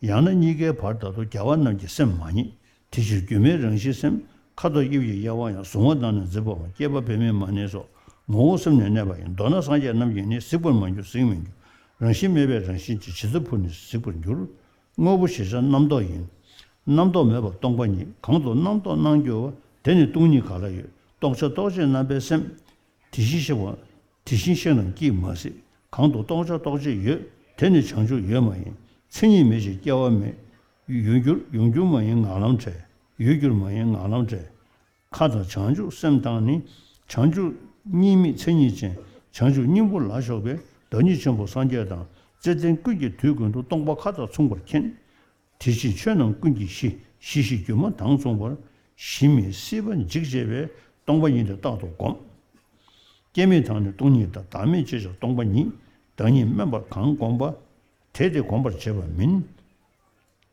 ཡང་ན་གཉིས་ཀའི་བར་དག་ཏུ་རྒྱལ་བ་རྣམས་ཀྱི་སེམས་མ་རྙེད། དེ་ཕྱིར་སྒྱུ་མའི་རང་བཞིན་སེམས། ཁ་དོག་དབྱིབས་ཀྱི་དབྱེ་བ་ཡང་། གཟུང་བ་དང་ནི་འཛིན་པའང་། སྐྱེས་པ་བུད་མེད་མ་ནིང་སོགས། ངོ་བོ་སེམས་ནི་གནས་པ་ཡིན། མདོར་ན་སངས་རྒྱས་རྣམས་ཀྱིས་ནི། གཟིགས་པར་མ་གྱུར་གཟིགས་མི་འགྱུར། རང་བཞིན་མེད་པའི་རང་བཞིན་གྱིས། ཇི་ལྟར་བུ་ནི་གཟིགས་པར་འགྱུར། དངོས་པོ་གཞལ་བྱ་རྣམ་རྟོག་ཡིན། རྣམ་རྟོག་མེད་པ་སྟོང་པ་ཉིད། གང་དུ་རྣམ་རྟོག་སྣང་གྱུར་པ། དེ་ནི་སྟོང་ཉིད་ག་ལ་ཡོད། རྟོག་བྱ་རྟོག་བཅས་རྣམ་པའི་སེམས། དེ་བཞིན་གཤེགས་པ། དེ་བཞིན་གཤེགས་རྣམས་ཀྱིས་མ་གཟིགས། གང་དུ་རྟོག་བྱ་རྟོག་བཅས་ཡོད། དེ་ནི་བྱང་ཆུབ་ཡོད་མ་ཡིན། མཚན་ཉིད་མེད་ཅིང་སྐྱེ་བ་མེད། ཡོད་འགྱུར་ཡོད་འགྱུར་མ་ཡིན་ངང་ལམ་བྲལ། ཡོད་འགྱུར་མ་ཡིན་ངང་ལམ་བྲལ། མཁའ་དང་བྱང་ཆུབ་སེམས་དང་ནི། བྱང་ཆུབ་གཉིས་མེད་མཚན་ཉིད་ཅན། བྱང་ཆུབ་སྙིང་པོ་ལ་ཕྱོགས་པའི། བདག་ཉིད་ཆེན་པོ་སངས་རྒྱས་དང་། བརྩེ་ལྡན་ཀུན་གྱིས་དུས་ཀུན་ཏུ། སྟོང་པ་མཁའ་དང་མཚུངས་པར་མཁྱེན། དེ་ཕྱིར་ཆོས་རྣམས་ཀུན་གྱི་གཞི། གཞི་ཞེས་སྒྱུ་མ་དང་མཚུངས་པར། གཞི་མེད་སྲིད་པ་འཇིག་བྱེད་པའི། སྟོང་པ་ཉིད་དེ་རྟག་ཏུ་བསྒོམ། སྐྱེ་མེད་དང་ནི་སྟོང་ཉིད་དང་། བདག་མེད་ཅེས་བྱ་སྟོང་པ་ཉིད། བདག་ཉིད་དམན་པར་གང་བསྒོམ་པ། དེ་དེ་བསྒོམ་པར་བྱེད་པ་མིན།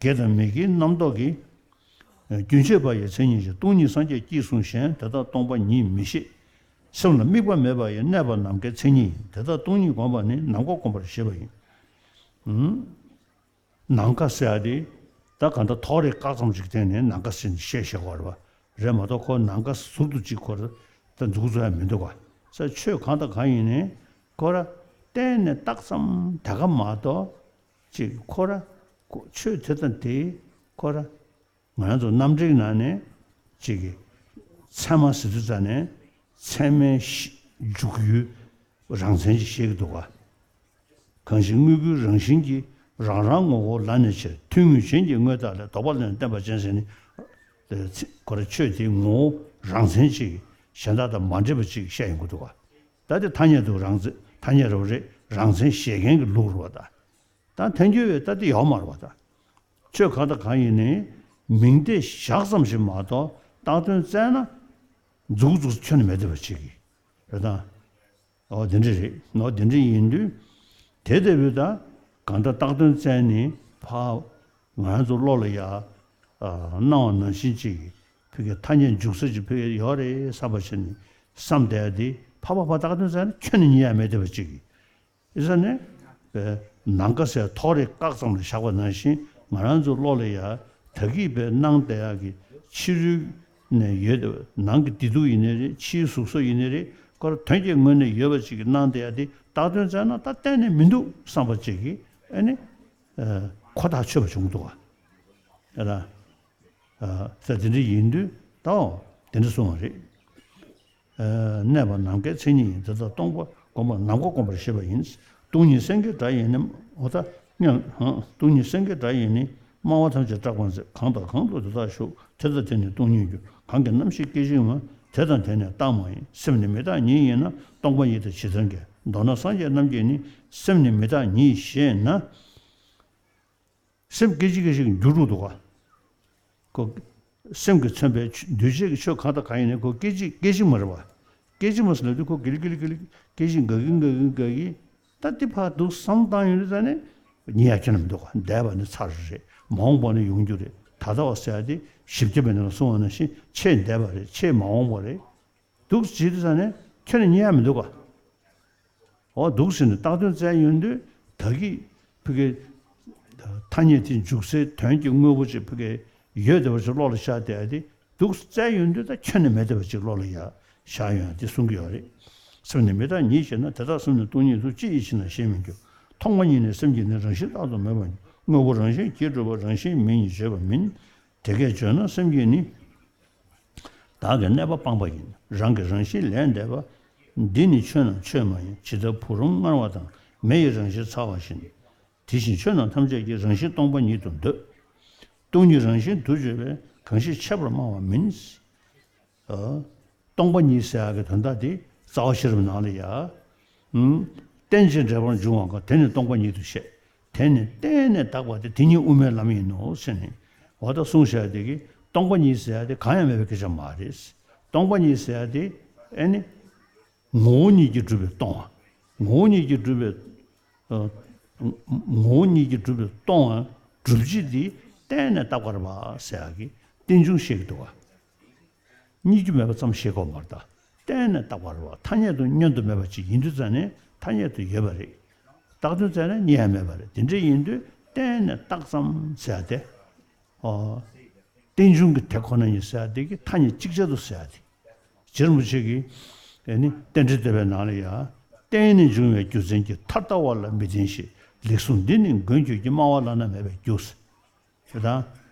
དགེ་དང་མི་དགེའི་རྣམ་རྟོག་གིས། རྒྱུན་ཆད་པ་ཡི་མཚན་ཉིད་ཀྱིས། སྟོང་ཉིད་སངས་རྒྱས་ཀྱིས་གསུངས་གཞན། དེ་དག་སྟོང་པ་ཉིད་མི་ཤེས། སེམས་ལ་དམིགས་པ་མེད་པ་ཡི། གནས་པ་ནམ་མཁའི་མཚན་ཉིད་ཡིན། དེ་དག་སྟོང་ཉིད་བསྒོམ་པ་ནི། ནམ་མཁའ་བསྒོམ་པར་བྱེད་པ་ཡིན། ཨུམ། ནམ་མཁའ་ཟེར་ཡ་དེ། ད་གང་ལྟར་ཐོག་རེག་བཀག་ཙམ་ཞིག་བསྟན་ནས་ནམ་མཁའ་ཟེར་ནས་བཤད་བཞག་པ་རེད་པ། རེད་མ་གཏོགས་ཁོ་ནམ་མཁའ་ཟུར་དུ་གཅིག་ཁོ་ར་ད་འཛུགས་བཟོ་ཡ་མི་འདུག་ག། ས་ཆོས་གང་དང་གང་ཡིན་ནའི་ཁོ་ར་གཏན་ནས་བཏགས་ཙམ་དེ་ག་མ་གཏོགས་ཅིག་ཁོ་ར་ཁོ་ཆོས་དེ་དང་དེ་ཁོ་ར་ང་རང་ཚོ་རྣམ་འགྲེལ་ནང་ནས་ཅིག་གི་ཚད་མ་ཟེར་དུས་ཙ་ནས་ཚད་མའི་གཞི་འཇུག་ཡུལ་རང་མཚན་ཅིག་བཤད་ཀྱི་འདུག་ག། གང་ཞིག་དངོས་ཀུན་རང་བཞིན་གྱིས། རང་རང་ངོ་བོ་ལ་ནི་ཕྱིར། ཐུན་དངོས་གཞན་གྱི་དངོས་བཏགས་ལས། ལྡོག་པ་ལས་ནི་བརྟེན་པ་ཅན་ཟེར་ནི། དེ་ཚེ་ཁོ་ར་ཆོས་དེའི་ངོ་བོ་རང་མཚན་ཅིག་གཞན་དག་དང་མ་འདྲེས་པ་ཅིག་བཤད་ཡོང་གི་འདུག་ག། ད་དེ་ཐ་སྙད་དུ་རང་མཚན་ཐ་སྙད་རེད་པ་རེད། རང་མཚན་བཞེད་མཁན་གྱི་ལུགས་རེད་པ་ད། ད་ཐལ་འགྱུར་བའི་ད་དེ་ཡོད་མ་རེད་པ་ད། ཆོས་གང་དང་གང་ཡིན་ནའི་མིང་བརྡས་བཞག་ཙམ་ཞིག་མ་གཏོགས་བཏགས་དོན་བཙལ་ན་མཛུག་མཛུག་ཁྱོན་ནས་མེད་བསྡད་པ་ཅིག་གི་རེད་ད། འོ་དེ་འདྲ་རེད། འོ་དེ་འདྲ་ཡིན་དུས། དེ་ལྟ་བུའི་ད་གང་ལྟར་བཏགས་དོན་བཙལ་ནས་ཕར་ང་རང་ཚོ་བློ་ལ་ཡ། ཨ། སྣང་བ་ནང་བཞིན་ཅིག་ཕ་གི་ཐ་སྙད་འཇུག་ས་ཅིག་ཕ་གི་ཡོད་རེད་བསམ་པ་བྱས་ནས་བསམ་བསྡད་ཡ་དེ་ཕར་ཕར་ཕར་བཏགས་དོན་བཙལ་ན་ཁྱོན་ནས་རྙེད་ཡ་མེད་བསྡད་པ་ཅིག་གི། ཨེ་ས་ནས། པའི་ནམ་མཁའ་ཟེར་ཐོག་རེག་བཀག་ཙམ་ལ་བཞག་པ་ནང་བཞིན་ང་རང་ཚོ་བློ་ལ་ཡ་ད་གིན་པའི་སྣང་བསྡད་ཡག་གི་ཕྱི་རོལ་ནས་ཡོད་ནང་གི་བདེ་སྡུག་ཡིན་ནའི་རེད། ཕྱིའི་གཟུགས་སོགས་ཡིན་ནའི་རེད། ཁོ་ར་དོན་གྱི་ངོས་ནས་ཡོད་པ་ཅིག་གི་སྣང་བསྡད་ཡག་དེ་བཏགས་དོན་བཙལ་ན་ད་གཏན་ནས་མི་འདུག་བསམ་པ་ཅིག་གི་ཨ་ནི། ཁོ་ཐག་ཆོད་པ་བྱུང་འདུག་བ། ཨ་ད། ཨ་ས་དེ་འདྲ་ཡིན་དུས་ད་དེ་འདྲ་གསུངས་པ་རེད། གནས་པ་ནམ་མཁའི་མཚན་ཉིད་ཡིན། དེ་དག་སྟོང་པ་བསྒོམ་པ་ནམ་མཁའ་བསྒོམ་པར་བྱེད་པ་ཡིན། སྟོང་ཉིད་སེང་གེའི་སྒྲ་ཡིས་ནི། འོ་ད་སྙམ། སྟོང་ཉིད་སེང་གེའི་སྒྲ་ཡིས་ནི། སྨྲ་བ་ཐམས་ཅད་སྐྲག་པར་མཛད། གང་དང་གང་དུ་དེ་དག་བཞུགས། དེ་དང་དེ་ནི་སྟོང་ཉིད་འགྱུར། གང་གི་རྣམ་ཤེས་སྐད་ཅིག་མ། དེ་དང་དེ་ནི་རྟག་མ་ཡིན། སེམས་ནི་མི་རྟག་ཉིད་ཡིན་ན། སྟོང་པ་ཉིད་དེ་ཇི་ལྟར་འགལ། མདོར་ན་སངས་རྒྱས་རྣམས་ཀྱིས་ནི། སེམས་ནི་མི་རྟག་ཉིད་ཞེ་ན། སེམས་སྐད་ཅིག་སྐད་ཅིག་འགྱུར་འགྲོ་འདུག་ག། ཁོ། སེམས་ཀྱིས་མཚོན་པའི་ཆོས་འདུས་བྱས་ཀྱི་ཆོས་གང་དང་གང་ཡིན་ནའི་ཁོ་སྐད་ཅིག་སྐད་ཅིག་མ་རེད་པ། སྐད་ཅིག་མ་ཟེར་ལབ་དུས་ཁོ་གི་ལི་གི་ལི་གི་ལི་སྐད་ཅིག་འགག་གི་འགག་གི་འགག་གི། ད་འདི་ཕར་འདུག་བསམ་བཏང་ཡོང་དུས་ད་ནི་ཉེ་ཡ་ཁྱོན་ནས་མི་འདུག་ག། འདས་པ་ནི་ཚར་རེད། མ་འོངས་པ་ནི་ཡོང་རྒྱུ་རེད། ད་ལྟ་བ་ཟེར་ཡ་དེ་བཞི་བརྒྱ་པའི་ནང་ལ་གསུངས་པ་ནང་བཞིན་ཆེས་འདས་པ་རེད། ཆེས་མ་འོངས་པ་རེད། འདུག་བྱེད་དུས་ཙང་ནས་ཁྱོན་ནས་རྙེད་ཡ་མི་འདུག་ག། འོ་འདུག་ཟེར་ནས་བཏགས་དོན་བཙལ་ཡོང་དུས་ད་གི་ཕ་གི་ཐ་སྙད་དེ་འཇུག་སའི་དོན་གྱི་དངོས་པོ་ཅིག་ཕ་གི་ཡོད་བསྡད་པ་ཅིག་བློ་ལ་ཤར་བསྡད་དེ་འདུག་བཙལ་ཡོང་དུས་ད་ཁྱོན་ནས་མེད་བསྡད་པ་ཅིག་བློ་ལ་ཡ་ཤར་ཡོང་ཡ་དེ་གསུང་གི་ཡོད་རེད། སེམས་ནི་མི་རྟག་ཉིད་ཞེ་ན། དེ་དག་སེམས་ནི་སྟོང་ཉིད་དོ། ཅི་ཡི་ཕྱིར་ན་ཞེས་མི་འགྱུར། མཐོང་བ་ཉིད་ནི་སེམས་ཀྱི་ནི། རང་བཞིན་རྟག་ཏུ་མེད་པ་ཉིད། དངོས་པོ་རང་བཞིན་གྱིས་གྲུབ་པ། རང་བཞིན་མེད་ཉིད་བརྗོད་པ་མིན། དེ་སྐད་བརྗོད་ན་སེམས་ཀྱིས་ནི། བདག་གི་གནས་པ་སྤངས་པ་ཡིན། རང་གི་རང་བཞིན་ལས་འདས་པ། འདི་ནི་ཆོས་རྣམས་ཆོས་མ་ཡིན། ཇི་ལྟར་བུ་རམ་མངར་བ་དང་། མེ་ཡི་རང་བཞིན་ཚ་བ་བཞིན། དེ་བཞིན་ཆོས་རྣམས་ཐམས་ཅད་ཀྱི། རང་བཞིན་སྟོང་པ་ཉིད་དུ་འདོད། སྟོང་ཉིད་རང་བཞིན་དུ་བརྗོད་པས། གང་ཞིག་ཆད་པར་སྨྲ་བ་མིན། ཨ། སྟོང་པ་ཉིད་ཟེར་ཡག་གི་དོན་དག་དེ་རྩ་བ་ཤེས་རབ་ནང་ལ་ཡ། ཨུམ། རྟེན་ཅིང་འབྲེལ་པར་འབྱུང་བ་གང་། དེ་ནི་སྟོང་པ་ཉིད་དུ་བཤད། དེ་ནི་གཏན་ནས་དག་པ་སྟེ། དེ་ཉིད་དབུ་མའི་ལམ་ཡིན་ནོ་ཟེར་ནས། འོ་ད་གསུངས་བཞག་དེ་གི་སྟོང་པ་ཉིད་ཟེར་ཡག་དེ་གང་ཡང་མེད་པའི་སྐད་ཆ་མ་རེད། སྟོང་པ་ཉིད་ཟེར་ཡག་དེ་ཨེ་ནི། ངོ་བོ་ཉིད་ཀྱིས་གྲུབ་པའི་སྟོང་བ། ངོ་བོ་ཉིད་ཀྱིས་གྲུབ་པའི། ཨ། ངོ་བོ་ཉིད་ཀྱིས་གྲུབ་པའི་སྟོང་བ་གྲུབ་བྱེད་དེ་གཏན་ནས་དག་པ་རེད་པ་ཟེར་ཡག་གི་རྟེན་འབྱུང་བཤད་ཀྱི་འདུག་བ། རྙེད་རྒྱུ་མེད་པ་ཙམ་ཤེས་དགོས་མ་རེད་ད། གཏན་ནས་བཏགས་པ་རེད་བ། ཐ་སྙད་དུ་བསྙོན་དུ་མེད་པ་ཅིག་ཡིན་དུས་ཙང་ནས་ཐ་སྙད་དུ་ཡོད་པ་རེད། བཏགས་དོན་བཙལ་ན་རྙེད་ཡ་མེད་པ་རེད། དེ་འདྲ་ཡིན་དུས་གཏན་ནས་བཏགས་ཙམ་ཟེར་ཡ་དེ། ཨོ། རྟེན་འབྱུང་གི་དེ་ཁོ་ན་ཉིད་ཟེར་ཡ་དེ་གི་ཐ་སྙད་ཅིག་ཅར་དུ་ཟེར་ཡ་དེ། རྗེ་རིན་པོ་ཆེ་གིས་ཨེ་ནི་རྟེན་འབྲེལ་བསྟོད་པའི་ནང་ལ་ཡང་། གཏན་ནས་འབྱུང་བའི་རྒྱུ་མཚན་གྱིས། ཐར་ལྟ་བ་ལ་མི་བརྟེན་ཞིང་། ལེགས་གསུངས་འདི་ནི་མགོན་ཁྱོད་ཀྱིས། སྨྲ་བ་བླ་ན་མེད་པའི་རྒྱུ། ཞེས་དང་།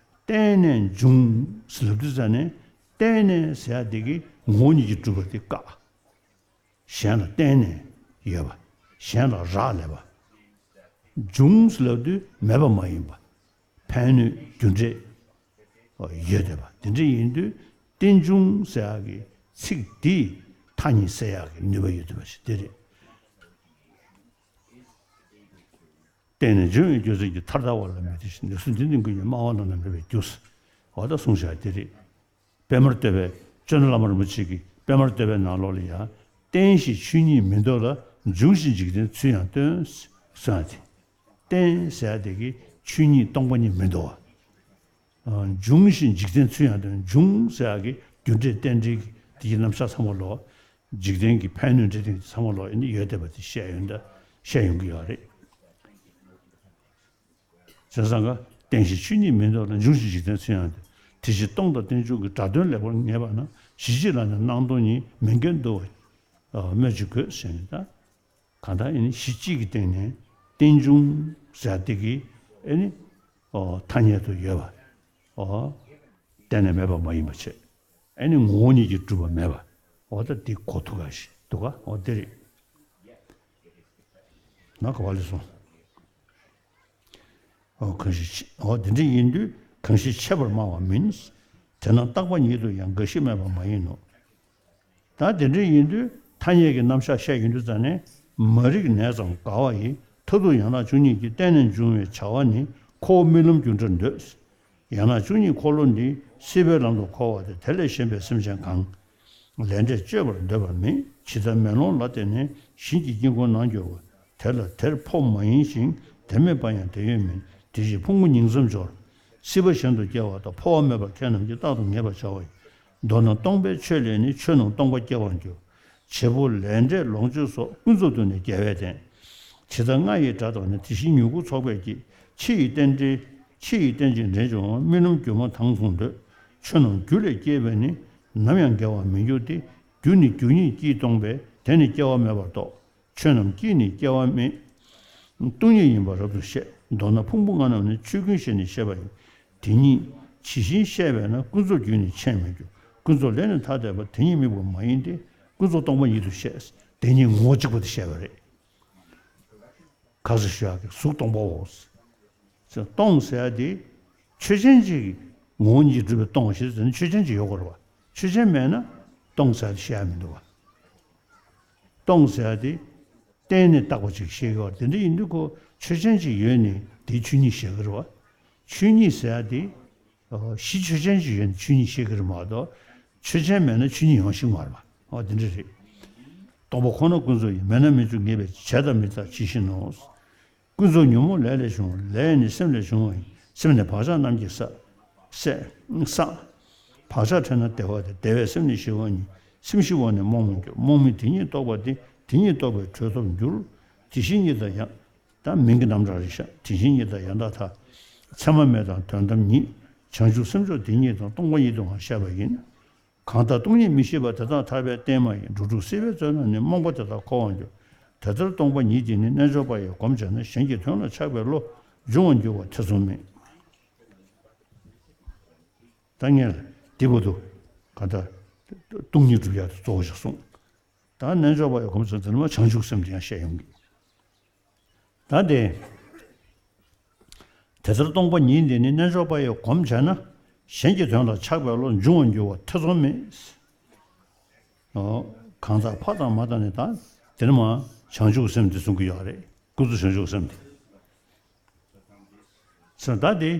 གཏན་ནས་འབྱུང་ཟེར་ལབ་དུས་ཙ་ནས་གཏན་ནས་ཟེར་ཡ་དེ་གི་ངོ་བོ་ཉིད་ཀྱིས་གྲུབ་པ་དེ་བཀག་གཞན་ལ་བརྟེན་ནས་ཡོད་པ། གཞན་ལ་རག་ལས་པ། འབྱུང་ཟེར་ལབ་དུས་མེད་པ་མ་ཡིན་པ། ཕན་གནོད་རྒྱུ་འབྲས་ཡོད་བསྡད་པ། དེ་འདྲ་ཡིན་དུས་རྟེན་འབྱུང་ཟེར་ཡག་གི་ཚིག་འདིས་ཐ་སྙད་གསལ་ཡག་གི་ནུས་པ་ཡོད་བསྡད་པ་ཞིག་དེ་རེད། གཏན་ནས་འབྱུང་བའི་རྒྱུ་མཚན་གྱིས། ཐར་ལྟ་བ་ལ་མི་བརྟེན་ཞིང་། ལེགས་གསུངས་འདི་ནི་མགོན་ཁྱོད་ཀྱིས། སྨྲ་བ་བླ་ན་མེད་པའི་རྒྱུ། འོ་ད་གསུངས་བཞག་དེ་རེད། པདྨར་བསྟོད་པའི་བཅོམ་ལྡན་བླ་མ་རིན་པོ་ཆེ་གིས་པདྨར་བསྟོད་པའི་ནང་ལོགས་ལ་ཡང་། རྟེན་ཞིང་ཆོས་ཉིད་མིན་འདོར་ལ། འབྱུང་ཞིང་འཇིག་རྟེན་ཚུལ་ཡང་སྟོན། གསུངས་ཏེ། རྟེན་ཟེར་ཡ་དེ་གི་ཆོས་ཉིད་སྟོང་པ་ཉིད་མིན་འདོར་བ། འབྱུང་ཞིང་འཇིག་རྟེན་ཚུལ་ཡང་སྟོན། འབྱུང་ཟེར་ཡ་གི་རྒྱུ་འབྲས་རྟེན་འབྲེལ་གྱི་དེ་གི་རྣམ་གཞག་ཚང་མ་ལོག་འཇིག་རྟེན་གྱི་ཕན་གནོད་འབྲས་དེ་ཚང་མ་ལོག་ཡིན་ནི་ཡོད་བསྡད་པ་དེ་བཤད་ཡོང་ད། བཤད་ཡོང་གི་ཡོད་རེད། བྱས་ཙང་ཀ། རྟེན་ཞིང་ཆོས་ཉིད་མིན་འདོར་ལ། འབྱུང་ཞིང་འཇིག་རྟེན་ཚུལ་ཡང་སྟོན། དེ་ཕྱིར་སྟོང་དང་རྟེན་འབྱུང་གི། སྒྲ་དོན་ལེགས་པར་ངེས་པ་ན། གཞི་གཅིག་ལ་ནི་སྣང་སྟོང་ཉིད། མིན་དགོས་འདུ་བ་སྨོས་ཅི་དགོས། ཟེར་ནས་ད། གང་ལྟར་ཨེ་ནི་གཞི་གཅིག་གི་སྟེང་ནས་རྟེན་འབྱུང་ཟེར་དེ་གི་ཨེ་ནི་ཨོ་ཐ་སྙད་དུ་ཡོད་པ། ཨོ་གཏན་ནས་མེད་པ་མ་ཡིན་པ་བྱས། ཨེ་ནི་ངོ་བོ་ཉིད་ཀྱིས་གྲུབ་པ་མེད་པ། ཨོ་ད་འདི་གོ་ཐུབ་ག་ཞིག་འདུག་ག་ཨོ་དེ་རེད། ན་ག་བ་ལས་སོང་། ཨོ་གང་ཞིག་ཆེ། ཨོ་དེ་འདྲ་ཡིན་དུས་གང་ཞིག་ཆེ་བར་སྨྲ་བ་མིན། དེས་ན་བཏགས་པ་ཉིད་དུ་ཡང་། འགའ་ཞིག་སྨྲས་པ་མ་ཡིན་ནོ། ད་དེ་འདྲ་ཡིན་དུས་ཐ་སྙད་ཀྱི་རྣམ་གཞག་བཤད་ཡོང་དུས་ཙ་ནས། མ་རིག་ནས་ཙམ་དགའ་བ་ཡི། མཐར་ཐུག་ཡན་ལག་བཅུ་གཉིས་ཀྱི། རྟེན་ནས་འབྱུང་བའི་བྱ་བ་ནི། ཁོ་བོ་རྨི་ལམ་རྒྱུ་འབྲས་འདོད། ཡན་ལག་བཅུ་གཉིས་འཁོར་ལོ་འདི། སྲིད་པའི་ལམ་དུ་འཁོར་བ་སྟེ། དེ་ལས་གཞན་པའི་སེམས་ཅན་གང་། ལས་འབྲས་སྤྱོད་པར་འདོད་པ་མེད། ཇི་ལྟར་མེ་ལོང་ལ་བརྟེན་ནས། ཞིང་གི་དཀྱིལ་འཁོར་ནང་གྱུར་པ། དེ་ལ་དེར་འཕོ་མ་ཡིན་ཞིང་། དེར་སྨྲས་པ་ཡང་དེ་ཡོད་མིན། དེ་བཞིན་ཕུང་པོ་ཉིང་མཚམས་སྦྱོར། སྲིད་པ་གཞན་དུ་སྐྱེ་བ་དང་། འཕོ་བ་སྨྲས་པ་ཁྱེད་རྣམས་ཀྱིས། རྟག་ཏུ་ངེས་པར་བྱ་བ་ཡིན། མདོར་ན་སྟོང་པའི་ཆོས་ལས་ནི། ཆོས་རྣམས་སྟོང་པ་སྐྱེ་བར་འགྱུར། བྱེད་པོ་ལས་འབྲས་ལོངས་སྤྱོད་སོགས། ཀུན་རྫོབ་ཏུ་ནི་རྒྱལ་བས་བསྟན། ཇི་ལྟར་རྔ་ཡི་སྒྲ་དང་ནི། དེ་བཞིན་མྱུ་གུ་ཚོགས་པའི་སྐྱེ། ཕྱི་ཡི་རྟེན་འབྲེལ། ཕྱི་ཡི་རྟེན་ཅིང་འབྲེལ་འབྱུང་བ། རྨི་ལམ་སྒྱུ་མ་དང་མཚུངས་འདོད། ཆོས་རྣམས་རྒྱུ་ལས་སྐྱེས་པས་ནི། ནམ་ཡང་འགལ་བར་མི་འགྱུར་ཏེ། རྒྱུ་ནི་རྒྱུ་ཉིད་ཀྱིས་སྟོང་པས། དེ་ནི་སྐྱེ་བ་མེད་པར་རྟོགས། ཆོས་རྣམས་ཀྱིས་ནི་སྐྱེ་བ་མེད། སྟོང་ཉིད་ཡིན་པར་རབ་ཏུ་ཤེས། མདོར་ན་ཕུང་པོ་ལྔ་རྣམས་ནི། ཆོས་ཀུན་ཞེས་ནི་བཤད་པ་ཡིན། དེ་ཉིད་ཇི་བཞིན་ཤེས་པས་ན། ཀུན་རྫོབ་རྒྱུ་ནི་ཆེར་མི་འགྱུར། ཀུན་རྫོབ་ལས་ནི་ཐ་དད་པ། དེ་ཉིད་དམིགས་པ་མ་ཡིན་ཏེ། ཀུན་རྫོབ་སྟོང་པ་ཉིད་དུ་ཤེས། དེ་ཉིད་ངོ་བོ་གཅིག་པ་དེ་བཤད་པ་རེད། ག་ཟེར་ཞུ་ཡག་གི་གཟུགས་སྟོང་པའོ། སྟོང་ཟེར་ཡ་དེ་ཆོས་ཅན་གཅིག་གི་ངོ་བོ་ཉིད་གྲུབ་པའི་སྟོང་ཞེས་ཟེར་ན་ཆོས་ཅན་གཅིག་ཡོད་དགོས་རེད་བ། ཆོས་ཅན་མེད་ན་སྟོང་ཟེར་ཡ་དེ་བཤད་ཡ་མི་འདུག་བ། སྟོང་ཟེར་ཡ་དེ་གཏན་ནས་བཏགས་པ་ཅིག་བཤད་ཀྱི་ཡོད་རེད། དེ་འདྲ་ཡིན་དུས་ཁོ་ཆོས་ཅན་གཅིག་ཡོད་ནས་དེ་ཆོས་ཉིད་བཤད་ཀྱི་རེད་བ། ཆོས་ཉིད་ཟེར་ཡ་དེ། གཞི་ཆོས་ཅན་ཅིག་ཡོད་ན་ཆོས་ཉིད་བཤད་ཀྱི་རེད་མ་གཏོགས། ཆོས་ཅན་མེད་ན་ཆོས་ཉིད་ཡོང་ཤེས་མ་རེད་པ། འོ་དེ་འདྲ་རེད། སྟོང་པ་ཁོ་ན་ཀུན་རྫོབ་ཡིན། མེད་ན་མི་འབྱུང་ངེས་པས་བྱས་དང་མི་རྟག་ཇི་བཞིན་ནོ། ཀུན་རྫོབ་ཉོན་མོངས་ལས་ལས་བྱུང་བ། ལས་ནི་སེམས་ལས་བྱུང་བ་ཡིན། སེམས་ནི་བག་ཆགས་རྣམས་ཀྱིས་བསགས། བསགས། བག་ཆགས་འཕྲད་ན་བདེ་བ་སྟེ། བདེ་བས་སེམས་ནི་ཞི་བ་ཉིད། སེམས་ཞི་བ་ནི་རྨོངས་པས་འགྱུར། རྨོངས་མིན་དེ་ཉིད་རྟོགས་པ་སྟེ། དེ་ཉིད་རྟོགས་པས་གྲོལ་ཐོབ་འགྱུར། དེ་བཞིན་ཉིད་དང་ཡང་། ད་མིང་གི་རྣམ་གྲངས་རེད་ཤག་དེ་བཞིན་ཉིད་དང་ཡང་དག་མཐའ། མཚན་མ་མེད་དང་དོན་དམ་ཉིད། བྱང་ཆུབ་སེམས་མཆོག་དེ་ཉིད་དང་། སྟོང་པ་ཉིད་དུའང་བཤད་པ་ཡིན། གང་ལྟར་སྟོང་ཉིད་མི་ཤེས་པ་དེ་དག་ཐར་པའི་རྟེན་མ་ཡིན། འགྲོ་དྲུག་སྲིད་པའི་བཙོན་ནང་ནི། རྨོངས་པ་དེ་དག་འཁོར་བར་འགྱུར། དེ་ལྟར་སྟོང་པ་ཉིད་དེ་ནི་རྣལ་འབྱོར་པ་ཡིས་གོམས་བྱས་ན། གཞན་གྱི་དོན་ལ་ཆགས་པའི་བློ་འབྱུང་བར་འགྱུར་བ་ཐེ་ཚོམ་མེད། ད་ངས་ལ་འདི་བར་དུ་གང་ལྟར་སྟོང་ཉིད་སྒྲུབ་ཡག་དེ་གཙོ་བོ་ཞིག་གསུངས། ད་རྣལ་འབྱོར་པ་ཡིས་གོམས་བྱས་ན་དེ་ནི་མ་བྱང་ཆུབ་སེམས་དེ་ཡང་བཤད་ཡོང་གི། ད་དེ། དེ་ལྟར་སྟོང་པ་ཉིད་འདི་ནི་རྣལ་འབྱོར་པ་ཡིས་གོམས་བྱས་ན། གཞན་གྱི་དོན་ལ་ཆགས་པའི་བློ་འབྱུང་བར་འགྱུར་བ་ཐེ་ཚོམ་མེད། ཨོ། གང་ཟག་ཕ་དང་མ་དང་ནི་དང་། དེ་ནི་མ་བྱང་ཆུབ་སེམས་འདི་གསུང་གི་ཡོད་རེད། ཀུན་རྫོབ་བྱང་ཆུབ་སེམས་འདི། ས་ད་དེ།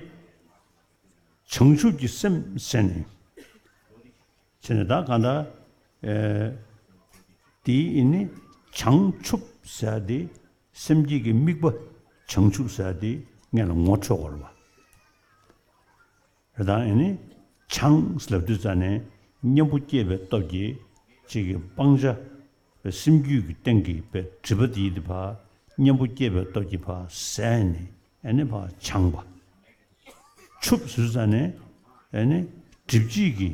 བྱང་ཆུབ་ཀྱི་སེམས་ཟེར་ནས། ཟེར་ནས་ད་གང་ལྟར། ཨེ། དེའི་ཨེ་ནི་བྱང་ཆུབ་ཟེར་དེ་སེམས་བསྐྱེད་ཀྱི་དམིགས་པ་བྱང་ཆུབ་ཟེར་དེ་སྔོན་ལ་ངོ་འཕྲོད་དགོས་རེད་པ། རེད་ད་ཨེ་ནི་བྱང་ལབ་དུས་ཙ་ནས་ གཉེན་པོ་སྐྱེས་པའི་སྟོབས་ཀྱིས་ཅིག་གི་སྤང་བྱ་སེམས་རྒྱུད་ཀྱི་སྟེང་གི་པའི་སྒྲིབ་པ་དེ་ཡིན་དེ་ཕར་གཉེན་པོ་སྐྱེས་པའི་སྟོབས་ཀྱིས་ཕར་ཟད་ནས་ཨེ་ནི་ཕར་བྱང་བ། ཆུབ་ཟེར་ཙ་ནས་ཨེ་ནི་སྒྲིབ་བྱེད་ཀྱི་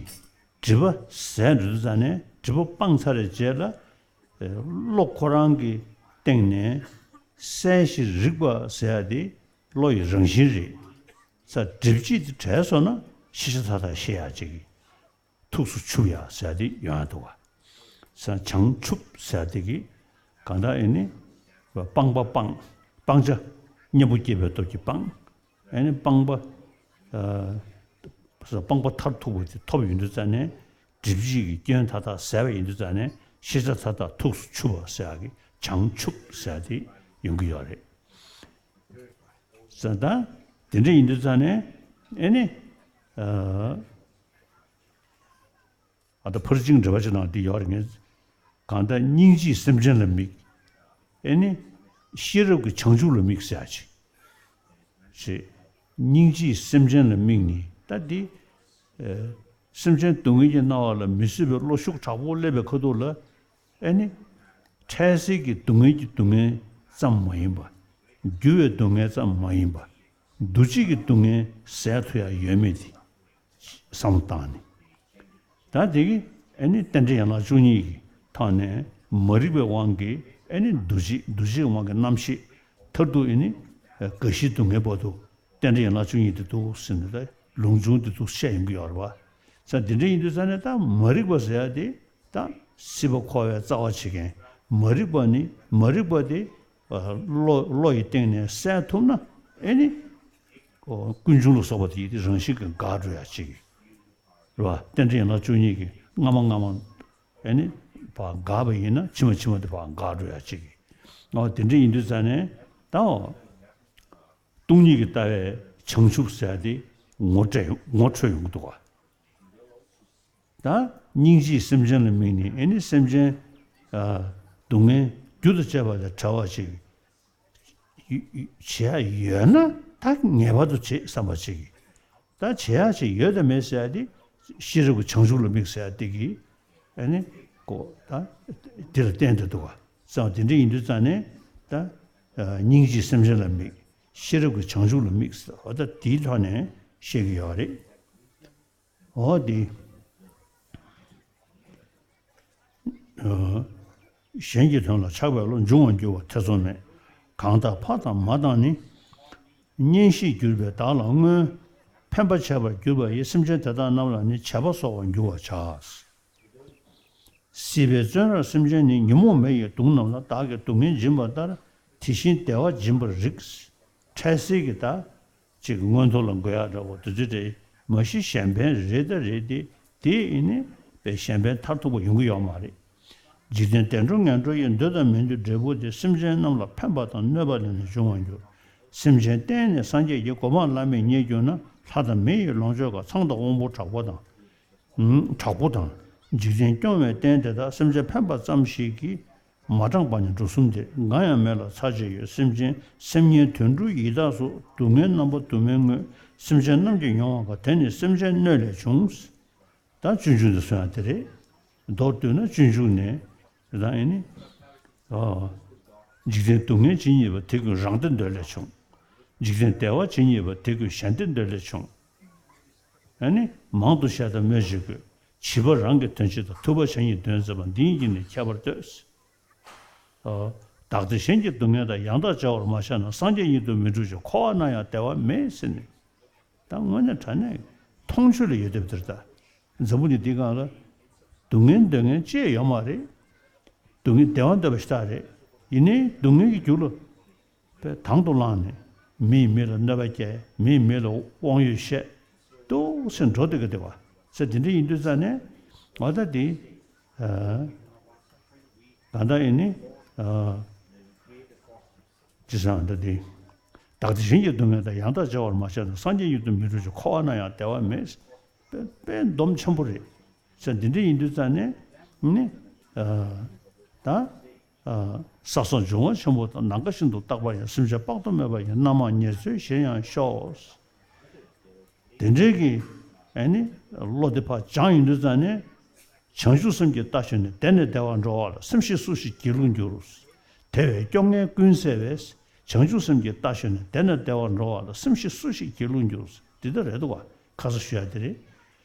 སྒྲིབ་པ་ཟད་འགྲོ་དུས་ཙ་ནས་སྒྲིབ་པ་སྤངས་ཚར་བའི་རྗེས་ལ་བློ་ཁོ་རང་གི་སྟེང་ནས་གསལ་ཞིང་རིག་པ་ཟེར་ཡ་དེ་བློ་ཡི་རང་བཞིན་རེད། ས་སྒྲིབ་བྱེད་དེ་བྲལ་སོང་ན་ཤེས་བྱ་མཐའ་དག་ཤེས་ཡ་ཅིག་ཐུགས་སུ་ཆུད་ཡ་ཟེར་ཡ་དེ་ཡོང་ཡ་འདུག་བ། ས་བྱང་ཆུབ་ཟེར་ཡ་དེ་གི་གང་ལྟར་ཨེ་ནི་སྤངས་པ་སྤངས། སྤང་བྱ་གཉེན་པོ་སྐྱེས་པའི་སྟོབས་ཀྱིས་སྤངས། ཨེ་ནི་སྤངས་པ། ཨ། སྤངས་པ་མཐར་ཐུག་པ་དེ་ཐོབ་ཡོང་དུས་ཙ་ནས་སྒྲིབ་བྱེད་ཀྱི་སྐྱོན་མཐའ་དག་ཟད་པ་ཡིན་དུས་ཙ་ནས་ཤེས་བྱ་མཐའ་དག་ཐུགས་སུ་ཆུད་པ་ཟེར་ཡ་གི་བྱང་ཆུབ་ཟེར་ཡ་དེ་ཡོང་གི་ཡོད་རེད། ཙ་ད་དེ་འདྲ་ཡིན་དུས་ཙ་ནས་ཨེ་ནི། ཨ། ཨ་ད་ཕར་ཕྱིན་འགྲེལ་པ་ཅིག་ནང་འདི་ཡོད་རེད། ངས་གང་ལྟར་སྙིང་རྗེས་སེམས་ཅན་ལ་དམིགས། ཨེ་ནི་ཤེས་རབ་ཀྱིས་བྱང་ཆུབ་ལ་དམིགས་ཟེར་ཡ་ཅིག་ཅེས། སྙིང་རྗེས་སེམས་ཅན་ལ་དམིགས་ནས་ད་འདི་ཨེ་སེམས་ཅན་སྡུག་བསྔལ་གྱིས་མནར་བ་ལ་མི་བཟོད་པའི་བློ་ཤུགས་དྲག་པོ་སླེབས་པའི་ཁ་ཐུག་ལ་ཨེ་ནི་འཕྲལ་སེལ་གྱི་སྡུག་བསྔལ་གྱི་སྡུག་བསྔལ་ཙམ་མ་ཡིན་པ། འགྱུར་བའི་སྡུག་བསྔལ་ཙམ་མ་ཡིན་པ། འདུ་བྱེད་ཀྱི་སྡུག་བསྔལ་ཟད་ཐུབ་ཡ་ཡོད་མེད་དེ། བསམ་བློ་བཏང་ནས། ད་དེ་གི་ཨེ་ནི་རྟེན་འབྲེལ་ཡན་ལག་བཅུ་གཉིས་ཀྱི་ཐོག་ནས་མ་རིག་པའི་དབང་གིས་ཨེ་ནི་འདུ་བྱེད་འདུ་བྱེད་དབང་གི་རྣམ་ཤེས་མཐར་ཐུག་ཨེ་ནི་རྒ་ཤིའི་སྡུག་བསྔལ་བར་དུ་རྟེན་འབྲེལ་ཡན་ལག་བཅུ་གཉིས་དེ་འདུག་ཟེར་ནས་ད་ལུང་ཆུང་དེ་འདུག་བཤད་ཡོང་གི་ཡོད་རེད་བ། ས་དེ་འདྲ་ཡིན་དུས་ས་ནས་ད་མ་རིག་པ་ཟེར་ཡ་དེ་ད་སྲིད་པ་འཁོར་བའི་རྩ་བ་བྱེད་མཁན་མ་རིག་པ་ནི་མ་རིག་པ་དེ་བློ་བློ་ཡི་སྟེང་ནས་བསལ་ཐུབ་ན་ཨེ་ནི་ཀུན་འབྱུང་ལ་སོགས་པ་དེ་ཡི་དེ་རང་བཞིན་གྱིས་འགག་འགྲོ་ཡ་ཅིག་རེད་བ། རྟེན་འབྲེལ་ཡན་ལག་བཅུ་གཉིས་ཀྱི་སྔ་མ་སྔ་མ་ཨེ་ནི་ཕར་འགག་པ་ཡིན་ན་ཕྱི་མ་ཕྱི་མ་དེ་ཕར་འགག་འགྲོ་ཡ་ཅིག་ཨོ་དེ་འདྲ་ཡིན་དུས་ཙ་ནས་ད་སྟོང་ཉིད་ཀྱི་ལྟ་བའི་བྱང་ཆུབ་ཟེར་ཡ་དེ་ངོ་སྤྲད་ངོ་འཕྲོད་ཡོང་གི་འདུག་བ། ད་སྙིང་རྗེས་སེམས་ཅན་ལ་དམིགས་ནས་ཨེ་ནི་སེམས་ཅན་ཨ་སྡུག་བསྔལ་རྒྱུ་དང་བཅས་པ་ལས་བྲལ་བ་ཅིག་ཡོ་ཡོ་བྱེད་ཡ་ཡོད་ན་ད་ངེས་པར་དུ་བྱེད་བསམ་པ་ཅིག་ད་བྱེད་ཡ་ཅིག་ཡོད་དམ་མེད་ཟེར་ཡ་དེ་ཤེས་རབ་ཀྱི་བྱང་ཆུབ་ལ་དམིགས་ཟེར་ཡ་དེ་གིས་ཨེ་ནི་ཀོ་ད་དེ་ལ་བརྟེན་ཏེ་འདུག་བ། ཙང་དེ་འདྲ་ཡིན་དུས་ཙང་ནས་ད་ཨ་སྙིང་རྗེས་སེམས་ཅན་ལ་དམིགས། ཤེས་རབ་ཀྱིས་བྱང་ཆུབ་ལ་དམིགས་ཟེར་བ་ད་དེའི་ཐོག་ནས་བཤད་ཀྱི་ཡོད་རེད། འོ་དེ། ཨ། གཞན་གྱི་དོན་ལ་ཆགས་པའི་བློ་འབྱུང་བར་འགྱུར་བ་ཐེ་ཚོམ་མེད། གང་ལྟར་ཕ་དང་མ་དང་ནི། གཉེན་བཤེས་གྱུར་པས་བདག་ལ་མངོན། ཕན་པ་བྱེད་པར་གྱུར་པ་ཡི། སེམས་ཅན་དེ་དག་རྣམས་ལ་ནི། བྱེད་པ་གསོག་པར་འགྱུར་བར་བྱ། སྲིད་པའི་བཙོན་རར་སེམས་ཅན་ནི། ཉོན་མོངས་མེ་ཡིས་གདུང་རྣམས་ལ། བདག་གིས་སྡུག་བསྔལ་སྦྱིན་པ་ལྟར། དེ་བཞིན་བདེ་བ་སྦྱིན་པར་རིགས། འཕྲལ་སེལ་གྱི་ད། ཅིག་མངོན་མཐོ་ལ་འགོད་ཡག་འདྲ་བོ་དེ་ཚོ་རེད། མ་གཞི་གཞན་ཕན་རེད་ད་རེད་དེ། དེ་ཡིན་ནི་པའི་གཞན་ཕན་མཐར་ཐུག་པ་ཡོང་གི་ཡོད་མ་རེད། འཇིག་རྟེན་བདེ་འགྲོ་ངན་འགྲོ་ཡི། འདོད་དང་མི་འདོད་འབྲས་བུ་དེ། སེམས་ཅན་རྣམས་ལ་ཕན་པ་དང་། གནོད་པ་ལས་ནི་འབྱུང་བར་འགྱུར། སེམས་ཅན་བསྟེན་ནས་སངས་རྒྱས་ཀྱི། གོ་འཕང་བླ་མེད་རྙེད་གྱུར་ན། ལྷ་དང་མི་ཡི་ལོངས་སྤྱོད་དགའ། ཚངས་དང་དབང་པོ་དྲག་པོ་དང་། དྲག་པོ་དང་། འཇིག་རྟེན་སྐྱོང་བའི་རྟེན་དེ་དག་སེམས་ཅན་ཕན་པ་ཙམ་ཞིག་གིས་མ་དྲངས་པ་ནི་འགྲོ་གསུམ་སྟེ། འགའ་ཡང་མེད་ལ་ཚར་གཅིག་ཡོད། སེམས་ཅན་སེམས་ངན་དུད་འགྲོ་ཡི་དྭགས་སོགས། སྡུག་བསྔལ་རྣམ་པ་དུ་མས་མངོན། སེམས་ཅན་རྣམས་ཀྱིས་མྱོང་བ་དགའ། དེ་ནི་སེམས་ཅན་གནོད་ལས་བྱུང་། ད་སྤྱོད་འཇུག་འདི་གསུང་ཡ་དེ་རེད། མདོར་བསྡུས་ན་སྤྱོད་འཇུག་ནས་རང་ཨེ་ནི། འཇིག་རྟེན་སྡུག་བསྔལ་ཇི་སྙེད་པ། དེ་ཀུན་རང་བདེ་འདོད་ལས་བྱུང་། འཇིག་རྟེན་བདེ་བ་ཇི་སྙེད་པ། དེ་ཀུན་གཞན་བདེ་འདོད་ལས་བྱུང་། ཨ་ནི་མང་དུ་བཤད་དང་སྨོས་ཅི་དགོས། བྱིས་པ་རང་གི་དོན་བྱེད་དང་། ཐུབ་པ་གཞན་གྱི་དོན་མཛད་པ། འདི་གཉིས་ཀྱིས་ནི་ཁྱད་པར་ལྟོས། བདག་བདེ་གཞན་གྱི་སྡུག་བསྔལ་དང་། ཡང་དག་བྱ་བར་མ་བྱས་ན། སངས་རྒྱས་ཉིད་དུ་མི་འགྲུབ་ཅིང་། འཁོར་བ་ན་ཡང་བདེ་བ་མེད་ཟེར་ནས། ད་དངོས་གནས་དྲང་གནས་མཐོང་ཆོས་ལ་ཡོད་བསྡད་པ་དེ་རེད་ད། འཛམ་བུ་གླིང་འདིའི་སྒང་ལ་སྡུག་བསྔལ་འདོད་མཁན་ཅི་ཡང་ཡོད་མ་རེད། སྡུག་བསྔལ་བདེ་བ་འདོད་པ་ཞེ་དྲག་རེད། ཡིན་ནའི་སྡུག་བསྔལ་གྱི་རྒྱུ་ལ་དཔེ་དང་དུ་བླངས་ནས་མིས་མི་ལ་གནོད་པ་བསྐྱལ། མིས་མི་ལ་དབང་ཡོད་བཤད། འདུག་སེ་འགྲོ་བསྡད་ཀྱི་བསྡད་པ་ཚེ་འདི་འདྲ་ཡིན་དུས་ཙང་ནས་ང་ད་འདི་ཨ་གང་ལྟར་ཡིན་ནི་ཨ། ཅི་ཟེར་ན་ད་འདི། བདག་བདེ་གཞན་གྱི་སྡུག་བསྔལ་དང་། ཡང་དག་བྱ་བར་མ་བྱས་ན། སངས་རྒྱས་ཉིད་དུ་མི་འགྲུབ་ཅིང་། འཁོར་བ་ན་ཡང་བདེ་བ་མེད། དཔེ་དཔེ་སྡོམ་ཆེན་པོ་རེད། ཟེར་འདི་འདྲ་ཡིན་དུས་ཙང་ནས་ནི་ཨ་ད་ཨ་ས་སོགས་འབྱུང་བ་ཆེན་པོ་དང་། ནམ་མཁའ་བཞིན་དུ་རྟག་པར་ཡང་། སེམས་ཅན་དཔག་ཏུ་མེད་པ་ཡི། རྣམ་མང་ཉེར་འཚོའི་གཞན་ཡང་ཤོག། དེ་འདྲའི་གི་ཨ་ནི་བློ་དེ་ཕར་སྦྱངས་ཡོང་དུས་ཙང་ནས་ བྱང་ཆུབ་སེམས་ཀྱི་རྟ་ཞོན་ནས། དེ་ནས་བདེ་བར་འགྲོ་བ་ལ། སེམས་ཤེས་སུ་ཞིག་སྒྱིད་ལུག་འགྱུར། དེ་བས་སྐྱོ་ངལ་ཀུན་སེལ་བའི། བྱང་ཆུབ་སེམས་ཀྱི་རྟ་ཞོན་ནས། དེ་ནས་བདེ་བར་འགྲོ་བ་ལ། སེམས་ཤེས་སུ་ཞིག་སྒྱིད་ལུག་འགྱུར། འདི་ལྟར་རེད་འདུག་བ། ཁ་ས་ཞུ་ཡ་དེ་རེད།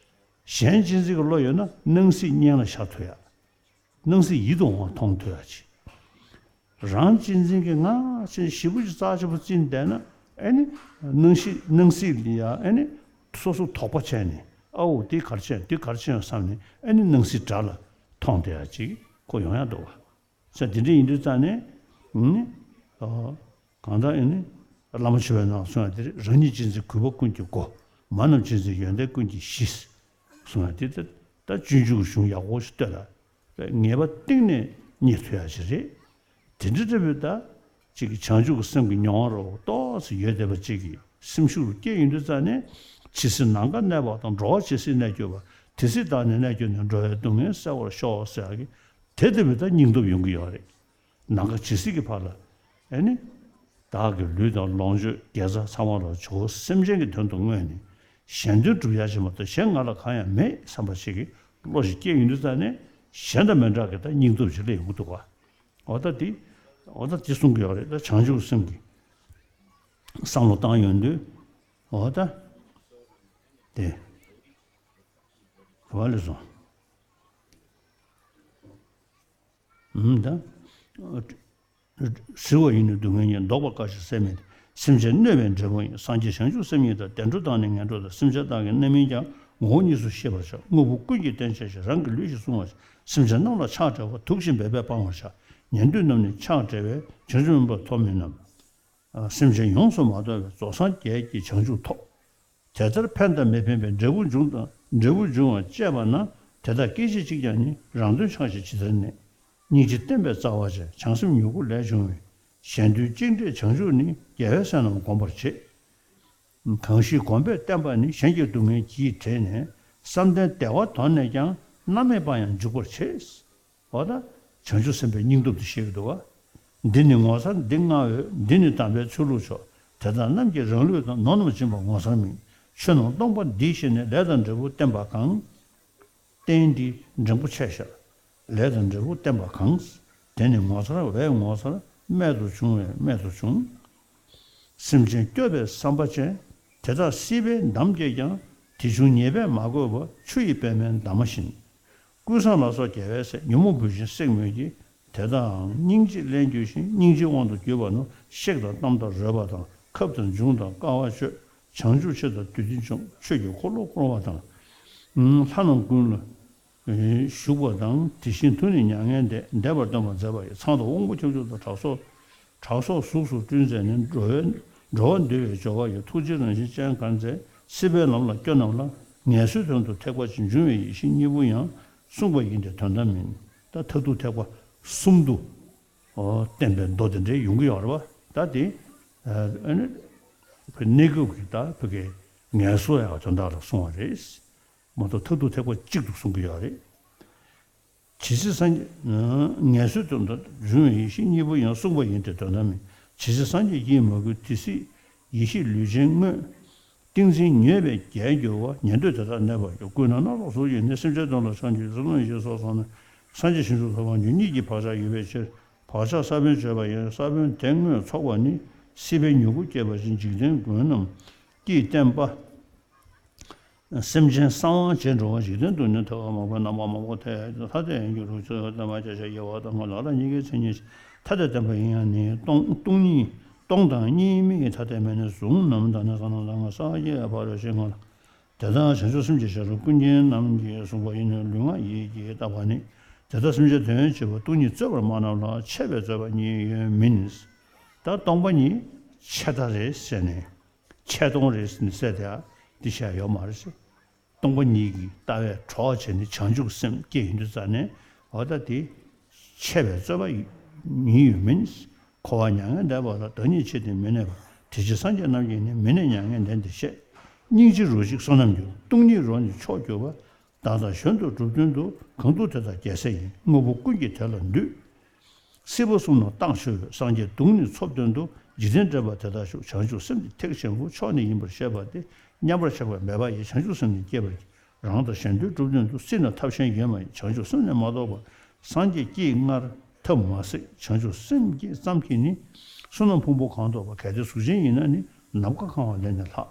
གཞན་གཅེས་འཛིན་གྱི་བློ་ཡོད་ན་སྣང་སྲིད་གཉེན་ལ་ཤར་ཐུབ་ཡ། སྣང་སྲིད་ཡིད་དུ་འོང་བ་མཐོང་ཐུབ་ཡ་ཅིག་རང་གཅེས་འཛིན་གྱི་ང་ཅེས་ཞེ་པོ་ཅིག་རྩ་ཆེན་པོ་བརྩིས་བསྡད་ན། ཨེ་ནི་སྣང་ཤེས་སྣང་སྲིད་ལ་ཡ་ཨེ་ནི་སོ་སོ་དོགས་པ་བྱས་ནས། ཨ་འོ་འདི་ག་རེ་བྱས་འདི་ག་རེ་བྱས་ཡོང་བསམ་ནས་ཨེ་ནི་སྣང་སྲིད་དགྲ་ལ་མཐོང་བསྡད་ཡ་ཅིག་ཁོ་ཡོང་ཡ་འདུག་བ། ས་དེ་འདྲ་ཡིན་དུས་ཙང་ནས་ནི་ཨ་གང་ལྟར་ཨེ་ནི་བླ་མ་མཆོད་པའི་ནང་གསུངས་ཡ་དེ་རེད། རང་ཉིད་གཅེས་འཛིན་གུས་པ་ཀུན་གྱི་སྒོ། མ་རྣམས་གཅེས་འཛིན་ཡོན་ཏན་ཀུན་གྱི་གཞི། གསུངས་ཡ་དེ་ད་ད་སྤྱོད་འཇུག་གཞུང་ཡག་པོ་ཞིག་ལྟོས་ལ། ངེས་པ་གཏིང་ནས་རྙེད་ཐུབ་ཡ་ཞིག་རེད། དེ་འདྲ་འདྲ་བོའི་ད་ཅིག་གི་བྱང་ཆུབ་ཀྱི་སེམས་ཀྱི་མྱོང་བ་རོ་ཏོག་ཙམ་ཡོད་བསྡད་པ་ཅིག་གི་སེམས་ཤུགས་སྐྱེ་ཡོང་དུས་ཙང་ནས། ཇི་སྲིད་ནམ་མཁའ་གནས་པ་དང་། འགྲོ་བ་ཇི་སྲིད་གནས་གྱུར་པ། དེ་སྲིད་བདག་ནི་གནས་གྱུར་ནས། འགྲོ་བའི་སྡུག་བསྔལ་སེལ་བར་ཤོག་ཟེར་ཡ་གི་དེ་ལྟ་བུའི་ད་སྙིང་སྟོབས་ཡོང་གི་ཡོད་རེད། ནམ་མཁའ་ཇི་སྲིད་ཀྱི་བར་ལ་ཨེ་ནི། བདག་གི་ལུས་དང་ལོངས་སྤྱོད་དགེ་རྩ་ཚང་མ་ལ་ཇོ་བོ་སེམས་ཅན་གྱི་དོན་དུ་བསྔོས་ནས། གཞན་དོན་སྒྲུབ་ཡ་ཞིག་མ་གཏོགས་གཞན་ང་ལ་གང་ཡང་མེད་བསམ་པ་ཞིག་གི་བློ་ཞིག་སྐྱེ་ཡོང་དུས་ཙང་ནས་གཞན་དང་མི་འདྲ་གི་ད་སྙིང་སྟོབས་ཞིག་སླེབས་ཡོང་གི་འདུག་བ། འོ་ད་དེ་འོ་ད་དེ་གསུང་གི་ཡོད་རེད། ད་བྱང་ཆུབ་སེམས་ཀྱི་བསམ་བློ་བཏང་ཡོང་དུས་འོ་ད་དེ་ག་བ་ལས་སོང་། ད། གཟིར་བ་ཡིན་ནི་སྡུག་བསྔལ་ཉིད། བཟློག་པ་དཀའ་ཞིང་སེལ་མེད་དེ། སེམས་ཅན་གནོད་པའི་འབྲས་བུ་ཡིན། སངས་རྒྱས་བྱང་ཆུབ་སེམས་ཉིད་དང་། བདེ་འགྲོ་དང་ནི་ངན་འགྲོ་དང་། སེམས་ཅན་རྟག་གི་རྣམ་སྨིན་ཀྱང་། ངོ་བོ་གཉིས་སུ་ཤེས་པར་བྱ། དངོས་པོ་ཀུན་གྱི་རྟེན་བྱ་ཞིང་། རང་གི་ལུས་ཀྱིས་བསྲུང་བར་བྱ། སེམས་ཅན་རྣམས་ལ་ཕྱག་བྲལ་བ། དུག་ཅན་འབད་པས་སྤང་བར་བྱ། ཉན་ཐོས་རྣམས་ནི་ཕྱག་བྲལ་བས། བྱང་ཆུབ་མངོན་པར་ཐོབ་མིན་ནམ། སེམས་ཅན་ཡོངས་སུ་མ་དག་པའི། རྫོགས་སངས་རྒྱས་ཀྱི་བྱང་ཆུབ་ཐོབ། དེ་ལྟར་ཕན་དང་མི་ཕན་པའི། འབྲས་བུ་འབྱུང་དང་འབྲས་བུ་འབྱུང་བ་སྤྱད་པ་ན། དེ་དག་སྐད་ཅིག་གཅིག་ཀྱང་ནི། རང་དོན་ཆགས་ཤིང་ཇི་ལྟར་གནས། སྙིང་རྗེ་བསྟེན་པས་རྩ་བ་བཅད། བྱང་སེམས་མྱུ་གུ་ལས་བྱུང་བའི། གཞན་དོན་གཅིག་འབྲས་བྱང་ཆུབ་ནི། རྒྱལ་བའི་སྲས་རྣམས་བསྒོམ་པར་བྱེད། གང་ཞིག་བསྒོམས་པས་བསྟེན་པ་ནི། གཞན་གྱི་སྡུག་བསྔལ་གྱིས་བྲེལ་ནས། བསམ་གཏན་བདེ་བ་དོར་ནས་ཀྱང་། རྣམ་སྨིན་པ་ཡང་འཇུག་པར་བྱེད། འོ་ད། བྱང་ཆུབ་སེམས་དཔའི་སྙིང་སྟོབས་དེ་བཤད་ཀྱི་འདུག་བ། འདི་ནི་ངོ་མཚར་འདི་མངའ་འོས། འདི་ནི་དམ་པའི་ཆོས་ལུགས་མཆོག་དེ་དག་རྣམས་ཀྱིས་རང་ལུས་དང་། ནོར་རྣམས་སྦྱིན་པ་ངོ་མཚར་མིན། ཆོས་རྣམས་སྟོང་པ་འདི་ཤེས་ནས། ལས་དང་འབྲས་བུ་བསྟེན་པ་གང་། རྟེན་འདི་འབྲིང་པོ་ཆེ་ཤོས། ལས་དང་འབྲས་བུ་བསྟེན་པ་གང་། དེ་ནི་ངོ་མཚར་བས་ངོ་མཚར། རྨད་དུ་བྱུང་བས་རྨད་དུ་བྱུང་། སེམས་ཅན་སྐྱོབ་པའི་བསམ་པ་ཅན། དེ་དག་སྲིད་པའི་འདམ་སྐྱེས་ཀྱང་། དེ་བྱུང་ཉེས་པས་མ་གོས་པ། ཆུ་ཡི་པདྨའི་འདབ་མ་བཞིན། ཀུན་བཟང་ལ་སོགས་རྒྱལ་བའི་སྲས། ཉོན་མོངས་བུད་ཤིང་བསྲེགས་མོད་ཀྱི། དེ་དག་ཀྱང་སྙིང་རྗེས་བརླན་གྱུར་ཞིང་། སྙིང་རྗེའི་དབང་དུ་གྱུར་པ་རྣམས། གཤེགས་དང་བལྟམས་དང་རོལ་པ་དང་། ཁབ་དང་འབྱུང་དང་དཀའ་བ་སྤྱོད། བྱང་ཆུབ་ཆོས་དང་དུས་མཐུན་འབྱུང་། ཆོས་ཀྱི་འཁོར་ལོ་བསྐོར་བ་དང་། ལྷ་རྣམས་ཀུན་ལ་བཞུགས་པ་དང་། དེ་བཞིན་དུ་ནི་མྱ་ངན་འདས། འདས་པར་སྟོན་པར་མཛད་པ་ཡི། ཚངས་དང་དབང་པོ་ཁྱབ་འཇུག་དང་། དྲག་སོགས་དྲག་སོགས་གཟུགས་སུ་སྤྲུལ་མཛད་ནས། འགྲོ་བའི་འགྲོ་བ་འདུལ་བའི་སྦྱོར་བ་ཡི། ཐུགས་རྗེའི་རང་བཞིན་ཅན་གང་མཛད། སྲིད་པའི་ལམ་ལ་སྐྱོ་རྣམས་ལ། ངལ་གསོའི་དོན་དུ་ཐེག་པ་ཆེ། འབྱུང་བའི་ཡེ་ཤེས་གཉིས་པོ་ཡང་། གསུངས་པ་ཡིན་ཏེ་དོན་དམ་མིན། ད་མཐར་ཐུག་ཐེག་པ་གསུམ་དུ་བསྟན་པའི་མདོ་དེ་འདྲའི་ཡོང་གི་ཡོད་རེད་བ། ད་དེ་ཨ་ནི་གནས་སྐབས་ཀྱི་ད་བོད་ཀྱི་ངལ་གསོ་ཡག་དོན་དག་ལ་གསུངས་པ་རེད། མ་གཏོགས་མཐར་ཐུག་ཐེག་པ་གཅིག་ཏུ་གསུང་གི་ཡོད་རེད། ཇི་སྲིད་སངས་རྒྱས། ངལ་གསོའི་དོན་དུ་འབྱུང་བའི་ཡེ་ཤེས་གཉིས་པོ་ཡང་། གསུངས་པ་ཡིན་ཏེ་དོན་དམ་མིན། ཇི་སྲིད་སངས་རྒྱས་ཀྱིས་མ་གོས། དེ་སྲིད་ཡེ་ཤེས་ལུས་ཅན་དངོས། ཏིང་འཛིན་མྱོས་པས་བརྒྱལ་འགྱུར་བ། ཉན་ཐོས་དེ་དག་གནས་པར་འགྱུར། ཀུན་ནས་སྣ་ཚོགས་གཟུགས་ཀྱིས་ནི། སེམས་ཅན་དོན་ལ་ཆགས་འགྱུར་ཞིང་། བསམ་བློ་ཡེ་ཤེས་སོགས་སོང་ནས། སངས་རྒྱས་བྱང་ཆུབ་ཐོབ་པར་འགྱུར། གཉིས་ཀྱི་བག་ཆགས་ཡོད་པའི་ཕྱིར། བག་ཆགས་ས་བོན་བརྗོད་པ་ཡིན། ས་བོན་དེ་དངོས་ཚོགས་པ་ནི། སྲིད་པའི་མྱུ་གུ་སྐྱེས་པ་བཞིན། འཇིག་རྟེན་མགོན་རྣམས་ཀྱིས་བསྟན་པ། སེམས་ཅན་གསང་བ་བྱེད་འགྲོ་བ། འཇིག་རྟེན་དུ་ནི་ཐལ་བ་མང་པོས། རྣམ་པ་མང་པོ་ཐལ། ཐ་དད་ཡིན་གྱི་རུ་ཆོས་བསྟན་པ་བརྒྱ་ཆ་བརྒྱ་པ་དང་། ལ་ལ་གཉིས་ཀའི་མཚན་ཉིད་ཐ་དད་བསྟན་པ་ཡིན་ཡང་ནི། སྟོང་སྟོང་ཉིད་སྟོང་དང་གཉིས་མེད་ཐ་དད་མེད་ནས། གཟུགས་རྣམས་དང་ནི་ས་རྣམས་དང་། ས་གཞི་ཕ་རོལ་ཕྱིན་གང་ལ། དེ་དག་བྱང་ཆུབ་སེམས་ཀྱི་ཤེས་རབ་ཀུན་མཁྱེན་རྣམས་ཀྱིས་གསུངས་པ་ཡིན་ནོ། ལུས་ངག་ཡིད་ཀྱིས་བརྟགས་པ་ནི། དེ་དག་སེམས་ཅན་དོན་བྱེད་པ་སྟོང་ཉིད་རྩོད་པར་སྨྲ་རྣམས་ལ། ཆད་པས་རྩོད་པ་གཉིས་ཡོད་མིན། ད་སྟོང་པ་ཉིད་ཆད་ལྟ་རེད་ཟེར་ནས། ཆད་སྟོང་རེད་ཟེར་ནས་ཟེར་དེ་འདི་བཤད་ཡོད་མ་རེད་ཟེར། སྟོང་པ་ཉིད་ཀྱི་ལྟ་བས་གྲོགས་བྱས་ནས་བྱང་ཆུབ་སེམས་སྐྱེ་ཡོང་དུས་ཙ་ནས། འོ་ད་དེ་ཆད་པས་རྩོད་པ་ཉིད་ཡོད་མིན། འཁོར་བ་མྱ་ངན་འདས་པ་ལ། བདག་ཉིད་ཆེད་དུ་མི་གནས་པ། དེ་ཕྱིར་སངས་རྒྱས་རྣམས་ཀྱིས་ནི། མི་གནས་མྱ་ངན་འདས་འདི་བཤད། སྙིང་རྗེ་རོ་གཅིག་བསོད་ནམས་འགྱུར། སྟོང་ཉིད་རོ་ནི་མཆོག་གྱུར་པ། བདག་དང་གཞན་དུ་སྒྲུབ་དོན་དུ། གང་དུ་དེ་དག་རྒྱལ་སྲས་ཡིན། དངོས་པོ་ཀུན་གྱི་དེ་ལ་འདུད། སྲིད་པ་གསུམ་རྣམས་བཏང་ཆོག་པའི། སངས་རྒྱས་གདུང་ནི་འཚོབ་དོན་དུ། འཇིག་རྟེན་འདྲེན་པ་དེ་དག་ཞུགས། བྱང་ཆུབ་སེམས་འདི་ཐེག་ཆེན་པོ། མཆོག་ནི་ཡིན་པར་ཤེས་པ་སྟེ། མཉམ་པར་ཆགས་པ་མེད་པ་ཡི། བྱང་ཆུབ་སེམས་ནི་སྐྱེ་བར་བགྱི། རང་དང་གཞན་དོན་སྒྲུབ་དོན་དུ་སྲིད་ན་ཐབས་གཞན་ཡོད་མ་ཡིན། བྱང་ཆུབ་སེམས་ལས་མ་གཏོགས་པ་སངས་རྒྱས་སྐྱེ་སྔར་ཐབས་མ་ཟད། བྱང་ཆུབ་སེམས་བསྐྱེད་ཙམ་གྱིས་ནི་བསོད་ནམས་ཕུང་པོ་གང་ཐོབ་པ། གལ་ཏེ་གཟུགས་ཅན་ཡིན་ན་ནི་ནམ་མཁའ་གང་བ་ལས་ནི་ལྷག་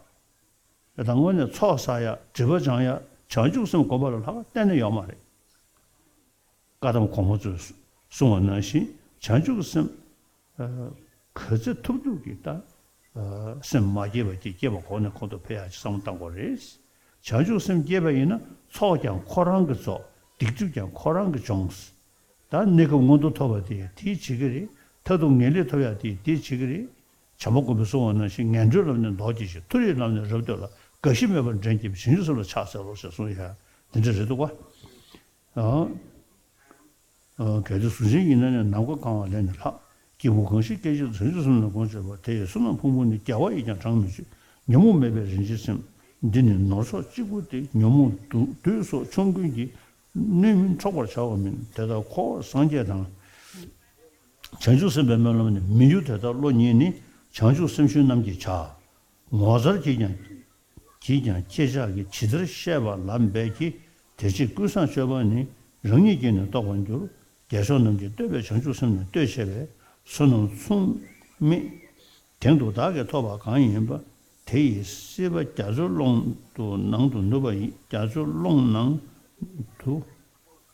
ད་དངོས་གནས་ཚོགས་བསགས་ཡ་སྒྲིབ་པ་སྦྱང་ཡ་བྱང་ཆུབ་སེམས་སྒོམ་པ་ལས་ལྷག་གཏན་ནས་ཡོད་མ་རེད། བཀའ་གདམས་གོང་མ་ཚོས་གསུངས་པ་ནང་བཞིན་བྱང་ཆུབ་སེམས་ག་ཚོད་ཐུབ་ཐུབ་ཀྱིས་ད་སེམས་མ་སྐྱེས་པ་ཅིག་སྐྱེས་པ་གོང་ནས་གོང་དུ་འཕེལ་ཡག་ཅིག་བསམ་བློ་བཏང་དགོས་རེད། བྱང་ཆུབ་སེམས་སྐྱེས་པ་ཡིན་ན་ཚོགས་ཀྱང་ཁོ་རང་གིས་རྫོགས། སྡིག་སྒྲིབ་ཀྱང་ཁོ་རང་གིས་སྦྱོང་། ད་གནས་སྐབས་མངོན་མཐོ་ཐོབ་པ་དེ་དེས་བྱེད་ཀྱི་རེད། མཐར་ཐུག་ངེས་ལེགས་ཐོབ་ཡག་དེ་དེས་བྱེད་ཀྱི་རེད། བྱམས་པ་མགོན་པོས་གསུངས་པ་ནང་བཞིན། ངན་འགྲོའི་ལམ་ནི་ལྡོག་གྱིས་ཤིག་མཐོ་རིས་ལམ་ནི་རབ་བཏོད་ལ། རྒ་ཤི་མེད་པར་འདྲེན་བགྱིད་པའི། བྱང་ཆུབ་སེམས་ལ་ཕྱག་འཚལ་ལོ་ཞེས་གསུངས་ཡ་དེ་འདྲ་རེད་འདུག་ག་ཨ། ཨ། གལ་ཏེ་གཟུགས་ཅན་ཡིན་ན་ནི་ནམ་མཁའ་གང་བ་ལས་ནི་ལྷག་སྐྱེས་བུ་གང་ཞིག་སྐྱེ་ཕྱིར་བྱང་ཆུབ་སེམས་ལ་གོམས་བྱས་པ། དེ་ཡི་བསོད་ནམས་ཕུང་པོ་ནི། རྒྱལ་བ་ཡིས་ཀྱང་བགྲང་མི་ཆོད། ཉོན་མོངས་མེད་པའི་རིན་ཆེན་སེམས། འདི་ནི་ནོར་ཚོགས་གཅིག་པུ་སྟེ། ཉོན་མོངས་དུག་སོགས་ཆོམ་རྐུན་གྱིས། སྣོད་མིན་འཕྲོག་པར་བྱ་བ་མིན། དེ་ལྟར་འཁོར་བར་སངས་རྒྱས་དང་། བྱང་ཆུབ་སེམས་དཔའི་སྨོན་ལམ་ནི། མི་འགྱུར་དེ་ལྟར་བློ་ཉིད་ནི། བྱང་ཆུབ་སེམས་ཤུལ་རྣམས་ཀྱིས་བྱ། ངོ་མཚར་གྱིས་ཀྱང་། གྱིས་ཀྱང་ཁྱེད་ཅག་གིས་ཇི་ལྟར་བཤད་པ་ལམ་འབད་ཀྱིས། དེ་ཕྱིར་ཀུན་བཟང་སྤྱོད་པ་ནི། རང་ཉིད་ཀྱིས་ནི་རྟོགས་པར་འགྱུར། རྒྱལ་མཆོག་རྣམས་ཀྱིས་བསྟོད་པའི་བྱང་ཆུབ་སེམས་ནི། བསྟོད་བྱས་པས་བསོད་ནམས་མཚུངས་མེད། དེང་དུ་བདག་གིས་ཐོབ་པ་གང་ཡིན་པ། དེ་ཡི་སྲིད་པ་རྒྱ་མཚོའི་ཀློང་དུ་ནང་དུ་ནུབ་པ་ཡི། རྒྱ་མཚོའི་ཀློང་ནང་དུ།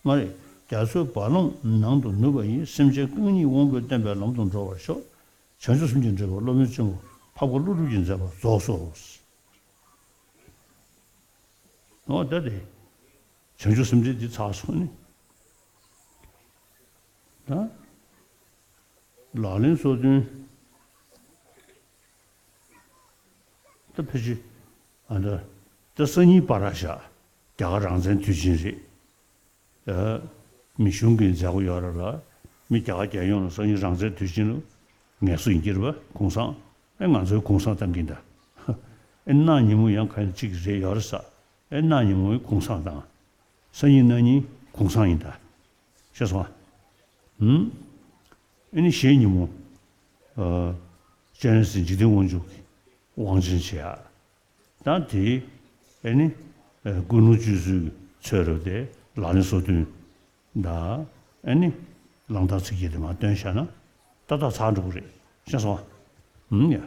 མ་རེད། རྒྱ་མཚོའི་རྦ་ཀློང་ནང་དུ་ནུབ་པ་ཡི། སེམས་ཅན་རྐང་གཉིས་དབང་པོས་བསྟན་པའི་ལམ་དུ་འགྲོ་བར་ཤོག་བྱང་ཆུབ་སེམས་ཀྱི་འབྲས་བུ་སློབ་དཔོན་ཆེན་པོ་འཕགས་པ་ཀླུ་སྒྲུབ་ཀྱིས་མཛད་པ་རྫོགས་སོ། འོ་ད་དེ། བྱང་ཆུབ་སེམས་འགྲེལ་འདི་ཚར་སོང་ནི། ད། ལག་ལེན་སོ་བདུན། ད་ཕལ་ཆེར། ཨ་ད། ད་སང་ཉིན་པར་བཞག་རྒྱ་གར་རང་བཙན་དུས་ཆེན་རེད། ཨ། མི་གཞུང་གི་མཛད་སྒོ་ཡོད་རེད་ལ། མི་རྒྱ་གར་རྒྱལ་ཡོངས་ལ་སང་ཉིན་རང་བཙན་དུས་ཆེན་ལ་ངལ་གསོ་ཡིན་གྱི་རེད་པ། གུང་སེང་། ཨེ་ང་ཚོའི་གུང་སེང་བཏང་གིན་ད། ཨེ་གནངས་ཉིན་མོ་ཡང་ག་ཡང་གཅིག་རེད་ཡོད་རེད་ས། ཨེ་གནངས་ཉིན་མོའི་གུང་སེང་དང་། སང་ཉིན་གནངས་ཉིན་གུང་སེང་ཡིན་ད། ཤེས་སོང་ཨ། ཨེ་ནི་གཞེས་ཉིན་མོ། ཨ། སྤྱན་རས་གཟིགས་འཇིག་རྟེན་དབང་ཕྱུག་གི་དབང་ཆེན་བྱེད་ཡ། ད་དེ་ཨེ་ནི། ཨ། ཀུན་སློང་བཅོས་ཚུལ་གྱི་ཚོད་རབ་དེ་ལག་ལེན་སོ་བདུན། ད་ཨེ་ནི། གླང་དར་ཚིག་བརྒྱད་དེ་མར་བཏོན་བཞག་ན་ཏག་ཏག་ཚར་འགྲོ་གི་རེད། ཤེས་སོང་ཨ། ཨུམ་ཡ།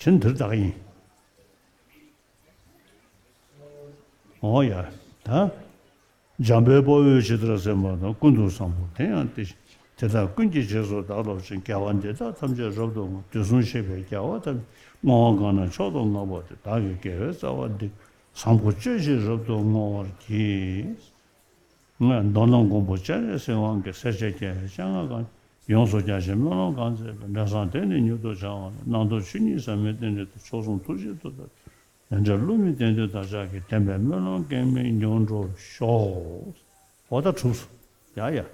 བྱིན་འདིར་བདག་ཡིན། འོ་ཡ། ད། འཇམ་དཔལ་དཔའ་བོས་ཇི་ལྟར་གསན་པ་དང་། ཀུན་ཏུ་བཟང་པོ་དེ་ཡང་དེ་བཞིན་ཏེ། དེ་དག་ཀུན་གྱི་རྗེས་སུ་བདག་སློབ་ཅིང་། དགེ་བ་འདི་དག་ཐམས་ཅད་རབ་ཏུ་བསྔོ། དུས་གསུམ་གཤེགས་པའི་རྒྱལ་བ་ཐམས་ཅད། བསྔོ་བ་གང་རྣམས་མཆོག་ཏུ་བསྔགས་པ་དེས། བདག་གི་དགེ་བའི་རྩ་བ་འདི། བཟང་པོ་སྤྱོད་ཕྱིར་རབ་ཏུ་བསྔོ་བར་བགྱི། ང་མདོ་སྣམ་མགོན་པོ་སྤྱན་རས་གཟིགས་དབང་གིས། སེར་སྐྱའི་སྤྱན་སྔར་གང་ཡོངས་སུ་བསྐྱངས་ཤིང་སྨོན་ལམ་གང་མཛད་པའི། མདོ་བཟང་དེ་ནི་མྱུར་དུ་བྱང་བ་ལ། རྣམ་རྟོག་ཆོས་ཉིད་ཟད་མི་རྟེན་འབྲེལ་དུ། མཆོག་གསུམ་ཐུགས་རྗེའི་མཐུ་དང་། དེ་འདྲའི་བསླུ་མེད་བདེན་དོན་བདག་ཅག་གི། བདེན་པའི་སྨོན་ལམ་གེགས་མེད་མྱུར་འགྲུབ་ཤོག་འོ་ད་གྲུབ་སོང་། ཡ་ཡ།